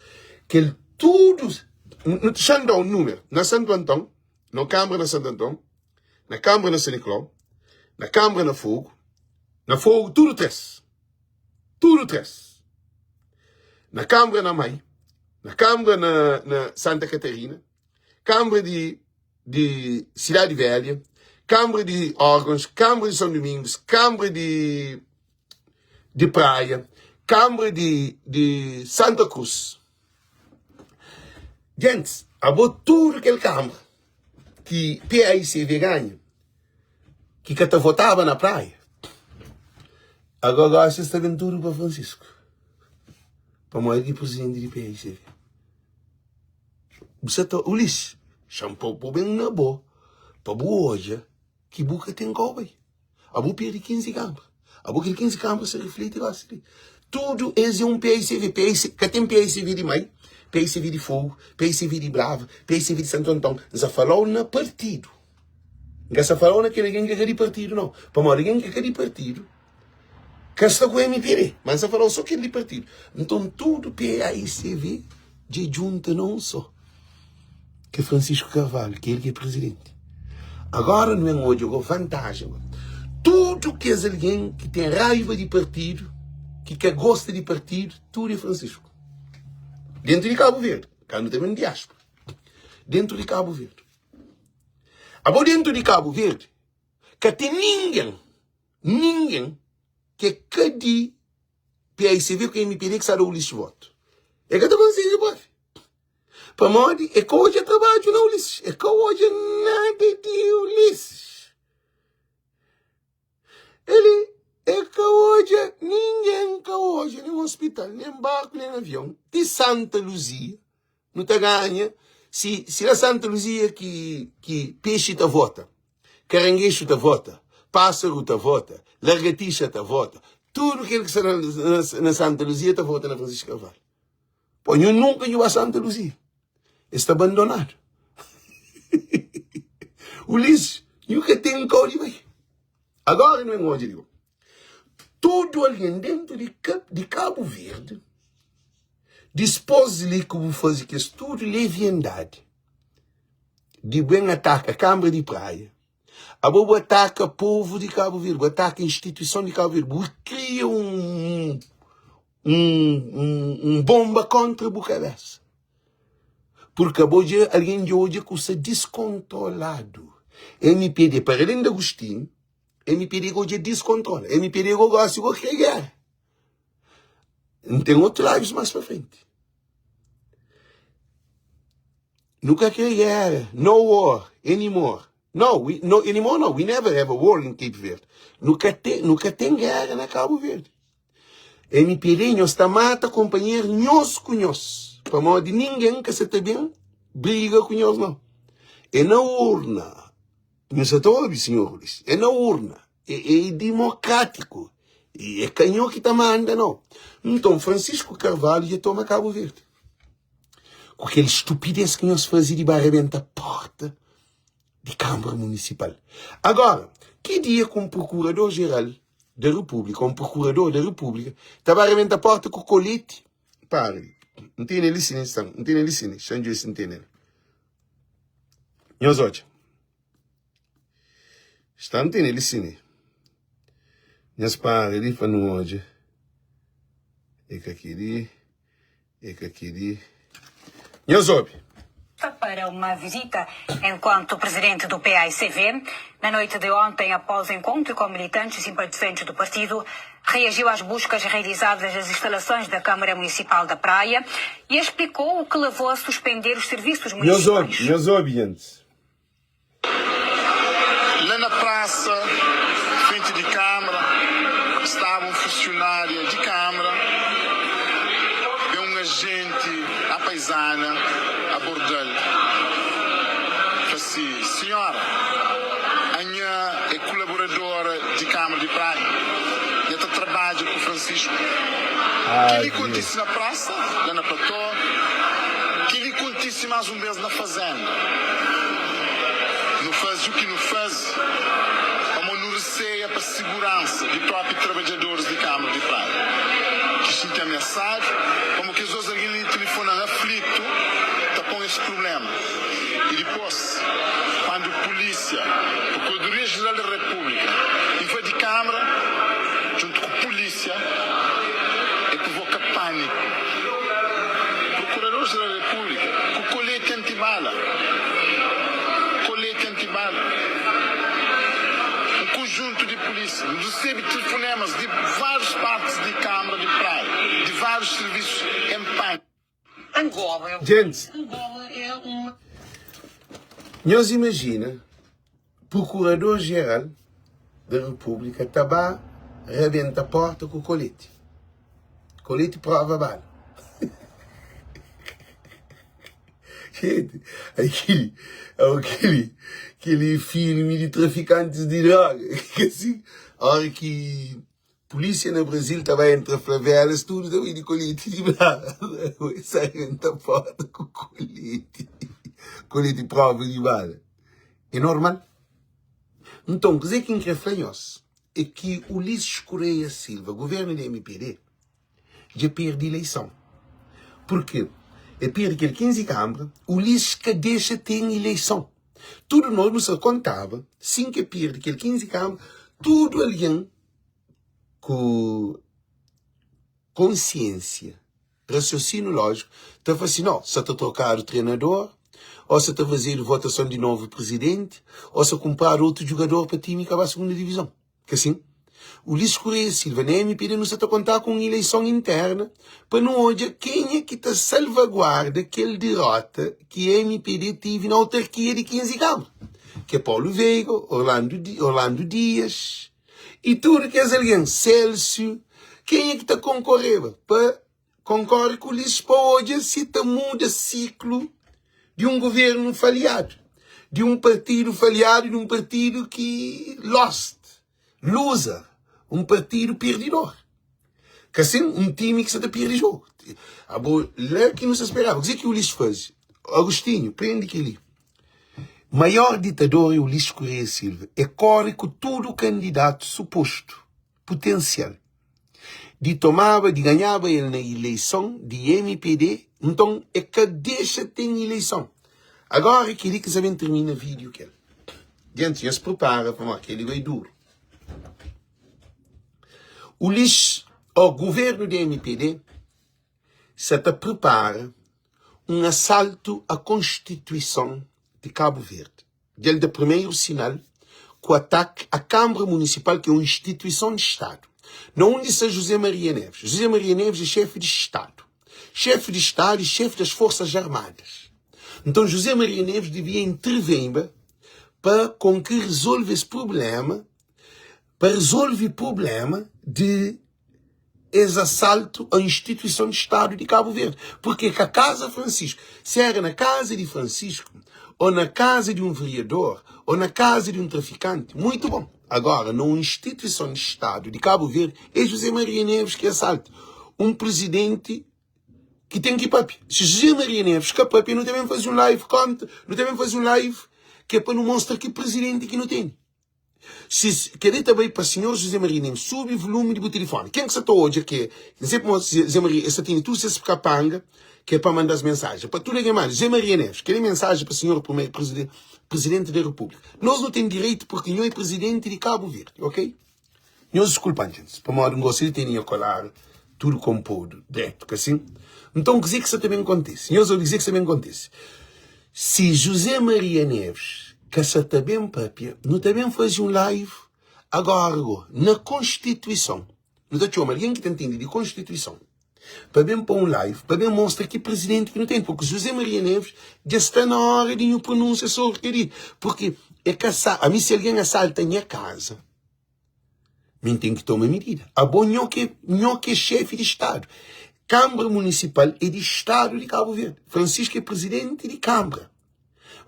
Kel tudu, xa-m da-u númeru, na Santu Anton, na Kambra na Santu Anton, na Kambra na Saniklon, na Kambra na Fogu, na Fogu tudu 3, tudu 3, na Kambra na Mai, na Kambra na, na Santa Catarina, Kambra di, di Cidade Velha, Kambra di Órgãos, Kambra di São Domingos, Kambra di, di Praia, Kambra di, di Santa Cruz. Gentis, abo tudu kel kambra ki PAICV ganha, ki ka ta votaba na praia, agora gosi es ta ben tudu pa Francisco, pamodi ki presidenti di PAICV. Bu sa ta, Ulisses, xa-m pô ben na bo, pa bu odja ki bu ka ten kau bai. Abo perde 15 kanbra. Abo kel 15 kanbra sa rifliti gosi li. Tudu es é un PICV. PIC, ka ten PICV di Mai, PICV di Fogo, PICV di Brava, PICV di Santu Anton. N sa falau na partidu. N ka sa falau na kel algen ki ka di partidu nau. Pamodi algen ki ka di partidu ka sta ku MPD. Ma N sa falau so kel di partidu. Nton tudu PAICV dja djunta na un so. Ki é Francisco Carvalho, ki el ki é presidenti. Agora nu ben odja go vantajen go. Tudu kes algen ki ten raiva di partidu, ki ka gosta di partidu, tudu é Francisco. Dentu di Cabo Verde, ka nu ta ben diaspora. Dentu di Cabo Verde. Abo dentu di Cabo Verde, ka ten ningen, ningen ki é ka di PAICV ku MPD ki sa da Ulisses voto. E ka ta konsigi propi. Pamodi e ka odja trabadju na Ulisses. E ka odja nada di Ulisses. Ele e ka odja ningen ka odja nen hospital, nen barku, nen avion. Ti Santa Luzia nu ta ganha si si na Santa Luzia ki ki pexi ta vota, karanguexu ta vota, pásaru ta vota, largatixa ta vota, tudu kel ki sta na, na, na Santa Luzia ta vota na Francisco Carvalho. Pô, nhu nunka nhu ba Santa Luzia. Es sta bandonadu. Ulisses, nhu ka ten kau di bai. Agora nu ben odja li. Tudu algen dentu di, di Cabo Verde, dispos li ku bu faze kes tudu leviandadi di ben ataka Kambra di Praia, abo bu ataka povu di Cabo Verde, bu ataka instituison di Cabo Verde, bu kria un. Un bonba kontra bu kabesa. Purki abo dja algen dja odja ku sta diskontroladu. MPD, para alén di Agostinho, MPD go dja diskontrola. MPD go gosi go kre gera. N ten otu lives más pa frenti. Nu ka kre gera. No war anymore. No, we, no anymore no. We never have a war in Cape Verde. Nu ka ten, nu ka ten gera na Cabo Verde. MPD nhos ta mata konpanheru nhos ku nhos pamodi ningen ka sa ta ben briga ku nhos nau. É na urna. Nhu sa ta obi sinhor Ulisses? É na urna. É, é dimokrátiku. É ka nho ki ta manda nau. Nton Francisco Carvalho dja toma Cabo Verde. Ku kel stupidez ki nhos faze di ba rebenta porta di Kâmara Munisipal. Agora, ki dia ku un Prokurador Jeral da Repúblika, un Prokurador da Repúblika, ta ba rebenta porta ku koleti? Para li. N tene li sin, san. N tene li sin, xan djobe si N tene li. Nhos odja. Sta N tene li sin. Nhos para li pa nu odja. E ka kiri. É ka keli. Nhos obi. Para uma visita enquanto presidente do PAICV, na noite de ontem, após encontro com militantes e simpatizantes do partido, reagiu às buscas realizadas nas instalações da Câmara Municipal da Praia e explicou o que levou a suspender os serviços Nhos obi, municipais. nhos obi, gentis. La na prasa, frenti di Kamara, staba un fusionaria di Kamara. Ben un ajenti a paizana aborda-l, fla si, Sinhora, anha é kulaboradora di Kamara di Praia? Nha ta trabadja ku Fransisku? Kel-li kontise na prasa, la na platô. Kel-li kontise más un bês na fazénda. Nu faze u ki nu faze pamodi nu reseia pa siguransa di propi trabadjadoris di Kamara di Praia ki xinti amiasadu pamodi kes dos algen li tilifona-m aflitu ta pon es prublema i dipos kuandu pulisia, Prokuradoria Jeral di Repúblika invadi Kamara djuntu ku pulisia e provoka pâniku. Prokurador Jeral di Repúblika ku koleti antibala, koleti antibala, un konjuntu di pulisia. Nu resebe tilfonemas di várius partis di Kamara di Praia, di várius sirvisus en pâniku. Gentis, nhos imajina Prokurador Jeral da Repúblika ta ba rabenta porta ku koleti. Koleti prova bala. Gente, akili, akili, kili filmi di trafikantis di droga. Assim, hora ki polícia na Brasil ta ba entra favelas, tudo ta bai di koleti di bala. Sai rabenta porta ku koleti. Koleti prova di bala. É normal? Nton, kuzê ki N krê fla nhos é ki Ulisses Correia Silva, governu di mpd, dja perde ileison. Purki el perde kel 15 kanbra, Ulisses ka dexa ten ileison. Tudu nos nu sa kontaba, sin ki el perde kel 15 kanbra, tudu algen ku konsiensia Rasiosinu lójiku ta fla si, no, sa ta trokadu trenador, ô sa ta fazedu votason di novu prizidenti, ô sa kunpradu otu djugador pa timi ka ba segunda divizon. Ka sin? Ulisses Correia Silva, na mpd nu sa ta kontá ku un ileison interna pa nu odja kenha ki ta salvaguarda kel derota ki mpd tive na autarkia di 15 Kamara, ki é Paulo Veiga, Orlando, Orlando Dias i tudu kes algen, Sélsiu, kenha ki ta konkoreba pa konkore ku Ulisses pa odja si ta muda siklu di un guvernu falhadu, di un partidu falhadu, di un partidu ki lost, loser, un partidu pirdidor. Ka sin, un timi ki sa ta pirdi jogu. Abo, la ki nu sa speraba. Kuzê ki Ulisses faze? Agostinho, prende kel-li. Maior ditador é Ulisses Correia Silva. É kóre ku tudu kandidatu supostu, putensial, di tomaba, di ganhaba el na ileison di mpd, nton é ka dexa ten ileison. Agora kel-li ki sa ben tirmina vídiu kel. Gentis, nhos pripara pamodi kel-li bai duru. Ulisses. Ô governu di mpd sa ta pripara un asaltu a konstituison di Kabu Verdi. Dja el da primeru sinal ku ataki a Kanbra Munisipal ki é un instituison di Stadu. Na undi sta José Maria Neves? José Maria Neves é xefi di Stadu. Xefi di Stadu e xefi das Forsas Armadas. Nton José Maria Neves devia intervenba pa kon ki rezolve es prublema, pa rezolve prublema di es asaltu a instituison di Stadu di Kabu Verdi. Purke ka kaza Francisco, se era na kaza di Francisco, o na kaza di un veriador, o na kaza di un trafikanti, muitu bon. Agora, na un instituison di Stadu di Kabu Verdi, é José Maria Neves ki asalta un prizidenti ki ten ki papia. Si José Maria Neves ka papia, nu ta ben faze un live kontra, nu ta ben faze un live ki é pa nu mostra ki prizidenti ki nu tene. Si kel-li ta bai pa Sinhor José Maria Neves, subi volumi di bu tilifoni. Ken ki sa ta odja ke N se pamodi José Maria es ta tene tudu ses kapanga ke pa manda-s mensajen. Pa tudu algen manda José Maria Neves, kel-li mensajen pa Sinhor Primeru Presidenti da Repúblika. Nos nu ten direitu purki nho é Presidenti di Kabu Verdi, ok? Nhos diskulpa-m, gentis, pamodi N gosta di tene nha kolar tudu konpodu dretu, ka sin? Nton, kuzê ki sa ta ben kontise? Nhos obi kuzê ki sa ben kontise. Si José Maria Neves ka sa ta ben papia, nu ta ben faze un live agora go, na Konstituison. Nu ta txoma algen ki ta ntende di Konstituison pa ben pa un live, pa ben mostra ki prizidenti ki nu ten. Purki José Maria Neves dja sta na ora di nhu pronúnsia sobri kel-li. Purki e ka sa, ami si algen asalta nha kaza, Mi N ten ki toma midida. Abo nho ki nho ki é xefi di Stadu. Kanbra Munisipal é di Stadu di Kabu Verdi. Francisco é prizidenti di Kanbra.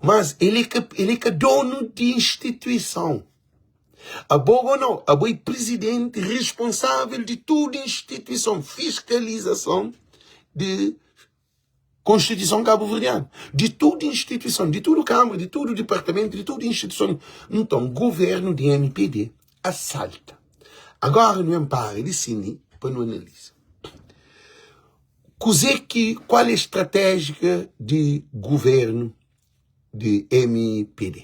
Mas el é ka el é ka donu di instituison. Abo go nau, abo é prizidenti responsável di tudu instituison, fiskalizason di Konstituison kabuverdianu, di tudu instituison, di tudu kanbra, di tudu dipartamentu, di tudu instituison. Nton, guvernu di mpd asalta. Agora nu ben para di sini pa nu analiza. Kuze ki, kual é stratéjika di guvernu di mpd?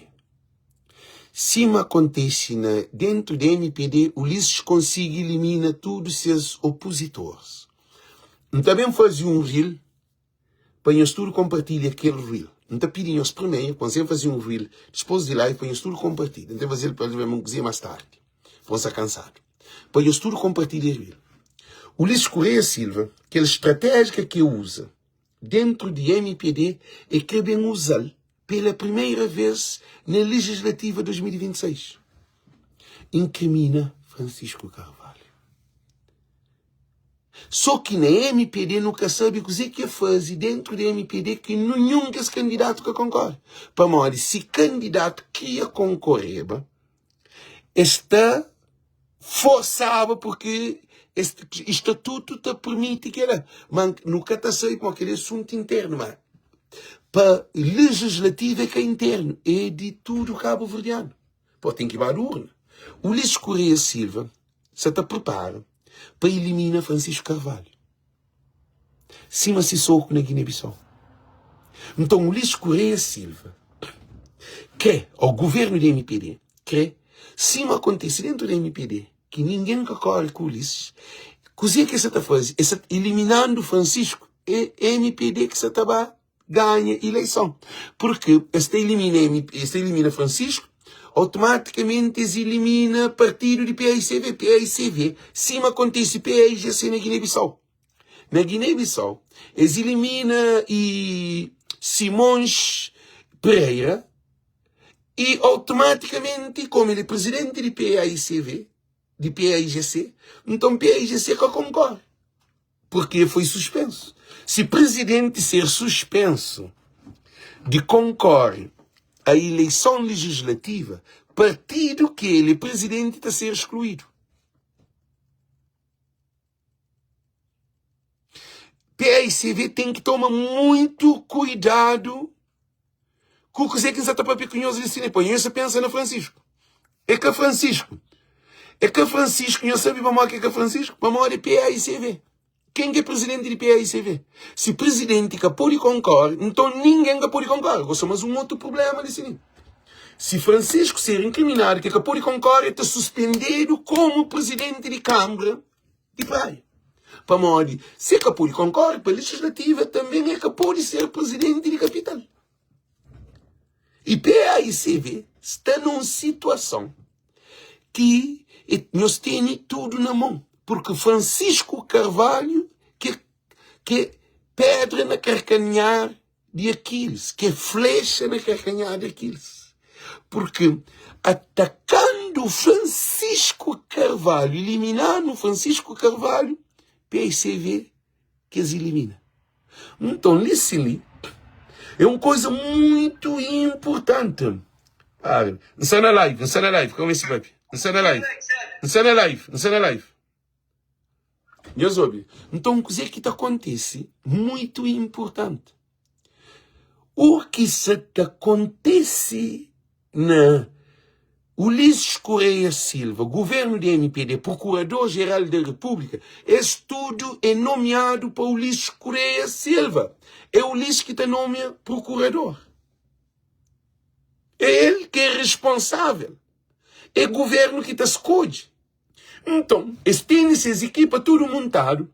Sima kontise na dentu di mpd, Ulisses konsigi ilimina tudu ses opozitoris. N ta ben faze un reel pa nhos tudu konpartilha kel reel. N ta pidi nhos primeru pa N sen faze un reel dispos di live pa nhos tudu konpartilha. N ta faze-l pa un kuzinha más tardi, pa N sta kansadu. Pa nhos tudu konpartilha reel. Ulisses Correia Silva, kel stratéjika ki e uza dentru di mpd, e kre ben uza-l pela primeira vez na legislativa 2026. Inkrimina Francisco Carvalho. So ki na mpd nu ka sabe kuze ki e faze dentru di mpd ki ninhun kes kandidatu ka konkore. Pamodi si kandidatu kria konkoreba, es ta forsaba purki es statutu ta permiti kela. Ma nu ka ta sabe pamodi kela é asuntu internu. Ma pa legislativu é ka internu, é di tudu kabuverdianu. Pô, ten ki ba di urna. Ulisses Correia Silva sa ta pripara pa ilimina Francisco Carvalho, sima Sissoko na Guiné-Bissau. Nton, Ulisses Correia Silva kre, ou governu di mpd kre, sima kontise dentu di mpd, ki ningen ka kore ku Ulisses, kuze ki es sa ta faze? Es sa iliminandu Francisco, é mpd ki sa ta ba ganha ileison. Purki es ta ilimina es ta ilimina Francisco, automatikamenti es ilimina partidu di paicv. Paicv, sima kontise PAIGC na Guiné-Bissau. Na Guiné-Bissau, es ilimina i Simões Pereira i automatikamenti, komu el é prizidenti di paicv, di PAIGC, nton PAIGC ka konkore. Porque foi suspenso. Si presidente ser suspenso de concorre a eleição legislativa, partido que ele é presidente ta ser excluído. PAICV tem que toma muito cuidado Ku kuzê ki N sa ta papia ku nhos li si? Poi nhos ta pensa na Francisco. É ka Francisco. É ka Francisco. Nhos sabe pamodi ki é ka Francisco? Pamodi é PAICV. Ken ki é prizidenti di PAICV? Si prizidenti ka pode konkore, nton ningen ka pode konkore. Gosta mas un otu prubléma li si. Si Francisco ser inkriminadu ki ka pode konkore, el ta suspendedu komu prizidenti di Kanbra di Praia. Pamodi si e ka pode konkore pa legislativa, tanben e ka pode ser prizidenti di kapital. I PAICV sta na un situason ki nhos tene tudu na mon, purki Francisco Carvalho ki é pedra na karkanhar di Aquiles, ki é flexa na karkanhar di Aquiles. Purki atakandu Francisco Carvalho, iliminandu Francisco Carvalho, PAICV ki es ilimina. Nton, li sin li é un koza muitu inpurtanti. N sta na live, N sta na live, ka meste papia. N sta na live, N sta na live, N sta na live. Nhos obi. Nton, kuzê ki ta kontise muitu inpurtanti. U ki sa ta kontise na Ulisses Correia Silva, governo di mpd, Procurador Geral da República, es tudu é nomiadu pa Ulisses Correia Silva. É Ulisses ki ta nomia procurador. É el ki é responsável. É governo ki ta skodje. Nton, es tene ses ekipa tudu muntadu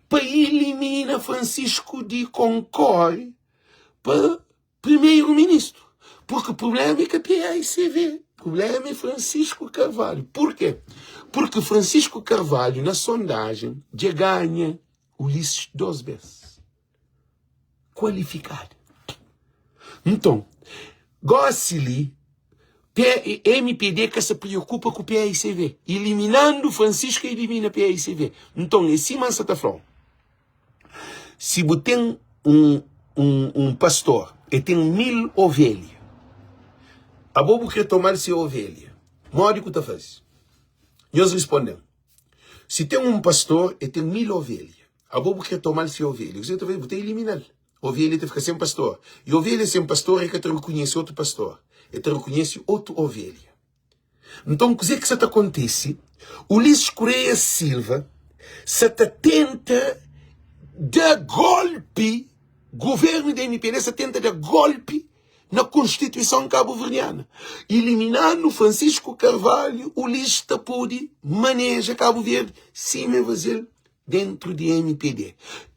pa ilimina Francisco di konkore pa primeru ministru. Purki prublema é ka PAICV, prublema é Francisco Carvalho. Purke? Purki Francisco Carvalho na sondajen dja ganha Ulisses 2 bes. Kualifikadu. Nton, gosi li, MPD ka sa preokupa ku PAICV. Iliminandu Francisco, elimina PAICV. Nton, é sima N sa ta fla-u. Si bu ten un, un, un pastor, el ten 1000 ovelha. Abo bu kre toma-l se ovelha. Modi ku ta faze? Nhos responde-m. Si ten un pastor, el ten 1000 ovelha. Abo bu kre toma-l se ovelha. Kuzê ki ta faze? Bu ta elimina-l. Ovelha ta fika sen pastor. I ovelha sen pastor, el ka ta rekonhese otu pastor. El ta rekonhese otu ovelha. Nton, kuzê ki sa ta kontise? Ulisses Correia Silva sa ta tenta da golpi, governu di MPD sa tenta da golpi na Konstituison kabuverdiana. Iliminandu Francisco Carvalho, Ulisses ta pode maneja Kabu Verdi sima el faze-l dentru di mpd.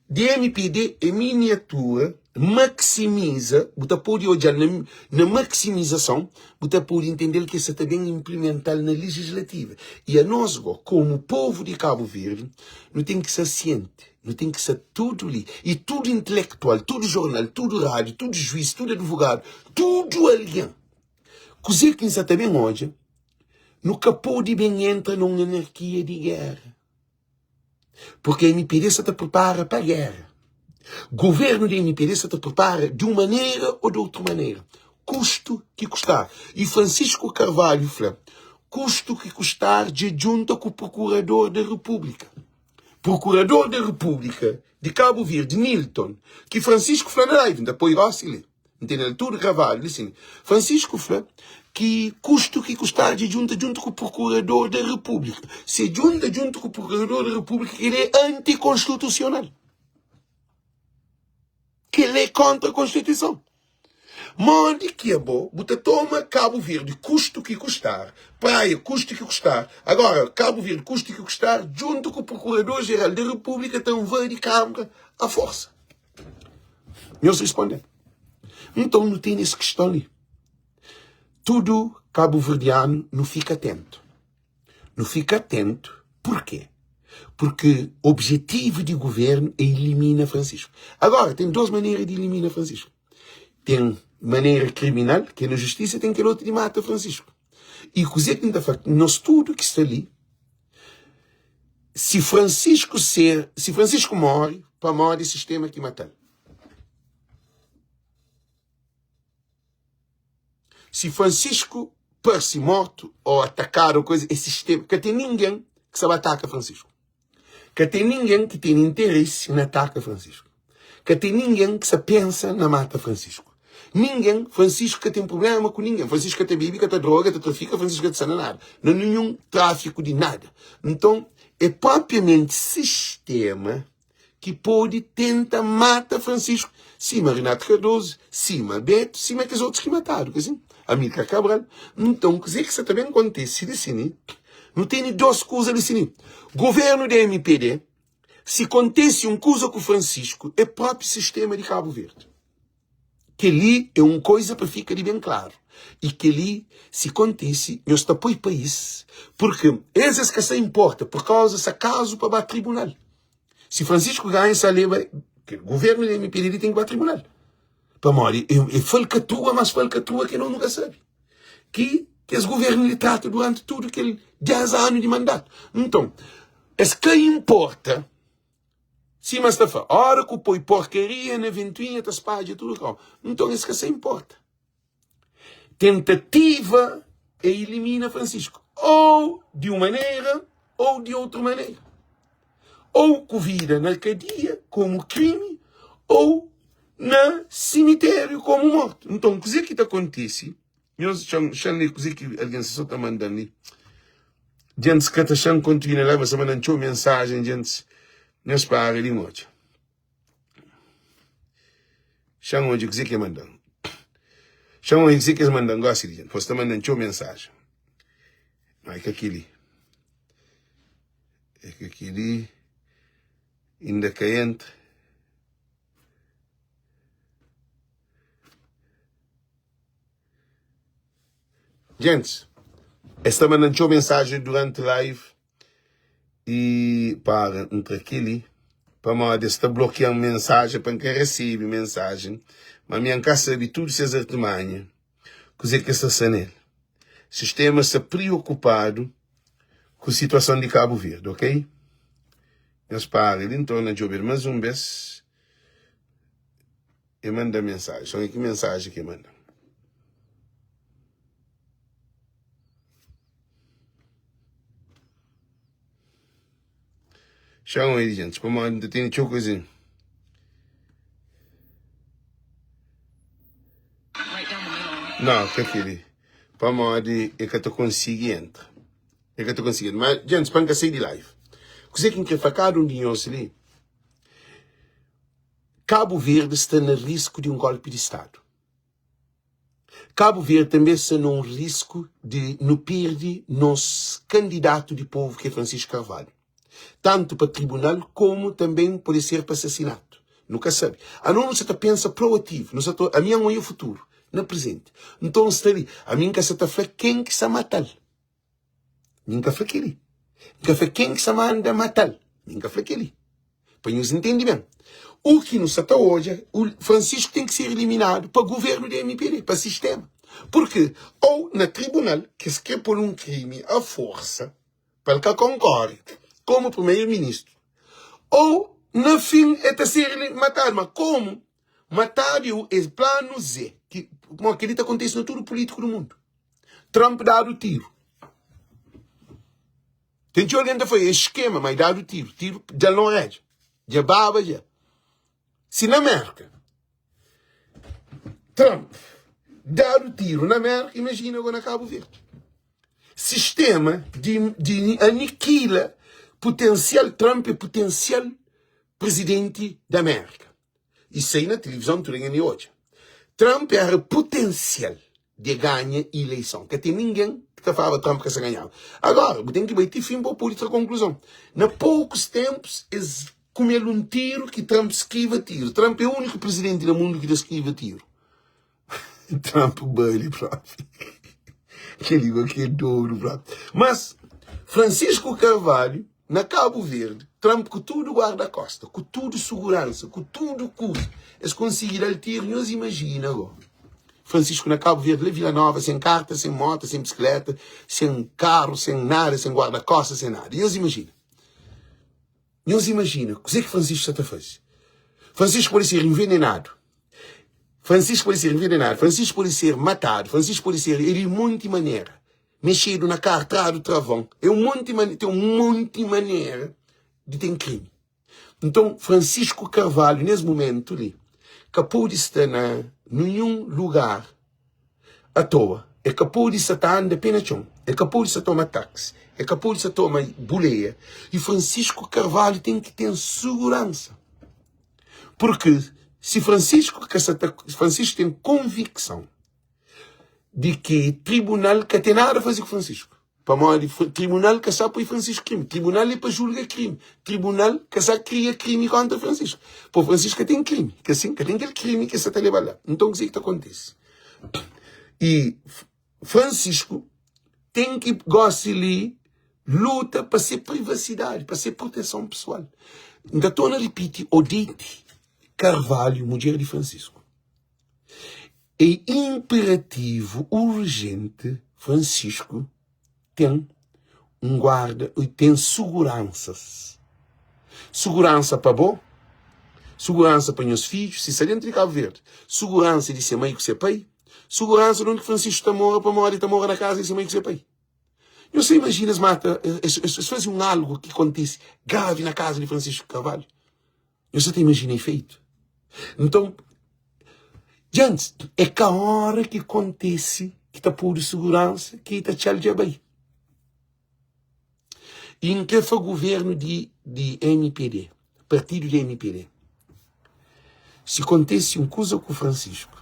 Di mpd é miniatura, maksimiza, bu ta pode odja-l na, na maksimizason, bu ta pode intende-l ki el sa ta ben inplimenta-l na lejislativa. I anos go, komu povu di Kabu Verdi, nu ten ki sta sienti, nu ten ki sta tudu li, i tudu intelektual, tudu jornal, tudu rádiu, tudu juiz, tudu advogadu, tudu algen. Kuzê ki N sa ta ben odja, nu ka pode ben entra na un anarkia di géra. Porque MPD sa ta prepara pa guerra. Governo di MPD sa ta prepara di un manera ou di outro manera. Custo ki custar. E Francisco Carvalho fla, custo ki custar dja djunta ku Procurador da República. Procurador da República di Cabo Verde, Nilton, ki Francisco fla na live, nta poi gosi li. N tene el tudu gravadu li sin. Francisco fla ki kustu ki kustar dja djunta djuntu ku Prokurador da Repúblika. Si e djunta djuntu ku Prokurador da Repúblika kel-li é antikonstitusional. Kel-li é kontra Konstituison. Modi ki abo bu ta toma Kabu Verdi kustu ki kustar, Praia kustu ki kustar, agora Kabu Verdi kustu ki kustar djuntu ku Prokurador Jeral da Repúblika ta invadi Kamara a forsa? Nhos responde. Nton nu tene es kiston li. Tudu kabuverdianu nu fika atentu. Nu fika atentu purke? Purke objetivu di guvernu é ilimina Francisco. Agora, ten dos manera di ilimina Francisco. Ten manera kriminal, ki é na justisa, ten kel otu di mata Francisco. I kuze ki N ta fla? Nos tudu ki sta li, Si Francisco ser, si Francisco morre, pamodi sistema ki matal. Si Francisco parse morto ou atacado ou coisa, é sistema. Ka ten ninguém ki sa ba ataka Francisco. Ka ten ninguém ki ten interesse na ataka Francisco. Ka ten ningen ki sa pensa na mata Francisco. Ningen. Francisco ka ten problema ku ningen. Francisco ka ta bebe, ka ta droga, ka ta trafika, Francisco ka ta sta na nada. Na ninhun trafiku di nada. Nton, é propriamenti sistema ki pode tenta mata Francisco, sima Renato Cardoso, sima Beto, sima kes otus ki matadu, ka sin? Amilcar Cabral. Nton, kuzê ki sa ta ben kontise li sini? Nu tene dos kuza li sini. Governu di MPD. Si kontese un kuza ku Francisco, é própi sistema di Kabu Verdi. Kel-li é un koiza pa fika di ben klaru. I kel-li, si kontise, nhos ta poi país, purki es es ka sa inporta pur kauza sa kazu pa ba tribunal. Si Francisco ganha, sa leba kel guvernu di MPD li ten ki ba tribunal. Pamodi é falkatrua mas falkatrua ki nos nu ka sabe. Ki kes guvernu li trata duranti tudu kel 10 anu di mandatu. Nton, es ka inporta. Sima es ta fla, óra ku poi porkaria na ventuinha ta spadja tudu kau. Nton es ka sa inporta. Tentativa é ilimina Francisco, ou di un manera ou di outru manera. Ou ku vida na kadia komu krimi ou na simitériu komu mortu. Nton kuzê ki ta kontise? Nhos txan li kuzê ki algen sa ta manda-m li. Djentis ka ta xa-m kontinua la, ma sa manda-m txeu mensajen, djentis. Nhos para li, N odja. Xa-m odja kuzê ki e manda-m. Xa-m odja kuzê ki es manda-m gosi li, djentis. Pô, es ta manda-m txeu mensajen. Ma é ka kel-li. É ka kel-li. Inda ka entra. Gentis, es ta manda-m txeu mensajen durante live i para N tra kel-li pamodi es ta blokia-m mensajen pa N ka resebe mensajen. Ma mi N ka sabe tudu ses artimanha, kuzê ki es ta sta nel. Sistema sta priokupadu ku situason di Kabu Verdi, ok? Nhos para li, N torna djobe-l más un bês. E manda mensaji. Só ki mensaji ki e manda? Txau aí, gente. Pamodi N ta tene txeu koizinha. Não, ka kel-li. Pamodi e ka ta konsigi entra. E ka ta konsigi entra. Ma, gente, pa N ka sai di live. Kuzê ki N kre fla kada un di nhos li? Kabu Verdi sta na risku di un golpi di stadu. Kabu Verdi tanbe sta na un risku di nu pirdi nos kandidatu di povu ki é Francisco Carvalho, tantu pa tribunal komu tanben pode ser pa asasinatu. Nu ka sabe. Anos nu sa ta pensa proativu, nu sa ta ami N oia futuru na prizenti. Nton sta li, ami N ka sa ta fla ken ki sa mata-l. Mi N ka fla kel-li. N ka fla ken ki sta manda mata-l. Mi N ka fla kel-li. Pa nhos intende ben. U ki nu sa ta odja, Francisco ten ki ser eliminadu pa guvernu di MPD, pa sistema. Purki ou na tribunal ki es kre pô-l un krimi a forsa pa el ka konkore komu primeru-ministru, ou na fin el ta ser matadu. Ma komu matadu é planu Z, ki kel-li ta kontise na tudu pulítiku di mundu. Trump dadu tiru. Ten txeu algen ta fla, é skema, ma e dadu tiru. Tiru dja l na oredja. Dja baba dja. Si na Merka, Trump dadu tiru na Merka, imajina go na Kabu Verdi. Sistema di, di anikila putensial Trump é putensial presidenti da Merka. I sai na tilivizon tudu algen odja. Trump era putensial di e ganha ileison. Ka ten ningen ki ta flaba Trump ka sa ganhaba. Agora, bu ten ki bai ti fin pa bu pudi tra konkluzon. Na poukus tempus, es kume-l un tiru ki Trump skiva tiru. Trump é uniku presidenti na mundu ki ta skiva tiru. Trump bali propi. Kel-li go ki é dodu propi. Mas, Francisco Carvalho, na Cabo Verde, Trump ku tudu guarda-costa, ku tudu suguransa, ku tudu kuza, es konsigi da-l tiru. Nhos imajina go, Francisco na Cabo Verde, la Vila Nova, sen karta, sen mota, sen bisikleta, sen karu, sen nada, sen guarda-costa, sen nada. Nhos imajina. Nhos imajina kuzê ki Francisco sa ta faze. Francisco pode ser envenenadu. Francisco pode ser envenenadu. Francisco pode ser matadu. Francisco pode ser é di monti manera. Mexedu na kar, tradu travon. É un monti manera, ten un monti manera di ten krimi. Nton, Francisco Carvalho, nes momentu li, ka pode sta na ninhun lugar atoa. E ka pode sa ta anda pe na txon, e ka pode sa toma taxi, e ka pode sa toma buleia. I Francisco Carvalho ten ki ten suguransa. Purki si Francisco ka sa ta, Francisco ten konvikson di ki tribunal ka ten nada faze ku Francisco. Pamodi tribunal ka sa poi Francisco krimi. Tribunal é pa julga krimi. Tribunal ka sa kria krimi kontra Francisco. Po Francisco ka ten krimi. Ka sin, ka ten kel krimi ki sa ta leba la. Nton kuzê ki ta kontise? I Francisco ten ki gosi li luta pa se privasidadi, pa se proteson pesoal. N ta torna ripiti, Odete Carvalho, mudjer di Francisco. É inperativu urjenti Francisco ten un guarda y ten suguransas. Suguransa pa bo, suguransa pa nhos fidju, si sta dentu di Kabu Verdi, suguransa di se mai ku se pai, suguransa di undi ki Francisco ta mora pamodi el ta mora na kaza di se mai ku se pai. Nhos ta imajina es mata, es faze un algu ki kontise gravi na kaza di Francisco Carvalho? Nhos sa ta imajina efeitu? Nton, djantis, é ka óra ki kontise ki ta podu suguransa ki ta txal dja bai. I N kre fla guvernu di di mpd, partidu di mpd, si kontise un kuza ku Francisco,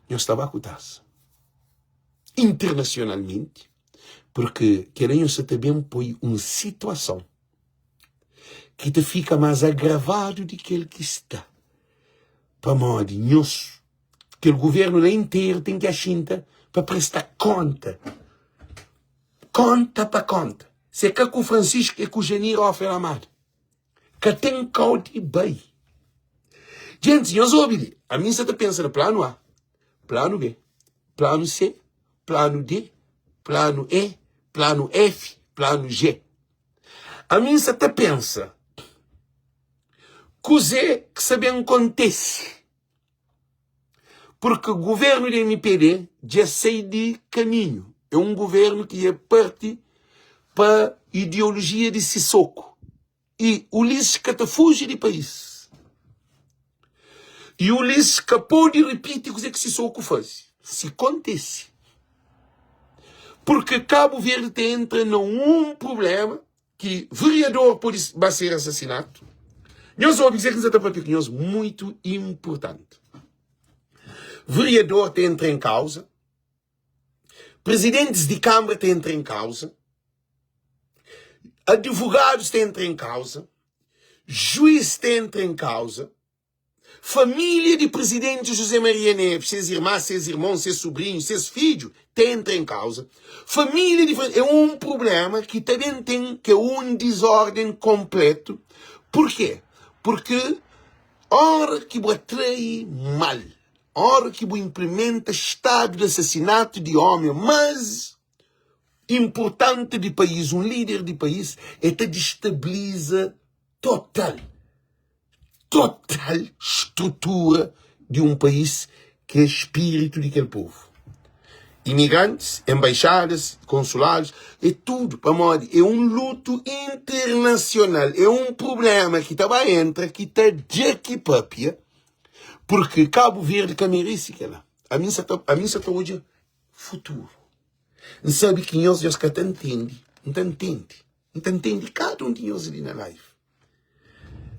nhos ta ba ku tasa internasionalmenti, purki kela nhos sa ta ben poi un situason. ki ta fika más agravadu di kel ki sta. Pamodi nhos, kel guvernu la interu ten ki axinta pa presta konta. Konta pa konta. Se é ka ku Francisco, é ku Janir Ofer Amado. Ka ten kau di bai. Gentis, nhos obi li. Ami N sa ta pensa na planu A, planu B, planu C, planu D, planu E, planu F, planu G. Ami N sa ta pensa kuzê ki sa ben kontese, purki guvernu di mpd dja sai di kaminhu. É un guvernu ki dja parti pa ideolojia di Sisoko i Ulisses ka ta fuji di país. I Ulisses ka pode ripiti kuzê ki Sisoko faze, si kontese. Porque Cabo Verde ta entra na um problema ki vereador pode ba ser assassinato. Nhos obi kuzê ki N sa ta papia ku nhos, muito importante. Vereador ta entra em causa, presidentes di câmara ta entra em causa, advogados ta entra em causa, juiz ta entra em causa, Família di Prizidenti José Maria Neves, ses irmã, ses irmon, ses subrinhu, ses fidju ta entra en kauza. Família di É un prubléma ki ta ben ten ki é un dizórden konplétu. Purkê? Purki óra ki bu atrai mal, óra ki bu inplimenta stadu di asasinatu di ómi más inpurtanti di país, un líder di país, el ta distabiliza total. total strutura di un país ki é spiritu di kel povu. Imigrantis, embaixadas, konsuladus, é tudu pamodi é un lutu internasional, é un prublema ki ta ba entra ki ta dja ki papia, purki Kabu Verdi ka merese kela. Ami N sa ta, ami N sa ta odja futuru. N sabe ki nhos, nhos ka ta ntende, N ta ntende, N ta ntende kada un di nhos li na live.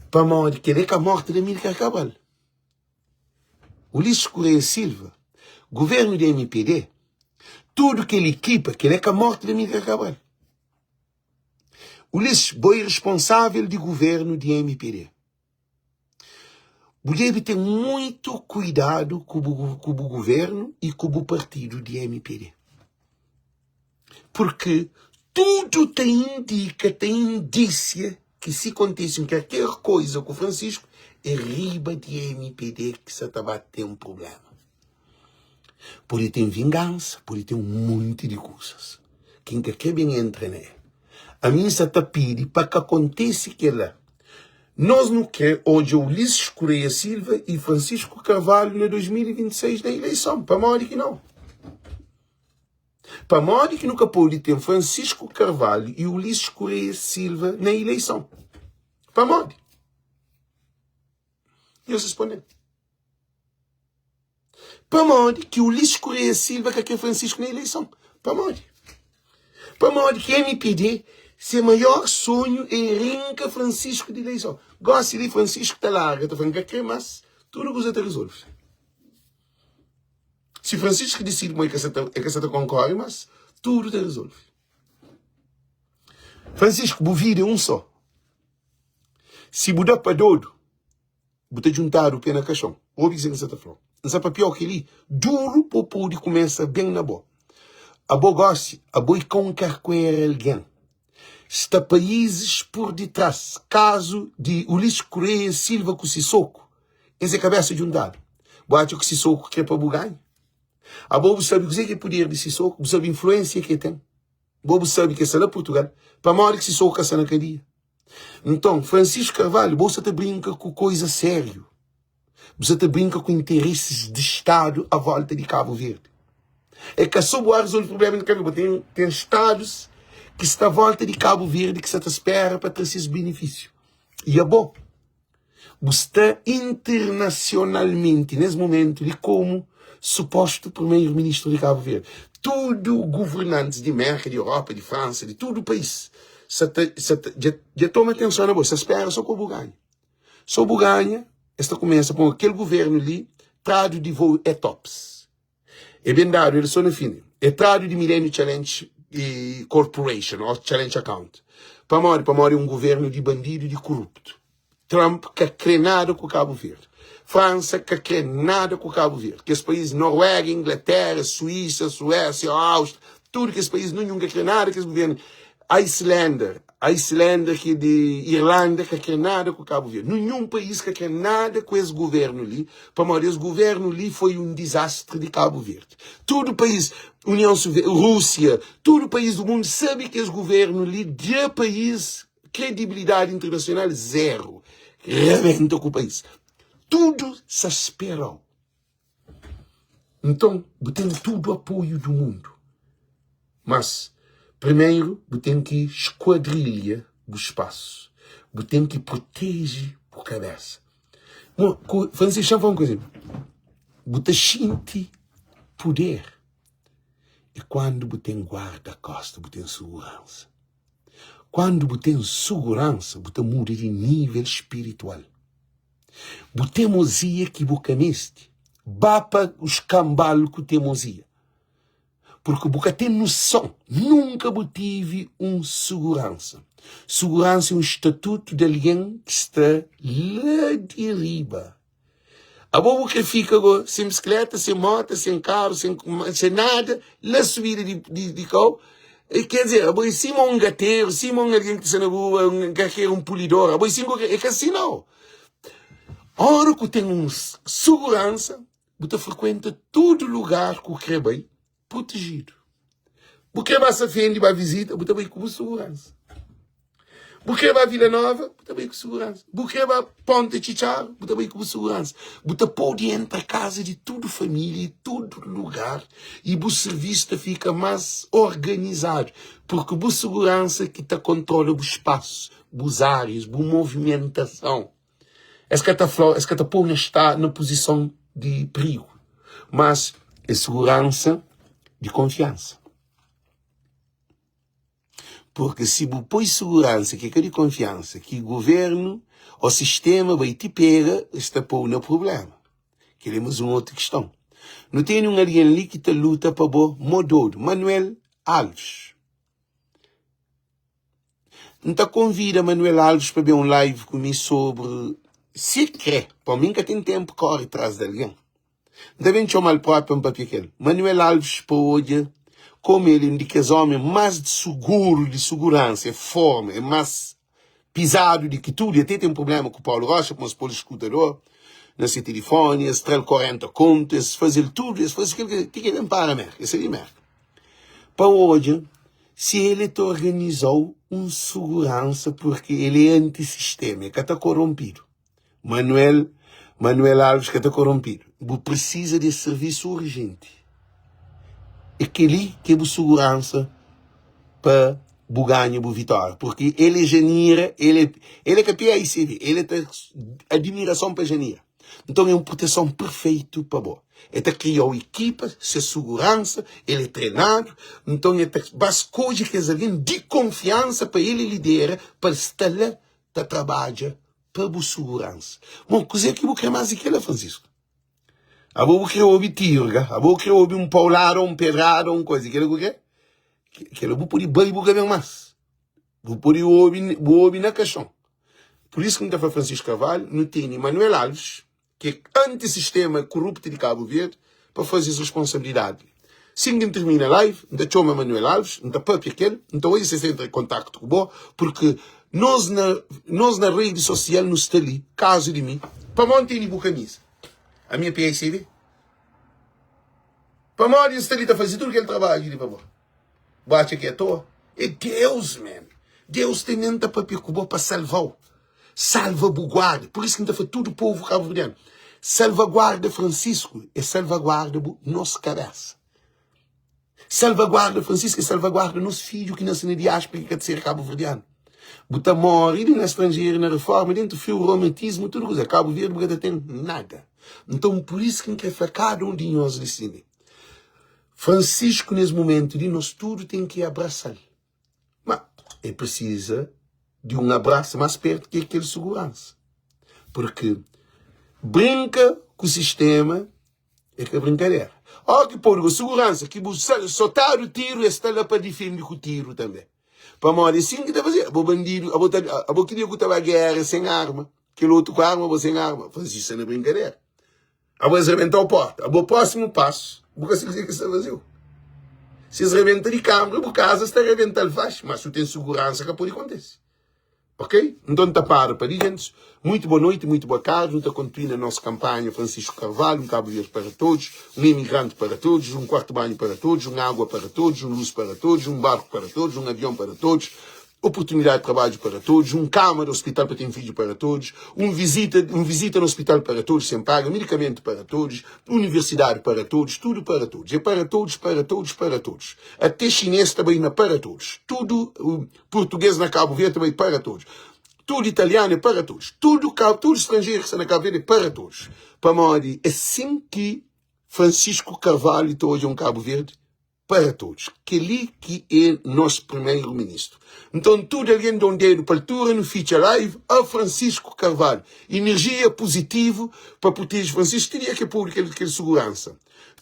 Pamodi kel é ka morti di Amílcar Cabral. Ulisses Correia Silva, governo di mpd, tudu kel ekipa, kel é ka morti di Amílcar Cabral. Ulisses, bo é responsável di governo di mpd. Bu debe ten muitu kuidadu ku bu, ku bu governo e ku bu partidu di mpd. Purki tudu ta indika, ta indísia ki si kontise un kalker koiza ku Francisco, é riba di mpd ki sa ta ba ten prubléma. Pode ten vingansa, pode ten un monti di kuzas ki N ka kre ben entra na el. Ami N sa ta pidi pa ka kontise kel-la. Nos nu kre odja Ulisses Correia Silva y Francisco Carvalho na 2026 na ileison. Pamodi ki nau? Pamodi ki nu ka pode ten Francisco Carvalho y Ulisses Correia Silva na ileison? Pamodi? Nhos responde-m. Pamodi ki Ulisses Correia Silva ka kre Francisco na ileison? Pamodi? Pamodi ki mpd se maior sonhu é rinka Francisco di ileison? Gosi li Francisco ta larga ta fla N ka kre mas, tudu kuza ta rizolve. Si Francisco disidi ma el ka sa ta, el ka sa ta konkore mas. Tudu ta rezolve. Francisco, bu vida é un só. Si bu da pa dodu, bu ta djuntadu pé na kaxon. Obi kuzê ki N sa ta fla-u. N sa papia-u kel-li duru pa bu pode kumesa ben na bo. Abo gósi, abo i ka un karkuera algen. Sta paízis pur ditrás. Kazu di Ulisses Correia Silva ku Sissoko, es é kabésa djuntadu. Bu atxa ku Sissoko kre pa bu ganha? Abo bu sabe kuzê ki é puder di Sissoko? Bu sabe influénsia ki el ten? Bo bu sabe ki el sta la Purtugal? Pamodi ki Sissoko ka sta na kadia? Nton, Francisco Carvalho, bo sa ta brinka ku koisa sériu. Bu sa ta brinka ku interesis di Stadu a volta di Kabu Verdi. É ka so bu a resolve problema di Kabu Verdi, ten, ten Stadus ki sta a volta di Kabu Verdi ki sa ta spera pa tra ses benefisiu. I abo, bu sta internasionalmenti nes momentu li komu supostu primeiro-ministru di Kabu Verdi. Tudu governantis di Merka, di Europa, di Fransa, di tudu país sa ta, sa ta, dja, dja toma atenson na bo, sa spera so pa bu ganha. So bu ganha, es ta kumesa pon kel governu li tradu di voo e tops. E ben dadu el so na fin. E tradu di Millennium Challenge Corporation ou Challenge Account. Pamodi? Pamodi é un governu di bandidu di kuruptu. Trump ka kre nada ku Kabu Verdi. Fransa ka kre nada ku Kabu Verdi. Kes país, Noruega, Inglaterra, Suíça, Suécia, Áustria, tudu kes país, ninhun ka kre nada kes governu. Iceland, Iceland ki é di Irlanda ka kre nada ku Kabu Verdi. Ninhun país ka kre nada ku es governu li, pamodi es governu li foi un dizastri di Kabu Verdi. Tudu país, União Soviética, Rússia, tudu país do mundu sabe ki es governu li da país kredibilidadi internasional zero. Rebenta ku país. Tudu sa spera-u. Nton, bu ten tudu apoiu du mundu. Mas, primeru, bu ten ki skuadrilha bu spasu. Bu ten ki proteje bu kabesa. Mo, ku, Francisco, xa-m fla un kuza. Bu ta xinti puder é kuandu bu ten guarda-kosta, bu ten suguransa. Kuandu bu ten suguransa, bu ta muda di nível spiritual. Bu temozia ki bu ka meste, ba pa skanbal ku temozia. Purki bu ka ten noson, nunka bu tivi un suguransa. Suguransa é un statutu di algen ki sta la di riba. Abo bu kre fika go sen bisikleta, sen mota, sen karu, sen, sen nada, la subida di, di, di kau. E quer dizer, abo é sima un gateru, sima un algen ki sta na rua, un gateru, un pulidor, abo é sin ku é ka si nau. Ora ku ten un suguransa, bu ta frekuenta tudu lugar ku kre bai protejidu. Bu kre ba Safendi ba vizita, bu ta bai ku bu suguransa. Bu kre ba Vila Nova, bu ta bai ku suguransa. Bu kre ba Ponta Txitxaru, bu ta bai ku bu suguransa. Bu ta pode entra kaza di tudu família i tudu lugar i bu sirvisu ta fika más organizadu, purki bu suguransa ki ta kontrola bu spasu, bus árias, bu movimentason. Es ka ta fla, es ka ta pô-u na sta na puzison di prigu, mas é suguransa di konfiansa. Purki si bu poi suguransa ki é ka di konfiansa, ki guvernu ô sistema bai ti pega, es ta pô-u na prubléma. Kel-li é más un otu kiston. Nu tene un algen li ki ta luta pa bo mó dodu, Manuel Alves. N ta konvida Manuel Alves pa ben un live ku mi sobri si el kre, pamodi mi N ka ten tenpu kóre tras di algen. N ta ben txoma-l própi pa N papia ku el. Manuel Alves pa odja komu el é un di kes ómi más di suguru, di suguransa, é forma, é más pizadu di ki tudu. El até ten prubléma ku Paulo Rocha pamodi es pô-l skutador na se tilifóni, es tra-l 40 kontu, es faze-l tudu, es faze kel ki ti ki el ben para Mérka, el sai di Mérka. Pa odja si el ta organiza-u un suguransa purki el é anti-sistema, el ka ta koronpidu. Manuel, Manuel Alves ka ta koronpidu. Bu prisiza di es sirvisu urjenti. É kel-li ki é bu suguransa pa bu ganha bu vitória. Purki el é Janira, el é, el é ka PAICV, el é ta admirason pa Janira. Nton é un proteson perfeitu pa bo. El ta kria-u ekipa, se suguransa, el é trenadu, nton el ta ba skodje kes algen di konfiansa pa el lidera, pa el sta la ta trabadja pa bu suguransa. Bon, kuzê ki bu krê más di kel-la, Francisco? Abo bu krê obi tiru, ka? Abo bu krê obi un paulada, un pedrada, un kuza. Kel-la ku krê? Kela bu pode bai bu ka ben más. Bu pode obi, bu obi na kaxon. Pur isu ki N ta fla Francisco Carvalho, nu tene Manuel Alves, ki é anti-sistema koruptu di Kabu Verdi, pa faze es responsabilidadi li. Sin ki N tirmina live, N ta txoma Manuel Alves, N ta papia ku el, N ta odja si es entra en kontaktu ku bo, purki nos na, nos na redi sosial nu sta li, kazu di mi, pamodi N tene bu kamiza? Ami é PICD? Pamodi N sta li ta faze tudu kel trabadju li pa bo? Bu atxa ki é atoa? É Deus mesmu. Deus ta nen ta papia ku bo pa salva-u. Salva bu guarda. Pur isu ki N ta fla tudu povu kabuverdianu, salvaguarda Francisco é salvaguarda bu nos kabesa. Salvaguarda Francisco é salvaguarda nos fidju ki nase na diáspora ki ka ta ser kabuverdianu. Bu ta móre li na stranjeru, na reforma, dentu friu, romatismu, tudu kuza. Kabu Verdi bu ka ta ten nada. Nton, pur isu ki N kre fla kada un di nhos li sin li. Francisco nes momentu li nos tudu ten ki abrasal ma el presiza di un abrasu mas pertu ki kel suguransa porque brinka ku sistema é ka brinkadera ó ki podi ku suguransa ki bu sotadu tiru es sta la pa difende ku tiru tanbe pamodi é sin ki ta faze abo bandidu abo ta abo ki dia ku ta ba gera sen arma kel otu ku arma bo sen arma Francisco sta na brinkadera. Abo es rebenta-u porta. Abo prósimu pasu, bu ka sabe kuzê ki es ta faze-u. Si es rebenta di kanbra, bu kaza es ta rebenta-l faxi. Má si bu ten suguransa, ka pode kontise. Ok? Nton, N ta para pa li, gentis. Muitu boa noiti, muitu boa tardi. Nu ta kontinua nos kanpanha Francisco Carvalho, un Cabo Verde para todos, un emigrante para todos, un kuartu banhu para todos, un água para todos, un lus para todos, un barku para todos, un avion para todos. Oportunidade de trabadju para todos, un kama de hospital pa ten fidju para todos, un vizita, un vizita na hospital para todos sen paga, medikamentu para todos, universidade para todos, tudu para todos. É para todos, para todos, para todos. Até chinês ta bai na para todos. Tudu português na Cabo Verde ta bai para todos. Tudu italianu é para todos. Tudu, tudu stranjeru ki sta na Cabo Verde é para todos. Pamodi é sin ki Francisco Carvalho ta odja un Cabo Verde para todos. Kel-li ki é nos primeiro ministro. Nton tudu algen da un dedu pa altura nu fitxa live a Francisco Carvalho. Energia positivo pa proteje Francisco ti dia ki podu kel kel seguransa.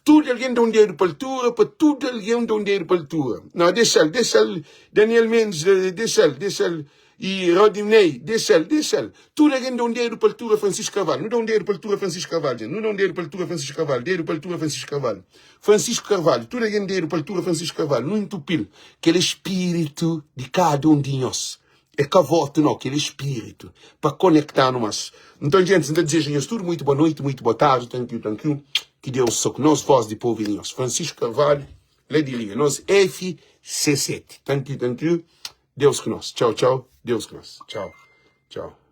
Tudu algen da un dedu pa altura pa tudu algen da un dedu pa altura. Não, dexa-l, dexa-l Daniel Mendes, dexa-l, dexa-l E Rodinei, dexa-l, dexa-l. Tudu algen da un dedu pa altura Francisco Carvalho. Nu da un dedu pa altura Francisco Carvalho, dja. Nu da un dedu pa altura Francisco Carvalho. Dedu pa altura Francisco Carvalho. Francisco Carvalho. Tudu algen dedu pa altura Francisco Carvalho. Nu entupi-l. Kel é spiritu di kada un di nhos. É ka votu, nau. Kel é spiritu pa konekta-nu mas. Nton, gentis, N ta dizeja nhos tudu muitu boa noiti, muitu boa tardi. Thank you, thank you. Ki Deus sta ku nos. Voz di povu é di nhos. Francisco Carvalho, la di Ria. Nos FC7. Thank you, thank you. Deus ku nos. Tchau, tchau. Deus ku nos. Tchau, tchau.